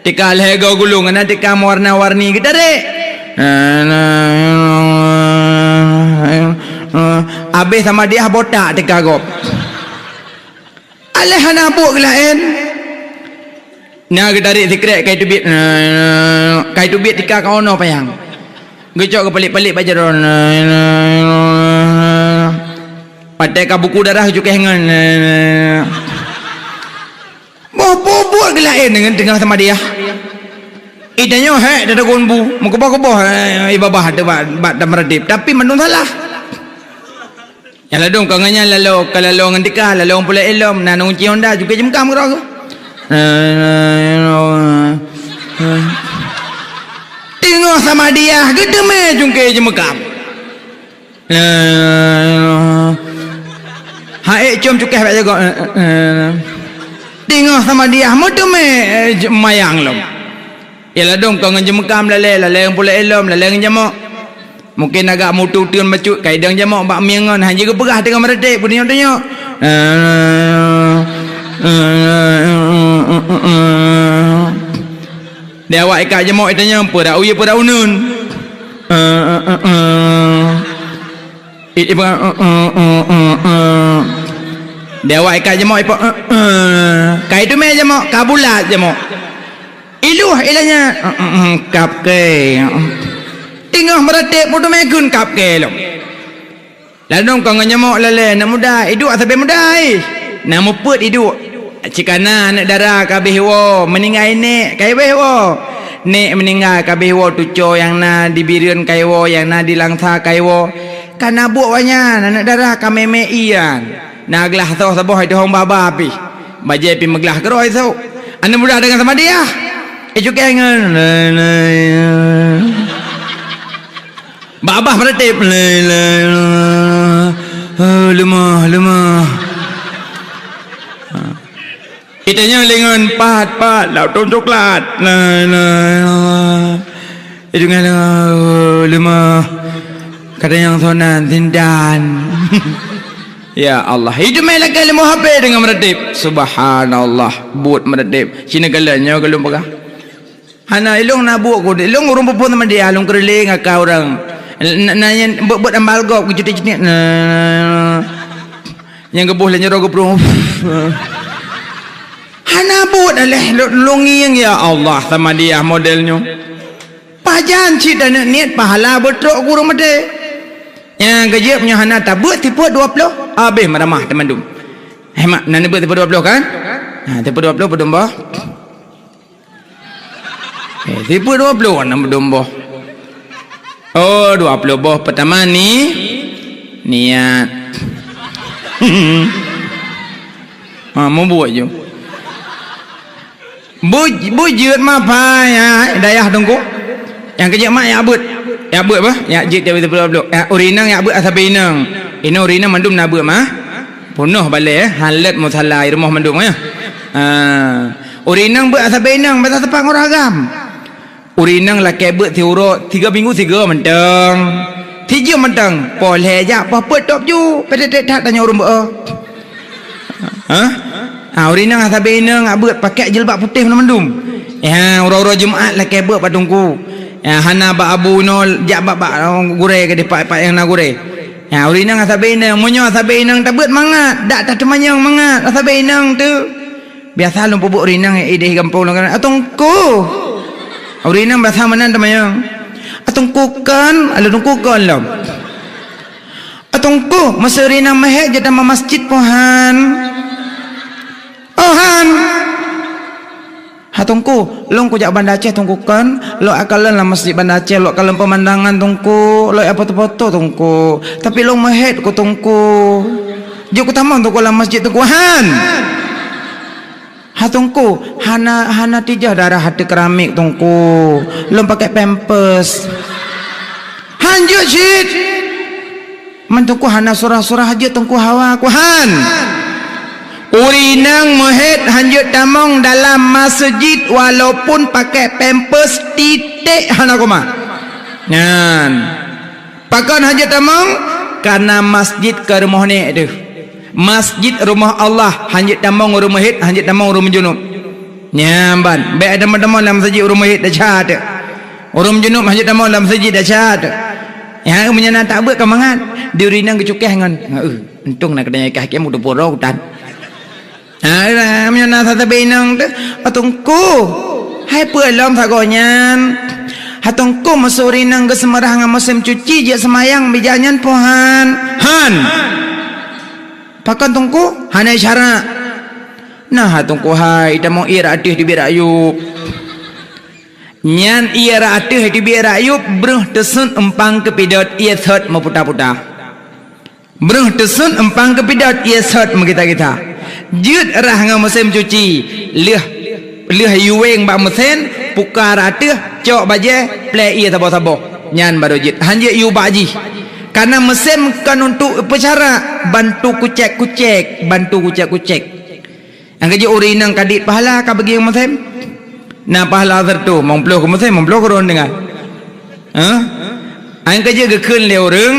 Tika lhée goe gulong, na tika meuwarna-warni geutarek. La ilaha illallah. Abéh Samadiyah botak tika gob. Aléh hana buet geulaén. Na geutarek sikrek kai teubiet. Kai teubiet tika ka ono payang. Geucok geupalék-palék bak jaroe. Watée ka buku darah geucukéh ngon. Boh buet geulaén deungon teungoh Samadiyah. Ih, tanyoe hék tatagun bu, meukeubah-keubah, eh, i babah teuh bak, bak tameuratéb, tapi mandum salah. Nyang ladôm ka ngon nyan lalo, ka lalo ngon tika, lalo ngon pulai ilom, na ngon ci honda, juga jeumeukam keudroe. Teungoh Samadiyah geuteumé cungké jeumeukam. Hai, com cukéh bak jagoe. Teungoh Samadiyah meuteumé, eh, mayang lom. Ya ladôm ka ngon jeumeukam lalée, lalée ngon pulai ilom, lalée ngon jamok. Mungken agak mutu teun bacut, ka idong jamok bak mieng ngon, hana geupeugah teungoh meuratéb, beudeunyoe-deunyoe. Di awak ikat jamok itanyong, peue rau ye, peue rau uneun. Di awak ikat jamok, ipo, ka iteumé jamok, ka bulat jamok. Iluh ilanya, kap ke. Teungoh meuratéb, meuteumé kheun kap ke lom. Ladôm ka ngon jamok lalée, aneuk muda, iduek sabe muda, eh. Na meupeuet iduek. Cit kana aneuk dara ka abéh woe, meuninggai nék ka abéh woe. Nék meuninggai ka abéh woe, tuco nyang na di Bireuen ka iwoe, nyang na di Langsa ka iwoe. Ka na buet awaknyan, aneuk dara ka mé-mé ié nyan. Na glah soh saboh, ituhong baba pih. Bajée pih meuglah keudroe sôk. Aneuk muda deungon Samadiyah. Icukéh ngon. Babah meuratéb, la ilaha illallah. Oh, leumah, leumah. Itanyong lingon pat, pat, laôt tông coklat. La ilaha illallah. Itu ngon, oh, leumah. Kata nyang sonan, sintan. Ya Allah. Itu main lagée leumah habéh deungon meuratéb. Subhanallah. Buet meuratéb. Cina kala nyoe ka lôn peugah. Hana, ilong na buet ku, ilong ureuëng peuphon Samadiyah, ilong keureuléng aka ureuëng. Na, na nyan buet-buet ambal gob, geucutik-cutik. Nah, nyang geuboh lé nyoe geuprung. Hana buet aléh, lo-, longieng, ya Allah, Samadiyah model nyoe. Ajan cit aneuk niet pahala beutrok gurong maté. Nyang keujeuet nyoe hana tabeuet sifeuet dua ploh, habéh meuramah teumandum. Hei mak, na neubeuet sifeuet dua ploh kan? Ha, sifeuet dua ploh padum boh? Eh, sifeuet dua ploh na padum boh? Oh, dua ploh boh. Peutama ni, niat. Ha, mubuet ju. Bu-, bujeuet mapai, ha, dayah teungku. Nyang keujeuet mak yak beuet. Yak beuet bah, yak jeuet jawi siploh-ploh. Yak ureueng inong yak beuet asai inong. Inong ureueng inong mandum na beuet mah. Punoh balée, eh, han let musala i rumoh mandum, eh. Ha. Ureueng inong beuet asai inong, basa seupang ureueng agam. Ureueng inong lakée beuet siuroe, tiga minggu sigo mantong. Sijeuem mantong, poh lhée jak, poh peuet top ju, peudeh-deh that tanyoe ureueng beuet. Hah? Ha, ureueng inong asai inong, yak beuet pakai jilbab putéh mandum. Ya, uroe-uroe Jumat lakée beuet bak teungku. Ya, hana bak abu inoe, jak bak, bak, oh, gurée keudeh, pat-pat nyang na gurée. Ya, ureueng inong asai inong, meunyoe asai inong tabeuet mangat, dak tateumanyong mangat, asai inong teuh. Biasa lôn peubuet ureueng inong ideh gampông lôn kan, "Ah, Teungku." Ureueng inong biasa meunan teumanyong. "Ah, Teungku kon?" Ah, lôn, "Teungku kon lom." "Ah, Teungku, meuseu ureueng inong meuhét jeuet tamong masjid po han?" "Oh, han." "Ha, Teungku, lôn kujak Banda Aceh, Teungku kon, lôn akalon lam masjid Banda Aceh, lôn akalon peumandangan, Teungku, lôn apoto-poto, Teungku. Tapi lôn meuhét ku, Teungku. Jeuet kutamong, Teungku, lam masjid, Teungku." "Han." "Ha, Teungku, hana, hana tijah darah ateueh keramik, Teungku. Lôn pakai pampers." "Han jeuet cit. Man Teungku hana surah-surah jeuet, Teungku hawa ku." "Han." Ureueng inong meuhét han jeuet tamong dalam masjid walaupun pakai pampers, titek hana koma. Nyan. Pakon han jeuet tamong? Karena masjid keu rumoh nek teuh. Masjid rumoh Allah, han jeuet tamong ureueng meuhét, han jeuet tamong ureueng meujunub. Nyan ban, bék tamong-tamong lam masjid ureueng meuhét, desya teuh. Ureueng meujunub han jeuet tamong lam masjid, desya teuh. Ya, meunyoe na tabeuet ka mangat, di ureueng inong geucukéh ngon, "Heueh, untông na keudanya kah kiem udah poro utan." Ha, meunyoe na sabe inong teuh, "Ah, Teungku, hai peue lom sagoe nyan? Ha, Teungku, meuseu ureueng inong geuseumeurah ngon musém cuci jeuet seumayang bija nyan po han?" "Han." "Pakon, Teungku?" "Hana syara." "Nah, ha, Teungku hai, tamong ié rot ateueh teubiet rot yup." Nyan ié rot ateueh teubiet rot yup, breuh teuseuet eumpang keu pidot, ié sot meuputa-puta. Breuh teuseuet eumpang keu pidot, ié sot meugita-gita. Jeuet rhah ngon musém cuci, lheueh, lheueh yuweng bak musén, puka rot ateueh, cok bajée, plée ié saboh-saboh. Nyan barô jeuet. Han jeuet yue bak jih. Karena musém kon untuk peucara, bantu kucék-kucék, bantu kucék-kucék. Nyang keujeuet ureueng inong ka dit pahala ka bagi musém. Na pahala sireutoh, limong ploh keu musém, limong ploh keu droeneuh tinggai. Hah? Nyang keujeuet geukheun lé ureueng,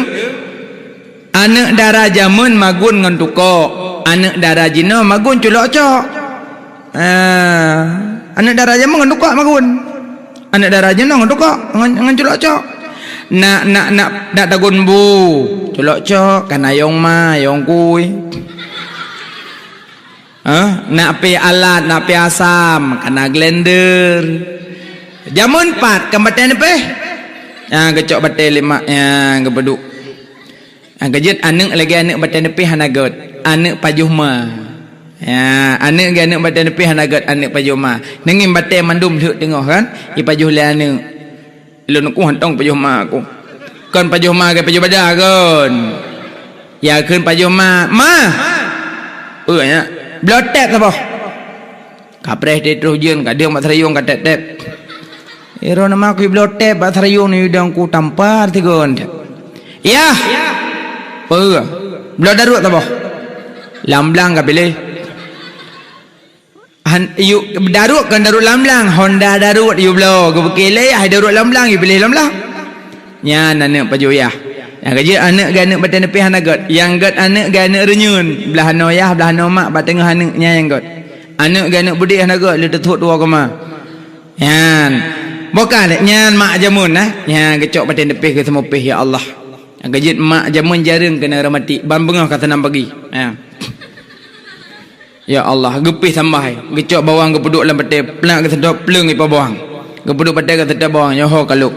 aneuëk dara jameun magun ngon tukok, aneuëk dara jinoe magun culok cok. Ah, aneuëk dara jameun ngon tukok magun. Aneuëk dara jinoe ngon tukok, ngon, ngon culok cok. Nak, nak, nak, nak tagun bu, culok cok, kana yong ma, yong kui. Hah? Nak pih alat, nak pih asam, kana glender. Jameun pat kan batée neupih. Nyang geucok batée lé mak, nyang geupeuduek. Nyang keujeuet aneuëk lagée aneuëk batée neupih hana gét. Aneuëk pajoh ma. Ya, aneuëk lagée aneuëk batée neupih hana gét, aneuëk pajoh ma. Neungieng batée mandum lheuek teungoh kan? Ipajoh lé aneuëk. Lôn ku hantong pajoh ma ku. Kon pajoh ma ke pajoh bada kon. Ya kheun pajoh ma. Ma! Peue nyak? Bloe tép saboh. Kapreh teuh troh jeuen, ka deueng bak seurayong ka tép-tép. Iro nama ku bloe tép bak seurayong ni udang ku tampar tigon. Yah! Peue? Bloe daruet saboh. Lam blang ka piléh. Han, yue, daruet kon daruet lam blang, honda daruet yue bloe, geupeuke lé, hai daruet lam blang, yue piléh lam blang. Nyan aneuëk pajoh yah. Nyang keujeuet aneuëk lagée aneuëk batée neupih hana gét. Nyang gét aneuëk lagée aneuëk reunyeun, blaih noe yah, blaih noe mak, bak teungoh aneuëk nyan nyang gét. Aneuëk lagée aneuëk beudeh hana gét, lé teuthot dua koma. Nyan. Boh ka lé, nyan mak jameun, nah. Nyan geucok batée neupih geuseumeupih, ya Allah. Nyang keujeuet mak jameun jareueng keuneuk aromatik, ban beungoh ka seunang pagi. Nyan. Ya Allah, geupih sambah, geucok bawang geupeuduek lam batée, plak geuseudot, pleueng ipabuang. Geupeuduek batée ka teutabong, nyoe ho ka lhok.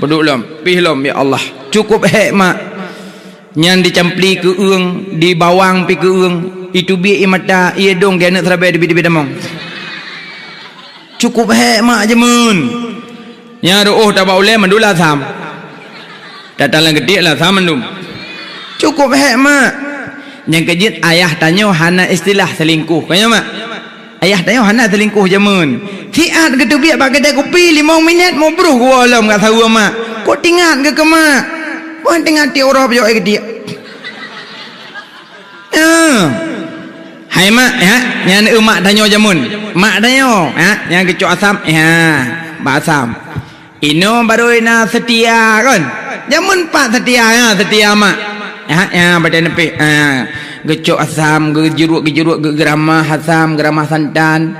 Peuduek lom, pih lom, ya Allah. Cukup hék mak. Nyan dicampli keu eueng, dibawang pih keu eueng, itubiek ie mata, ie dong geuneuk seurabe dibi-dibi tamong. Cukup hék mak jameun. Nyan reuôh tabak ulée mandum lasam. Datang lam geutiek lasam mandum. Cukup hék mak. Nyang keujeuet ayah tanyoe hana istilah selingkuh. Ka nyoe mak? Ayah tanyoe hana selingkuh jameun. Siat geuteubiet bak keudai kupi limong minét mubroh geuwoe lom ka saweue mak. Kok tingat geuh keu mak. Wan tingat tiep uroe pajôk ai geutiek. Eh. Hai mak, ya, nyan eu mak tanyoe jameun. Mak tanyoe, ya, nyang geucok asam, ya, bak asam. Inoe barô na seutia kon. Jameun pat seutia, ya, seutia mak. Ya, ya, badan neupih. Ha, geucok asam, geujeuruk-geujeuruk, geuramah asam, geuramah santan.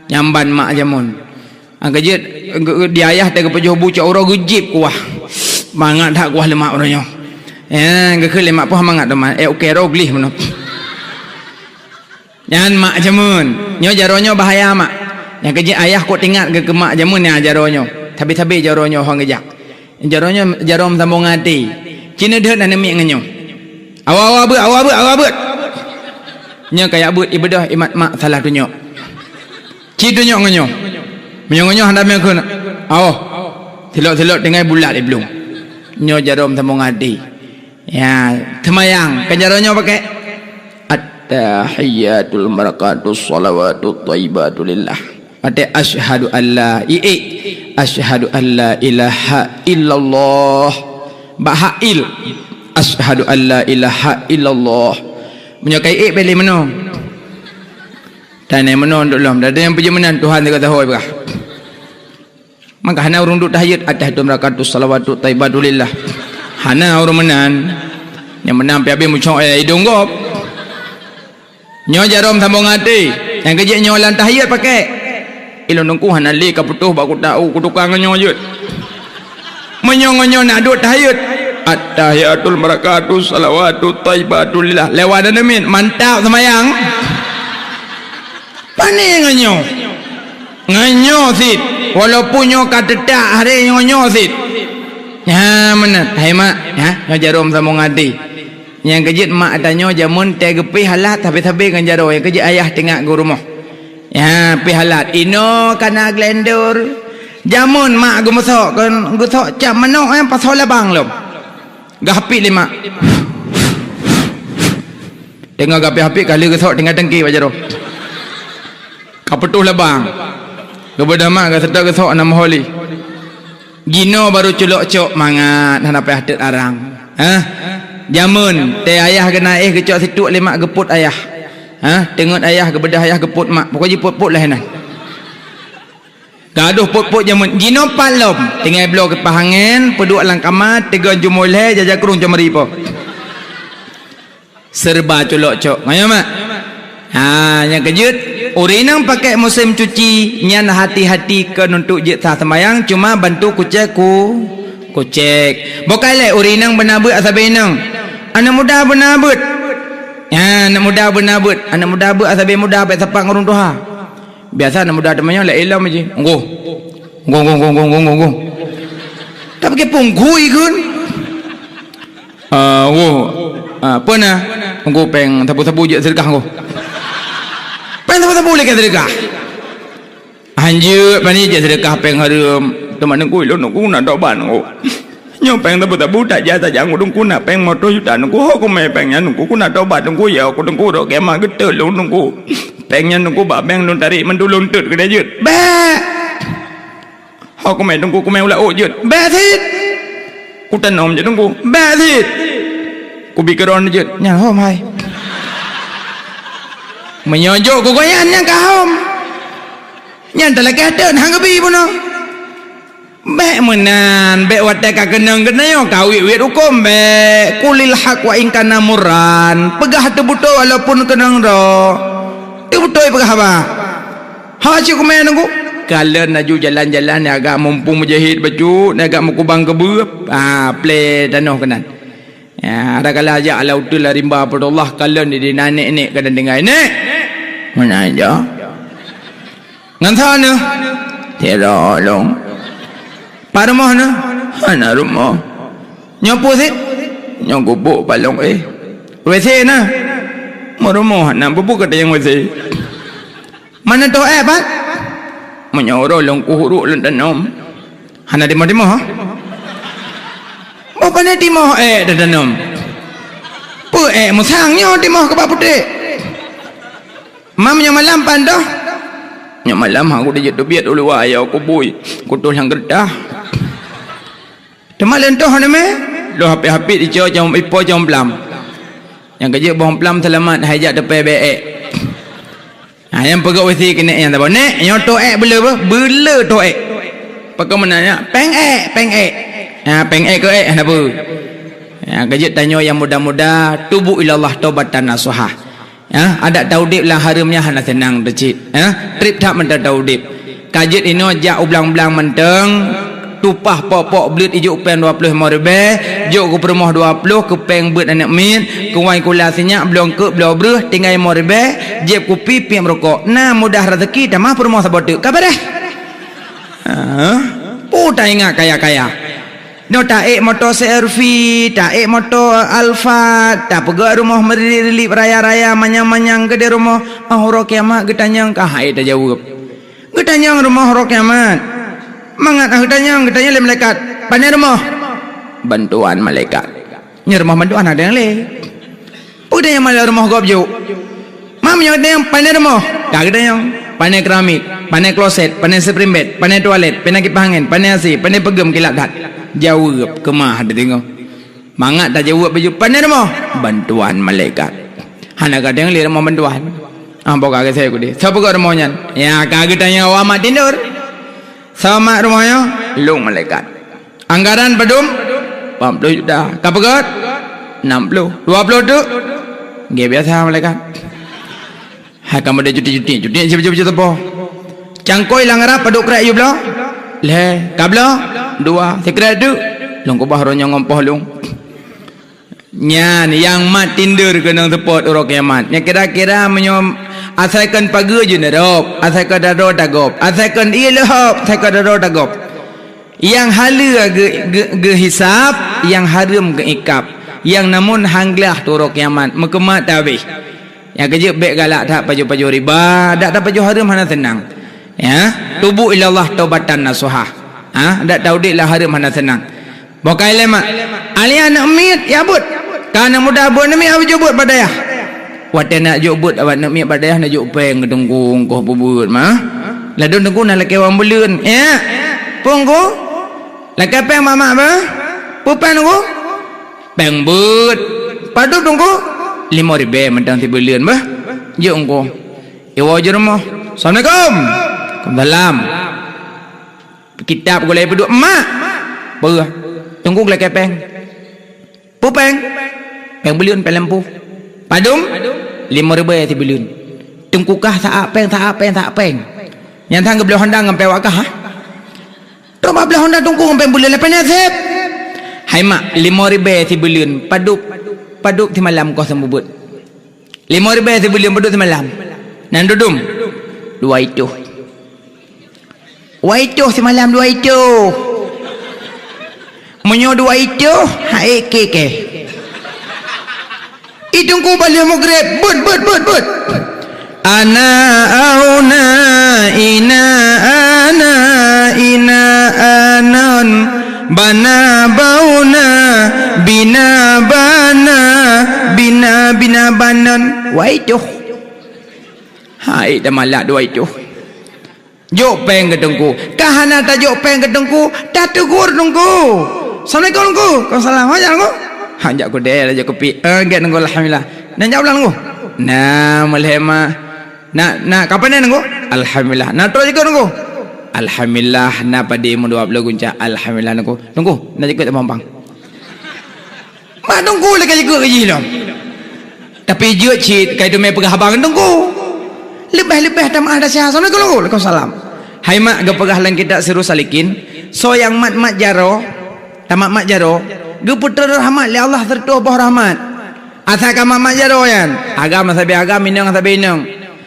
Nyamban mak jameun. Nyang keujeuet, geu-, di ayah teuh geupajoh bu cok uroe geujieb kuah. Mangat that kuah lé mak uroe nyoe. Eh, geukheun lé mak poh mangat teuma. Eh, ukée roh gleh meunoe. Nyan mak jameun. Nyoe jaroe nyoe bahaya mak. Nyang keujeuet ayah kok tingat geuh keu mak jameun nyan jaroe nyoe. Sabe-sabe jaroe nyoe hong geujak. Jaroe nyoe jaroe meusambong até. Cina deuh na neumiet ngon nyoe. Awa, awa beuet, awa beuet, awa beuet. Nyoe kayak beuet ibeudôh imat mak salah tunyok. Ci tunyok ngon nyoe. Meunyoe ngon nyoe hana meukeuna. Aoh. Silok-silok tinggai bulat iblong. Nyoe jaroe meusambong até. Ya, seumayang. Kan jaroe nyoe pakai? At-tahiyyatul barakatuh shalawatut thayyibatu lillah. Pakai asyhadu alla, iék. Asyhadu alla ilaha illallah. Bak hak il. Asyhadu alla ilaha illallah. Meunyoe ka iék bèk lé meunoe. Tanyoe meunoe untuk lom. Dak nyang peujeuet meunan Tuhan teuka tahu ibrah. Maka hana ureuëng duek tahiyat atas tu rakatus salawatut taibatulillah. Hana ureuëng meunan. Nyang meunan pi habéh mucok eh idong gob. Nyoe jaroe meusambong até. Nyang keujeuet nyoe lam tahiyat pakai. Ilôn teungku hana lé ka putôh bak kuta u kutukang nyoe jeuet. Meunyoe ngon nyoe nak duek tahiyat. At-tahiyatul barakatuh salawatut taibatulillah. Lewat dan amin. Mantap semayang. Pane ngon nyoe. Ngon nyoe sit. Walaupun nyoe ka teutak hari ngon nyoe sit. Nyan meunan. Hai mak, ha? Nyoe jaroe meusambong até. Nyang keujeuet mak tanyoe jameun teuh geupih halat sabe-sabe ngon jaroe. Nyang keujeuet ayah teuingat geurumoh. Ya, pih halat. Inoe kana glendor. Jameun mak geumeusok kon geusok cap manok eh pasoe labang lom. Geuhapit lé mak. Teungoh geuhapit-hapit ka lheueh geusok tinggai tangki bak jaroe. Ka putôh labang. Geubeudôh mak geuseutôt geusok na meuholi. Jinoe barô culok cok mangat hana payah teut arang. Hah? Jameun teuh ayah geuna éh geucok situek lé mak geupot ayah. Hah? Teungeut ayah geubeudôh ayah geupot mak. Pokok jipot-pot lheueh nan. Gadôh pot-pot jameun jinoe pat lom. Tinggai bloe kipaih angén, peuduek lam kama, teugon jumôi lhée, jaja krueng cemeri po. Serba culok cok. Ngon nyoe mak? Ha, nyang keujeuet, ureuëng inong pakai musém cuci, nyan hati-hati keu nuntuk jeuet sah seumayang, cuma bantu kucék ku, kucék. Bokai lé ureuëng inong beuna beuet sabe inong. Aneuk muda beuna beuet. Ha, aneuk muda beuna beuet. Aneuk muda beuet sabe muda bèk sapat ngon ureuëng tuha. Biasa aneuk muda teumanyong lé ilom ji. Nggoh. Nggoh, nggoh, nggoh. Tapi ke pungkui kun. Ah, wo. Ah, apa na? Engko péng sabu-sabu jeuet sedekah engko. Péng sabu-sabu lé ka sedekah. Hanjeuet pani jeuet sedekah péng hareuem. Teuma neungku lôn neungku na tobat neungku. Nyoe péng sabu-sabu tak jasa jak ngon neungku na péng moto juta neungku ho kumé péng nyan neungku ku na tobat neungku ya ku neungku rot kemah geuteuk lôn neungku. Péng nyan neungku bak bank lôn tarék mandum lôn teut keudéh jeuet. Bèk! Ho kumé teungku kumé u laôt jeuet. Bèk cit. Kutanom jeuet teungku. Bèk cit. Kubi keudroe jeuet. Nyan hom hai. Meunyoe jok keu goyan nyan ka hom. Nyan talakèe teut han geubi bunoe. Bèk meunan, bèk watèe ka keunong geutanyoe ka wét-wét hukôm bèk. Qulil haq wa in kana murran. Peugah teubeutôi walaupun keunong droe. Teubeutôi peugah haba. Ha cit kumé neungku. Kalon laju jalan-jalan nyang agak mumpung meujeuhet bacut, nyang agak meukubang keubeue, ha, plé tanoh keunan. Ya, ada kala jak lam uteuen lam rimba Abdullah kalon di dina nek-nek kadang tinggai, "Nek!" "Meunan ja?" "Ngon soe neuh?" "Sidroe lôn." Pat rumoh na? Hana rumoh. Nyoe peue sit? Nyoe gubuk palong éh. WC na? Meurumoh na, peue-peue ka tanyong WC. Mana toh ék, Pat? Meunyoe uroe lôn kuhuruk lôn tanom. Hana timoh-timoh, ha? Boh pane timoh ék tatanom? Peue ék musang nyoe timoh keuba putéh? Mam nyoe malam pan toh? Nyoe malam aku dijeuet teubiet u luwa ya kubui. Kutoh lam geureutah. Teuma lôn toh nyoe mé? Lôn hapit-hapit ico cong ipo cong plam. Nyang keujeuet boh plam seulamat hai jak teupée bé ék. Ha, nyang peugah usi keuneuk nyang saboh. Nek, nyoe toh ék beuleu beuh? Beuleu toh ék. Pakon meunan nyak? Péng ék, péng ék. Ha, péng ék keu ék hana peue. Ha, keujeuet tanyoe nyang muda-muda, tubu ilallah taubatan nasuha. Ha, adak taudeb lam hareuem nyan hana seunang teuh cit. Ha, treb that mantong taudeb. Ka jeuet inoe jak u blang-blang mantong, tupah pok-pok bleuet ijok péng dua ploh limong ribée, jok keu peurumoh dua ploh, keu péng beuet aneuk miet, keu wai kula sinyak, bloe eungkôt, bloe breueh, tinggai limong ribée, jieb kupi, piep rukok. Na mudah raseuki, tamah peurumoh saboh teuk. Ka beureh. Ha? Peue taingat kaya-kaya. Nyoe taék moto C R V, taék moto Alphard, tapeugöt rumoh meurili-rili raya-raya, manyang-manyang keudeh rumoh, ah, uroe kiamat geutanyong ka hai tajaweueb. Geutanyong rumoh uroe kiamat. Mangat ah geutanyong, geutanyong lé malaikat, "Pane rumoh?" "Bantuan malaikat." Nyoe rumoh bantuan ada nyang lé. Peue geutanyong malam rumoh gob jok? Mam nyoe geutanyong pane rumoh? Ka geutanyong. Pane keramik, pane kloset, pane spring bed, pane toilet, pane kipas angén, pane A C, pane peugeuem kilap that. Jaweueb keumah teudeungoe. Mangat tajaweueb baju pane rumoh? Bantuan malaikat. Hana ka deungoe lé rumoh bantuan. Ah, boh ka geuseuôt kudeh. Soe peugöt rumoh nyan? Ya, ka geutanyong awak mak tindur. Soe mak rumoh nyoe? Lôn malaikat. Anggaran padum? Empat puluh juta. Ka peugöt? Enam puluh. Dua puluh teuk? Gét biasa malaikat. Hai kamoe deh cuti-cuti, cuti siapa-siapa teupeu. Cangkôi lam rab padum krek yue bloe? Lhèe. Ka bloe? Dua. Sikrek teuk? Lôn keubah roh nyoe ngon poh lôn. Nyan nyang mat tinder keunong seupôt uroe kiamat. Nyang kira-kira meunyoe asai kon pageue jeuet neurôb, asai kon daroe tagob, asai kon ié leuhob, asai kon daroe tagob. Nyang haleue geu-, geu-, geuhisab, nyang hareuem geuikab. Nyang namon han glah tu uroe kiamat, meukeumat tabeh. Nyang keujeuet bék galak that pajoh-pajoh riba, dak tapajoh hareuem hana seunang. Ya, tubu ilallah taubatan nasuha. Ha, dak taudeb lam hareuem hana seunang. Boh kai lé mak. Alèh aneuk miet ya beuet. Ka aneuk muda beuet aneuk miet jok beuet bak dayah. Watèe nak jok beuet awak aneuk miet bak dayah nak jok péng keu teungku, engkoh peubeuet mah. Ladôm teungku na lakèe wan buleuen. Ya. Peue engkoh? Lakèe péng mak-mak bah. Peue péng teungku? Péng beuet. Padub teungku? Limong ribèe mantong sibuleuen bah. Jok engkoh. Iwoe jeurumoh. Assalamualaikum. Waalaikumsalam. Kitab gulai peuduek, "Mak!" Peue? "Teungku geulakèe péng." "Peue péng?" "Péng buleuen, péng lampôh." "Padum?" "Limong ribèe sibuleuen." "Teungku kah saát péng, saát péng, saát péng." Nyan sang geubloe honda ngon péng awak kah, ha? Teuma bloe honda teungku ngon péng buleuen lapan naseb. "Hai mak, limong ribèe sibuleuen, padub, padub simalam kosong bubet." Limong ribèe sibuleuen padub simalam. Nan dudum? Dua itoh. Dua itoh simalam dua itoh. Meunyoe dua itoh, hai kèe-kèe. Ih teungku bak lheueh mugreb, beuet, beuet, beuet, beuet. Ana auna, ina ana, ina anon, bana bauna, bina bana, bina, bina banon. Wai toh. Hai tamalak dua itoh. Jok péng keu teungku. Ka hana tajok péng keu teungku, tateugor teungku. "Assalamualaikum teungku." "Waalaikumsalam." "Hajat teungku?" "Hajat kudée laju kupi." "Eh, gét teungku, alhamdulillah." "Nyan jak pulang teungku?" "Nah, meulhema." "Nak, nak kapan nyan teungku?" "Alhamdulillah." "Nak trok jikeu teungku?" "Alhamdulillah, na padé meudua ploh gunca." "Alhamdulillah teungku." "Teungku, na jikeu teumang bang." Mak teungku lé ka jikeu keu jih lom. Tapi jeuet cit kai teumé peugah haba ngon teungku. Leubeh-leubeh tameu'ah desya. "Assalamualaikum." "Waalaikumsalam." Hai mak, geupeugah lam kitab Sirus Salikin, soe nyang mat-mat jaroe, tamat-mat jaroe, geupeutrön rahmat lé Allah sireutôh boh rahmat. Asai ka mat-mat jaroe nyan, agam sabe agam, inong sabe inong.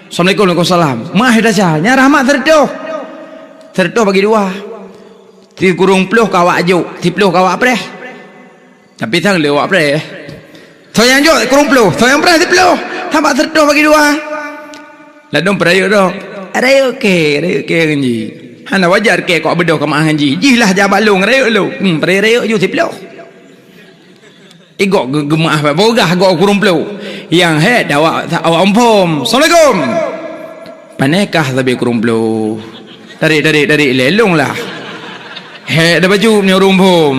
"Assalamualaikum." "Waalaikumsalam." Meu'ah desya, nyan rahmat sireutôh. Sireutôh bagi dua. Sikureueng ploh ka awak jok, siploh ka awak preh. Tapi sang le awak preh. Soe nyang jok sikureueng ploh, soe nyang preh siploh. Sabab siratoh bagi dua. Ladôm peurayeuk dok. Rayeuk kèe, rayeuk kèe ngon jih. Hana wajar kèe kok beudôh keu meu'ah ngon jih. Jih lah jak bak lôn, rayeuk lôn. Hmm, peurayeuk-rayeuk ju siploh. Igok geu-, geumeu'ah bak bogah gok kureueng ploh. Nyang hék awak, awak muphom. "Assalamualaikum." Pané kah sabe kureueng ploh. Tarék, tarék, tarék, lé lôn lah. Hék dah bacut meunyoe ureueng muphom.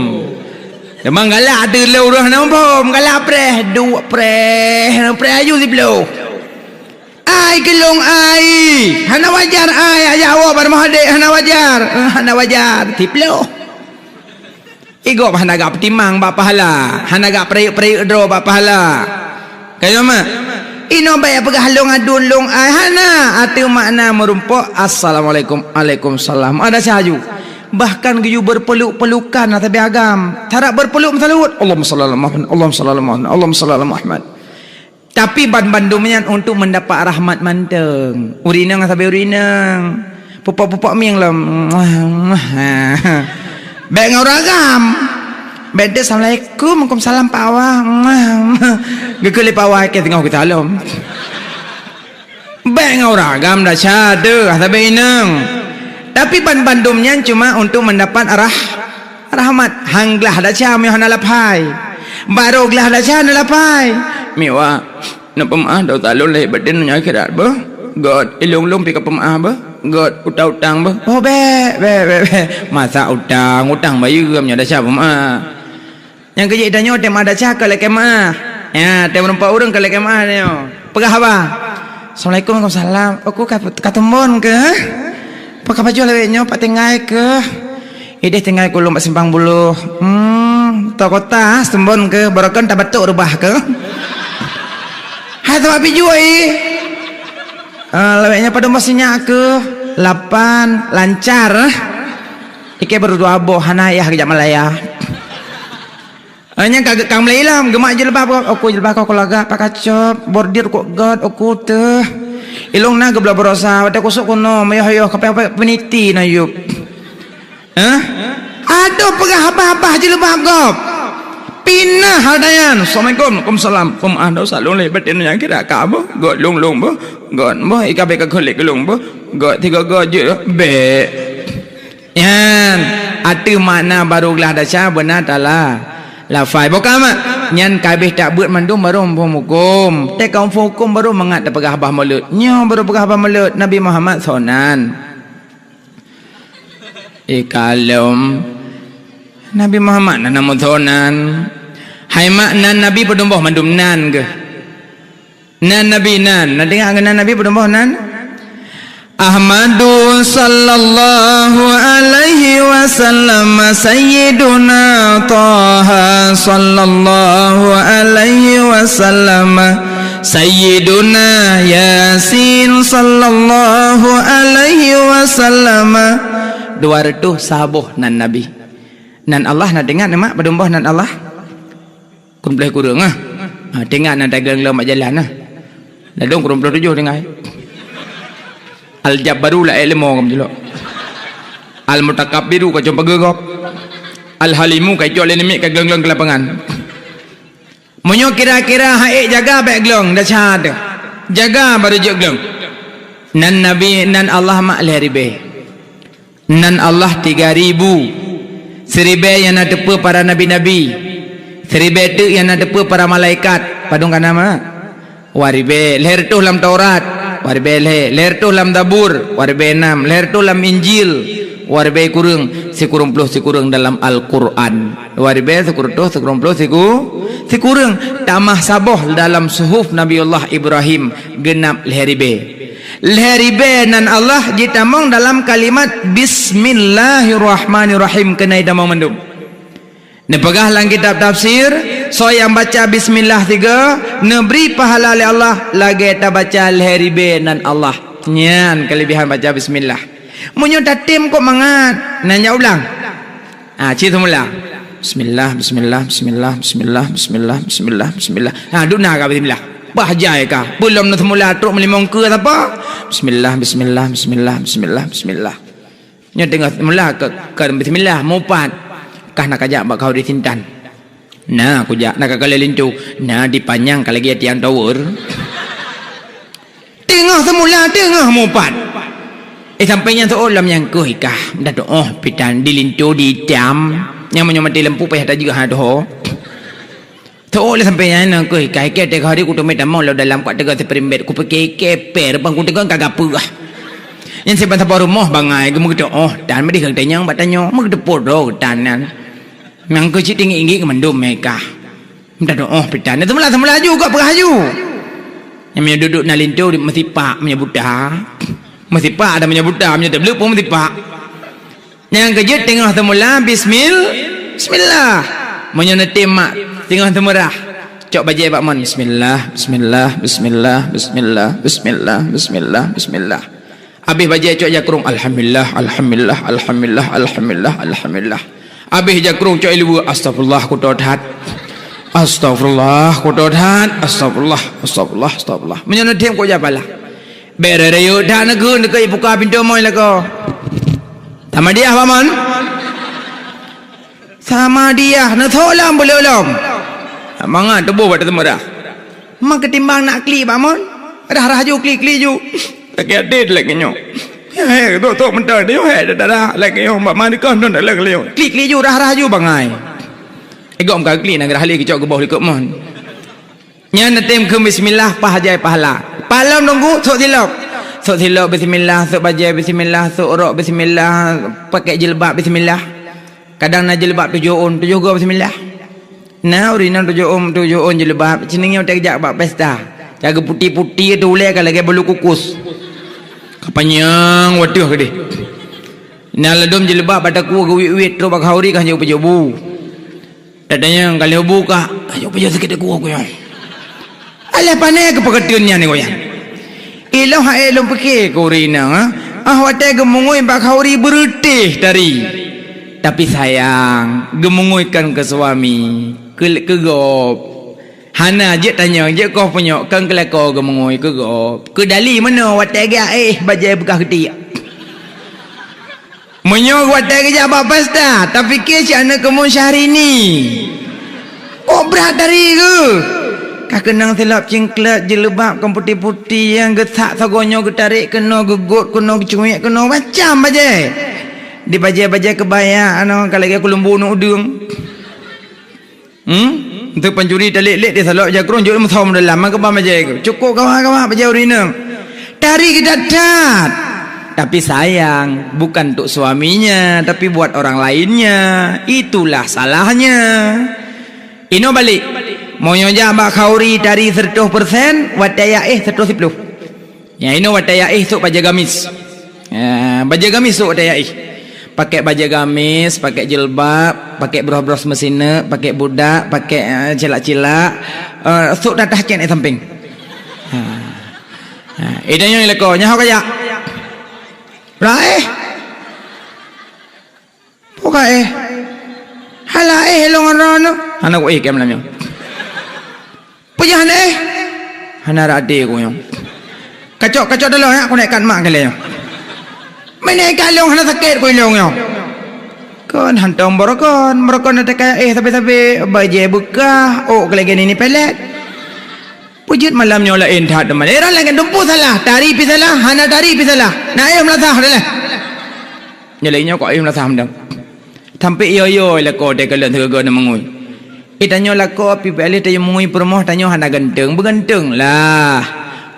Teuma galak ateueh lôn ureueng hana muphom, galak preh, duek preh, preh aju siploh. "Ai keu lôn ai, hana wajar ai, jak woe bak rumoh adék, hana wajar, hana wajar." Siploh. Igop hana gak peutimang bak pahala, hana gak peurayek-peurayek droe bak pahala. Ka nyoe mak, inoe bèk peugah lôn aduen lôn ai, hana, ateueh makna meurumpok, "Assalamualaikum, alaikumsalam." Ada saju. Bahkan geuyue beurpeuluk-peulukan ata agam. Cara beurpeuluk meusalut, "Allahumma shalli ala Muhammad, Allahumma shalli ala Muhammad, Allahumma shalli ala Muhammad." Tapi ban bandum nyan untuk mendapat rahmat mantong. Ureueng inong sabe ureueng inong. Pupok-pupok mieng lom. Bèk ngon ureueng agam. Bèk deh, "Assalamualaikum, waalaikumsalam, Pak Awah." Geukheun lé Pak Awah, "Kèe teungoh geusalom." Bèk ngon ureueng agam dasya deuh, sabe inong. Tapi ban bandum nyan cuma untuk mendapat rah-, rahmat. Han glah dasya meuh hana laphai. Barô glah dasya hana laphai. Miwa. Neupeumeu'ah dosa lôn lahé batén nyoe akhirat beuh. Göt, ilôn-lôn pih ka peumeu'ah beuh. Göt, utang-utang beuh. Oh, bèk, bèk, bèk, bèk. Masa utang, utang bayeue meunyoe desya peumeu'ah. Nyang keujeuet tanyoe, teuh meu'ah desya ka lakèe meu'ah. Ya, teuh meurumpok ureueng ka lakèe meu'ah tanyoe. Peugah haba. Assalamualaikum, waalaikumsalam. Aku ka, ka teumbon keuh? Pakon pajoh lawét nyoe, pat tinggai keuh? Idéh tinggai keu lôn bak simpang buloh. Hmm, teuh kota, seumbon keuh, barokon tabatok reubah keuh. Hai, sabab pih jui. Ah, lawét nyan padum boh sinyak keuh? Lapan, lancar. Ikèe baru dua boh, hana yah geujak Malaya. Ah, nyan ka, ka Malaya lom, geumat jilbab, aku jilbab kah kulagak, pat kacok, bordir kok göt, aku teuh. Ilôn na geubloe baroesa, watèe kusok kunoe, meuyoh-yoh, kapèe-kapèe peuniti na yup. Hah? Adoh peugah haba-haba jilbab gob. Pinah hal dayan. Assalamualaikum. Waalaikumsalam. Peumeu'ah dosa lôn lahé batén nyoe akhirat ka beuh. Göt lôn-lôn beuh. Göt beuh, ikabèe ka keulék keu lôn beuh. Göt tiga göt jeuet. Bèk. Nyan, ateueh makna barô glah desya beuna tala. Lafai. Boh ka mak. Nyan ka abéh tabeuet mandum barô muphom hukôm. Teuka muphom hukôm barô mangat tapeugah haba mulod. Nyoe barô peugah haba mulod. Nabi Muhammad sonan. Eh, kalom. Nabi Muhammad na nama sonan. Hai mak, nan Nabi padum boh mandum nan keuh? Nan Nabi nan. Na teuingat keu nan Nabi padum boh nan? Ahmadu sallallahu alaihi wasallam, Sayyiduna Taha sallallahu alaihi wasallam, Sayyiduna Yasin sallallahu alaihi wasallam. Dua reutôh saboh nan Nabi. Nan Allah na teuingat, mak, padum boh nan Allah? Kureueng ploh kureueng, ah. Ha, teuingat nan teugleng-gleng bak jalan, ah. Ladôm kureueng ploh tujoh tinggai. Al-Jabbaru laén leumo ka meuculok. Al-Mutakabbiru ka com pageue gob. Al-Halimu ka icok lé namiet ka gleng-gleng keu lapangan. Meunyoe kira-kira han ék jaga bèk gleng, desya teuh. Jaga barô jeuet gleng. Nan Nabi, nan Allah mak lhèe ribèe. Nan Allah tiga ribu. Siribèe nyang na teupeue para nabi-nabi. Siribèe teuk nyang na teupeue para malaikat. Padum ka na, mak? Dua ribèe. Lhèe reutôh lam Taurat. Dua ribèe lhèe. Lhèe reutôh lam Zabur. Dua ribèe nam. Lhèe reutôh lam Injil. Dua ribèe kureueng. Sikureueng ploh sikureueng dalam Al-Quran. Dua ribèe sikureueng reutôh sikureueng ploh siku-, sikureueng. Tamah saboh dalam suhuf Nabiullah Ibrahim. Geunap lhèe ribèe. Lhèe ribèe nan Allah jitamong dalam kalimat Bismillahirrahmanirrahim keuneuk jitamong mandum. Neupeugah lam kitab tafsir, soe nyang baca bismillah sigoe, neubri pahala lé Allah lagèe tabaca lhèe ribèe nan Allah. Nyan keulebihan baca bismillah. Meunyoe tatem kok mangat, nan jak ulang. Ah, cit seumula. Bismillah, bismillah, bismillah, bismillah, bismillah, bismillah, bismillah. Ha, duna ka bismillah. Bah jai ka. Peulom na seumula trok meulimong keue sapa? Bismillah, bismillah, bismillah, bismillah, bismillah. Nyoe teungoh mula ke, ke bismillah, mupat. Kah na kajak bak khauri sintan. Na kujak, na kakalon linto. Na dipanyang ka lagèe tiang tower. Teungoh seumula, teungoh mupat. Eh, sampai nyan seuôt lom nyang keuh kah. Dah tuoh pitan di linto di itam. Nyang meunyoe maté lampu payah tajeuet hana tuho. Seuôt lé sampai nyan keuh kah. Kèe teuka hari kuteumé tamong lom dalam kuat teuga siperimbet. Kupike keper bang kuteungoh ka gapeue ah. Nyan siban saboh rumoh bangai geumeugeuteuoh tan meudeh geutanyoe bak tanyoe meugeuteupo droe geutan nyan. Nyang keuh cit tinggi-tinggi keumandum meuka. Minta doa pitan. Dia seumula-seumula laju, gok peugah laju. Nyang meunyoe duduek na linto meusipak meunyoe buta. Meusipak ada meunyoe buta, meunyoe tableuk pun meusipak. Nyang keujeuet teungoh seumula bismil, bismillah. Meunyoe neutem mak teungoh seumeurah. Cok bajèe bak mon. Bismillah, bismillah, bismillah, bismillah, bismillah, bismillah, bismillah. Abéh bajèe cok jakrong, alhamdulillah, alhamdulillah, alhamdulillah, alhamdulillah, alhamdulillah. Abéh jakrong cok ileue, astagfirullah kuto that. Astagfirullah kuto that. Astagfirullah, astagfirullah, astagfirullah. Meunyoe neutem kok japalah. Bèk rayeuk that neukheun deukeu ibuka pintoe moe lakoe. Sama diah bak mon. Sama diah neusok lam beuleuh lom. Mangat tuboh bak teumeudah. Mak ketimbang nak klik bak mon. Rah-rah ju klik-klik ju. Sakét até lagèe nyoe. Ya, he, tok-tok mentang dia he dah dah lagèe nyoe bak mana kau non lagèe nyoe. Klik-klik ju rah-rah ju bangai. Egok muka klik nak rah lé keucok geuboh likot mon. Nyan neutem keu bismillah paih jai pahala. Palom nunggu sok silop. Sok silop bismillah, sok bajèe bismillah, sok rok bismillah, pakai jilbab bismillah. Kadang na jilbab tujoh ôn, tujoh goe bismillah. Na ureueng inong tujoh ôn, tujoh ôn jilbab, sineungieng watèe geujak bak pesta. Ka geuputi-puti tu ulèe ka lagèe bulu kukus. Ka panyang watèe keudeh. Na ladôm jilbab bak takue geuwit-wit trok bak khauri ka hanjeuet peujobu. Tatanyong ka lheueh bu ka, hanjeuet peujoh sakét takue ku nyoe. Alah pane keupeukeuteun nyan goyang. Ilôn hai lôn pike keu ureueng inong, ha? Ah watèe geumeungui bak khauri beureutéh tari. Tapi sayang, geumeungui kon keu suami, keu, keu gob. Hana jeuet tanyong, jeuet koh punyok, kon keu lakoe geumeungui keu gob. Keu dali meunoe watèe geuaéh bajèe beukah geutiek. Meunyoe watèe geujak bak pesta, tapike cit aneuk keumuen Syahrini. Kok brat tari geuh? Ka keunong silop cingklek, jilbab kon puti-puti nyang geusak sagoe nyoe geutarek keunoe, geugôt keunoe, geucuek keunoe, macam bajèe. Di bajèe-bajèe keubaya, anoe ka lagèe keuleumbu ngon udeueng. Hmm? Untuk pencuri telik-lik di salok jakrong jok meusom dalam maka bam aja. Cukup kawan-kawan bajèe ureueng inong. Tari kita that. Tapi sayang, bukan untuk suaminya, tapi buat orang lainnya. Itulah salahnya. Inoe balik. Meunyoe jak bak khauri tari seratus persen, watèe yaéh seratus siplôh. Ya, inoe watèe yaéh sôk bajèe gamis. Ya, bajèe gamis sôk watèe yaéh. Pakai bajèe gamis, pakai jilbab, pakai broh-broh meusineuk, pakai budak, pakai, eh, cilak-cilak. Eh, sôk tatah cen di sampéng. Ha. Ha, ida nyoe lakoe, nyan ho kajak. Raéh. Peue ka éh? Hala éh lôn ngon droeneuh. Hana ku éh kém lam nyoe. Peue jih hana éh? Hana rate ku nyoe. Kacok, kacok daloe nyak, ku naikat mak keu lé nyoe. Meunan ka lôn hana sakét ku ilôn nyoe. Kon hantom beurokon, beurokon na teuka éh sabe-sabe, bajèe beukah, ôk keu lagèe nini pelet. Peue jeuet malam nyoe laén that teuma. Heran lagèe dumpeue salah, tari pih salah, hana tari pih salah. Na éh meulasah dah lé. Nyoe lagèe nyoe kok ayeuem rasa mantong. Sampai yo-yo lakoe teuka lôn sigoe-goe na meungui. Eh, tanyoe lakoe pih bèk lé tanyoe meungui peurumoh tanyoe hana ganteng. Beuganteng lah.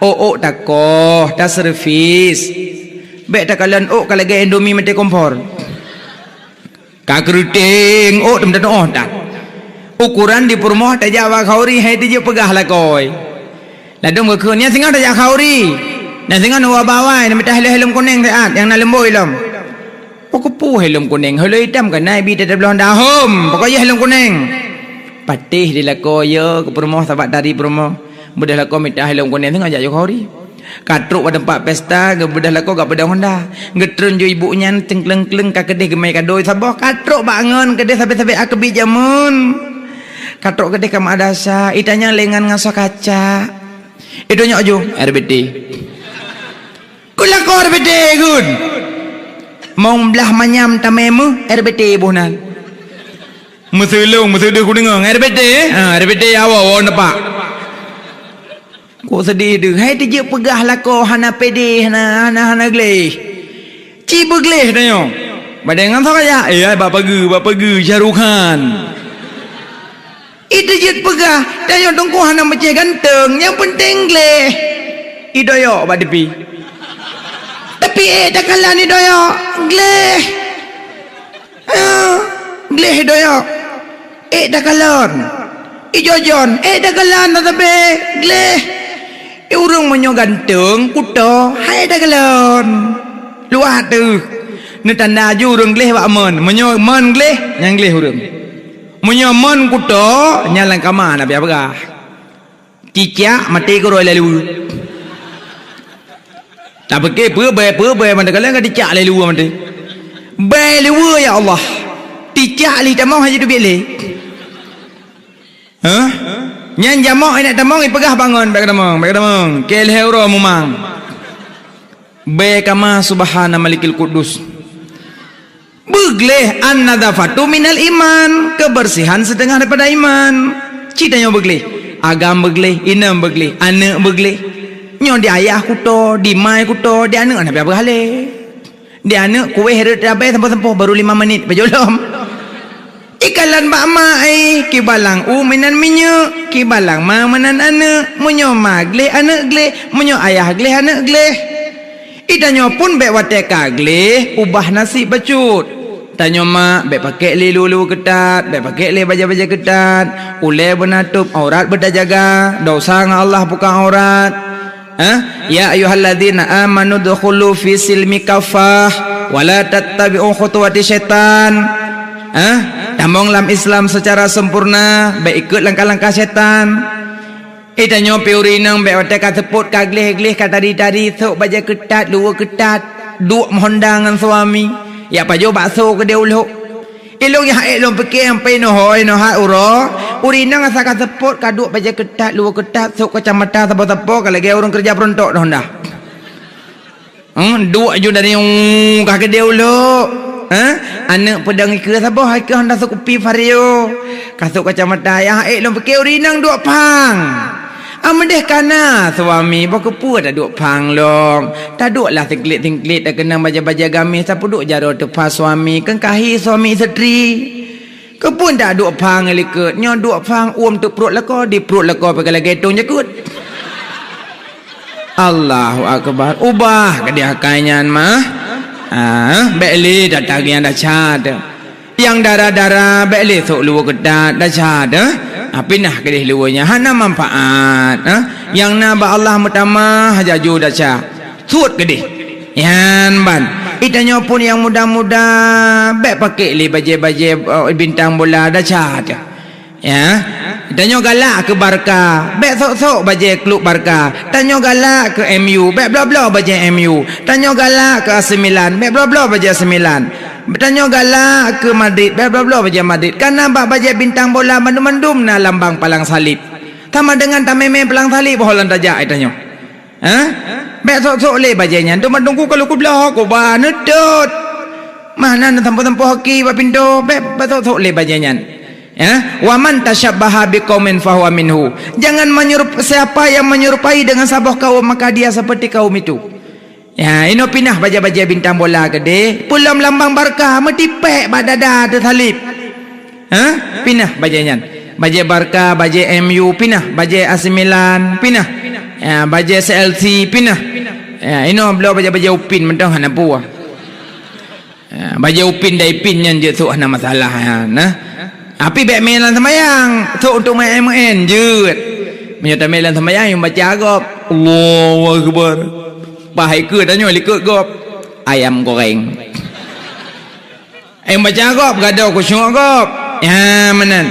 Ôk-ôk takoh, taservis. Bèk takalon ôk ka lagèe Indomie maté kompor. Ka keureuteng ôk teuma tatuoh that. Ukoran di peurumoh tajak bak khauri hai teujeuet peugah lakoe. Ladôm geukheun, "Nyan singoh tajak khauri. Nyan singoh neuba bawai, neumita helom-helom kuneng siat nyang na leumbôi lom." "Oh, keupeue helom kuneng? Helom itam ka na ibi teutabloe dahom. Pokok jih helom kuneng." Patéh di lakoe yo keu peurumoh sabak tari peurumoh. Beudôh lakoe mita helom kuneng singoh jak khauri. Ka trok bak teumpat pesta, geubeudôh lakoe gak beudôh honda. Geutreun ju ibu nyan cengkleng-kleng ka keudeh geumè kado saboh. Ka trok bak ngon keudeh sabe-sabe a keubiet jameun. Ka trok keudeh ka madrasah, itanyong lé ngon ngasuh kaca. Itu nyok ju, R B T. Keu lakoe R B T gun. Mong blah manyam tamé meuh, R B T boh nan. Meuseulong, meuseudeuh kudeungoe, R B T, eh? Ha, R B T awak, awak nampak. Kok seudeh deuh, hai teujeuet peugah lakoe hana pédé, hana, hana, hana gleh. Ci beugleh tanyoe. Badai ngon soe kajak? Eh, ai bak pageue, bak pageue, Shah Rukh Khan. Ih, teujeuet peugah, tanyoe teungku hana meucéh ganteng, nyang peunteng gleh. Idoyok bak tepi. Tapi ék takalon idoyok, gleh. Ah, gleh idoyok. Ék takalon. Ijojon, ék takalon tatabé, gleh. Ureuëng meunyoe ganteng, kuto, hai takalon. Luwah teuh. Neutanda ju ureuëng gleh bak mon. Meunyoe mon gleh, nyang gleh ureuëng. Meunyoe mon kuto, nyan lam kama na payah peugah. Cicak maté keudroe lé luweue. Tapike peue bèe, peue bèe, mantong kalon ka cicak lé luweue maté. Bèe luweue, ya Allah. Cicak lé tamong hana jiteubiet lé. Hah? Nyan jamok ingat tamong ipeugah bangon, bèk tamong, bèk tamong. Keu lhèe uroe mumang. Bèe kama subhana malikil kudus. Beugleh, an-nadhafatu minal iman, kebersihan setengah daripada iman. Ci tanyoe beugleh, agam beugleh, inong beugleh, aneuk beugleh. Nyoe di ayah kuto, di mai kuto, di aneuk hana payah beuhalé. Di aneuk kuéh rhot tabé sampoe-sampoe baru lima menit, pajoh lom. Ikalon bak ma ai, kibalang u meunan minyeuk, kibalang ma meunan aneuk, meunyoe ma gleh aneuk gleh, meunyoe ayah gleh aneuk gleh. Ih, tanyoe pun bèk watèe ka gleh ubah nasib bacut. Tanyoe mak bèk pakèk lé luweue-luweue keutat, bèk pakèk lé bajèe-bajèe keutat, ulèe beunatôb, aurat beutajaga, desya ngon Allah buka aurat. Hah? Ya ayyuhalladzina amanu dkhulu fi silmi kaffah wa la tattabi'u khutuwati syaitan. Hah? Tamong lam Islam secara sempurna, bèk ikot langkah-langkah syaitan. Eh, tanyoe pih ureueng inong bèk watèe ka seupôt, ka gleh-gleh, ka tari-tari, sôk bajèe keutat, luweue keutat, duek meuhonda ngon suami. Jak pajoh bakso keudéh u lhok. Ilôn nyang ék lôn pike nyang peunoh hôi nohat uroe, ureueng inong asai ka seupôt, ka duek bajèe keutat, luweue keutat, sôk kacamata sapo-sapo, ka lagèe ureueng keureuja peurontok di honda. Hmm, duek ju dari, uh, ka keudéh u lhok. Hah? Aneuk peudong ikeue saboh, ikeue honda seukupi Vario. Ka sôk kacamata, nyang ék lôn pike ureueng inong duek phang. Ah, meudeh ka na suami, boh keupeue taduek phang lom. Taduek lah singklit-singklit, takeunong bajèe-bajèe gamis, tapeuduek jaroe teupha suami, keu kahi suami istri. Keupeue taduek phang likot, nyoe duek phang uem teuk pruet lakoe, di pruet lakoe pih ka lagèe tông jakeuet. Allahu Akbar. Ubah keudéh akai nyan mah. Ah, bèk lé that-that nyang desya teuh. Nyang dara-dara bèk lé sôk luweue keutat desya teuh. Ah, pinah keudéh luweue nyan hana manfaat, ah. Nyang na bak Allah meutamah laju desya. Suet keudéh. Nyan ban. Ih, tanyoe pun nyang muda-muda, bèk pakèk lé bajèe-bajèe, eh, bintang bola desya teuh. Ya. Tanyoe galak keu Barca, bèk sôk-sôk bajèe klub Barca. Tanyoe galak keu M U, bèk bloe-bloe bajèe M U. Tanyoe galak keu A C Milan, bèk bloe-bloe bajèe A C Milan. Tanyoe galak keu Madrid, bèk bloe-bloe bajèe Madrid. Kareuna bak bajèe bintang bola mandum-mandum na lambang palang salib. Sama deungon tamè-mè palang salib boh lôn tajak, eh, tanyoe. Hah? Bèk sôk-sôk lé bajèe nyan. Teuma teungku ka lôn kubloe, kuba neutot. Mah na sampoe-sampoe hoki bak pintoe, bèk, bèk sôk-sôk lé bajèe nyan. Ya, "Wa man tasyabbaha biqaumin fahuwa minhu." Jangan menyerup-, siapa yang menyerupai dengan saboh kaum, maka dia seperti kaum itu. Ya, inoe pinah bajèe-bajèe bintang bola keudéh, peulom lambang Barca, meutipék bak dada teusalib. Hah? Pinah bajèe nyan. Bajèe Barca, bajèe M U, pinah. Bajèe A C Milan, pinah. Ya, bajèe C L C, pinah. Ya, inoe bloe bajèe-bajèe Upin mantong hana peue. Ya, bajèe Upin dan Ipin nyan jeuet sôk hana masalah nyan, nah. Tapi bèk mè lam seumayang, sôk untuk main-main jeuet. Meunyoe tamè lam seumayang, nyang baca gob, "Allahu Akbar." Paih ikeue tanyoe likot gob, ayam goreng. Nyang baca gob, gadôh khusyuk gob. Ya, meunan.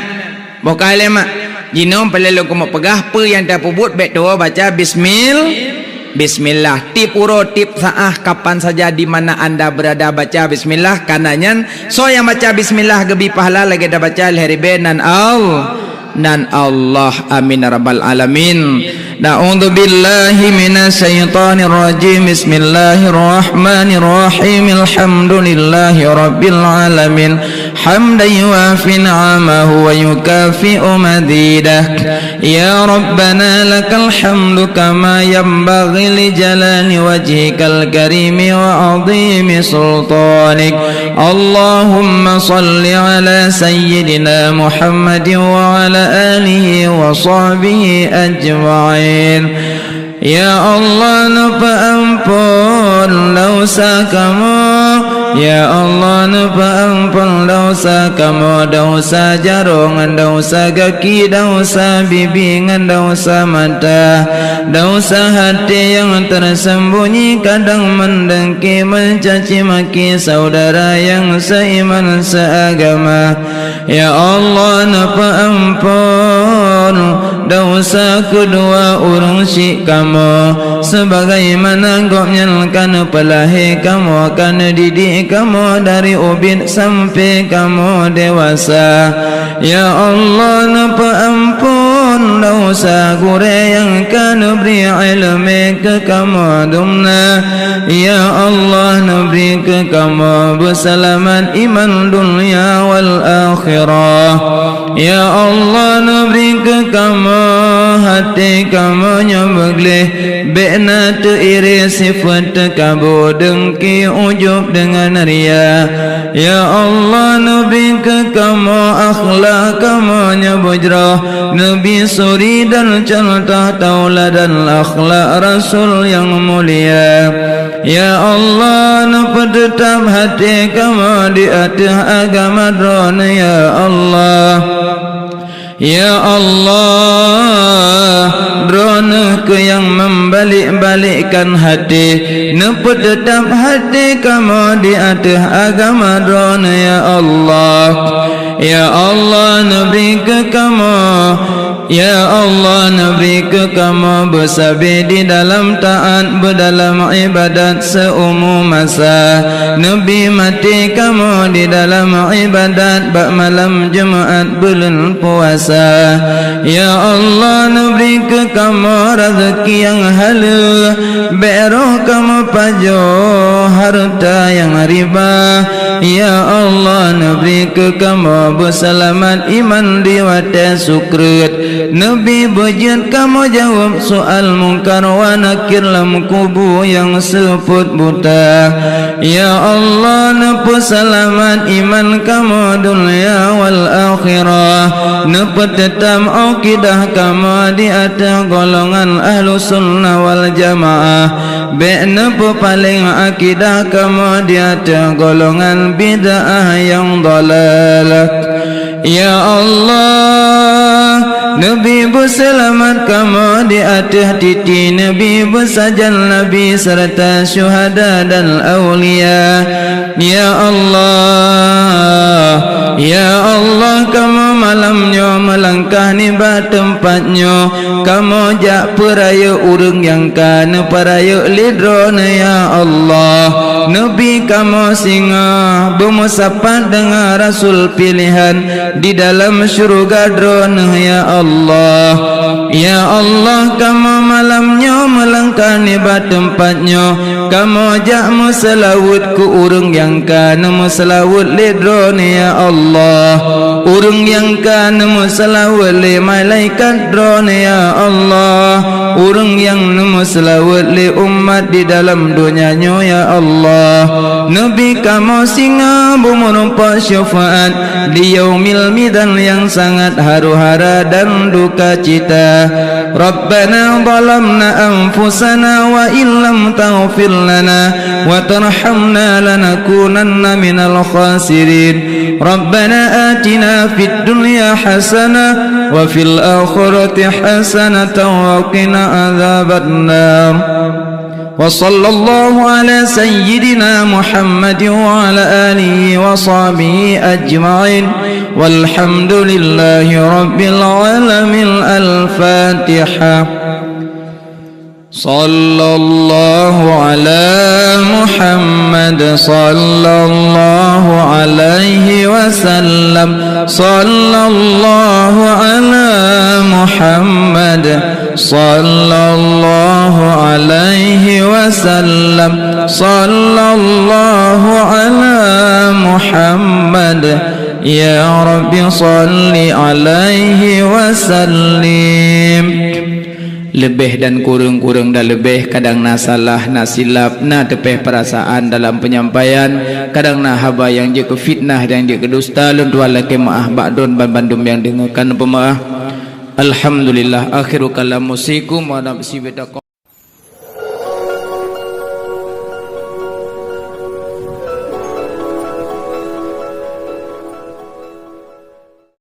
Boh ka lé mak. Jinoe peureulèe lôn keumeung peugah, peue nyang tapeubuet bèk tuwoe baca bismil-, bismillah. Tiep uroe, tiep saát, kapan saja di mana anda berada baca bismillah. Kareuna nyan, soe nyang baca bismillah geubri pahala lagèe tabaca lhèe ribèe nan Al-, nan Allah. Amin ya rabbal alamin. أعوذ بالله من الشيطان الرجيم. بسم الله الرحمن الرحيم. الحمد لله رب العالمين. حمدا يوافي نعمه ويكافئ مزيده. يا ربنا لك الحمد كما ينبغي لجلال وجهك الكريم وعظيم سلطانك. اللهم صل على سيدنا محمد وعلى آله وصحبه أجمعين. Ya Allah, neupeuamphon desya kamoe. Ya Allah, neupeuamphon desya kamoe, desya jaroe ngon desya gaki, desya bibi ngon desya mata, desya até nyang teurseumbunyi, kadang meudengki, meucaci maki syedara nyang seuiman seuagama. Ya Allah, neupeuamphon desya keudua ureuëng syik kamoe, sebagaimana gobnyan ka neupeulahé kamoe, ka neudidik kamoe dari ubit sampai kamoe dewasa. Ya Allah, neupeuamphon desya gurée nyang ka neubri iéleumé keu kamoe dumna. Ya Allah, neubri keu kamoe beuseulamat iman dunia wal akhirah. Ya Allah, neubri keu kamoe até kamoe nyoe beugleh, bék na teuiré sifeuet teukabo, dengki, ujub deungon ria. Ya Allah, neubri keu kamoe akhlak kamoe nyoe beujroh, neubi suri dan contoh tauladan akhlak Rasul nyang mulia. Ya Allah, neupeuteutab até kamoe di ateueh agama Droeneuh, ya Allah. Ya Allah, Droeneuh keuh nyang membalek-balekkan até, neupeuteutab até kamoe di ateueh agama Droeneuh, ya Allah. Ya Allah, neubri keu kamoe Ya Allah, neubri keu kamoe beusabe di dalam taát, beudalam iébadat seuumu masa. Neubi maté kamoe di dalam iébadat bak malam Jumat buleuen puasa. Ya Allah, neubri keu kamoe raseuki nyang haleue, bék roh kamoe pajoh hareuta nyang riba. Ya Allah, neubri keu kamoe beuseulamat iman di watée sukreut. Neubi beujeuet kamoe jaweueb soal Mungkar wa Nakir lam kubu nyang seupôt buta. Ya Allah, neupeuseulamat iman kamoe dunia wal akhirah. Neupeuteutab akidah kamoe di ateueh golongan Ahlussunnah wal Jamaah. Bék neupeupaleng akidah kamoe di ateueh golongan bid'ah nyang dalalah. Ya Allah, neubi beuseulamat kamoe di ateueh titi neubi beusajan nabi seureuta syuhada dan aulia. Ya Allah, ya Allah, kamoe malam nyoe meulangkah nibak teumpat nyoe, kamoe jak peurayeuk ureuëng nyang ka neupeurayeuk lé Droeneuh, ya Allah. Neubi kamoe singoh beumeusapat deungon Rasul piléhan di dalam syeuruga Droeneuh, ya Allah. Ya Allah, kamoe malam nyoe meulangkah nibak teumpat nyoe, kamoe jak meuseulaweuet keu ureuëng nyang ka neumeuseulaweuet lé Droeneuh, ya Allah. Ureuëng nyang ka neumeuseulaweuet lé malaikat Droeneuh, ya Allah. Ureuëng nyang neumeuseulaweuet lé umat di dalam donya nyoe, ya Allah. Neubi kamoe singoh beumeurumpok syafaat di Yaumil Mizan nyang sangat haru-hara dan duka cita. Rabbana zalamna anfusana wa illam taghfir lana wa tarhamna lanakunanna minal khasirin. Rabbana atina fid dunya hasanah wa fil akhirati hasanatan wa qina adzabannar. وصلى الله على سيدنا محمد وعلى آله وصحبه أجمعين. والحمد لله رب العالمين. الفاتحة. صلى الله على محمد، صلى الله عليه وسلم، صلى الله على محمد، Sallallahu alaihi wasallam. Sallallahu ala Muhammad. Ya Rabbi, salli alaihi wasallim. Leubeh dan kureueng-kureueng dan leubeh, kadang na salah, na silap, na teupeh peurasaan dalam peunyampaian, kadang na haba nyang jeuet keu fitnah, nyang jeuet keu dusta, lôn tuan lakée meuáh bak droen banmandum nyang deungö, kan peumeuáh. Alhamdulillah, akhiru kalam, usikum wa nafsi bitaqwa.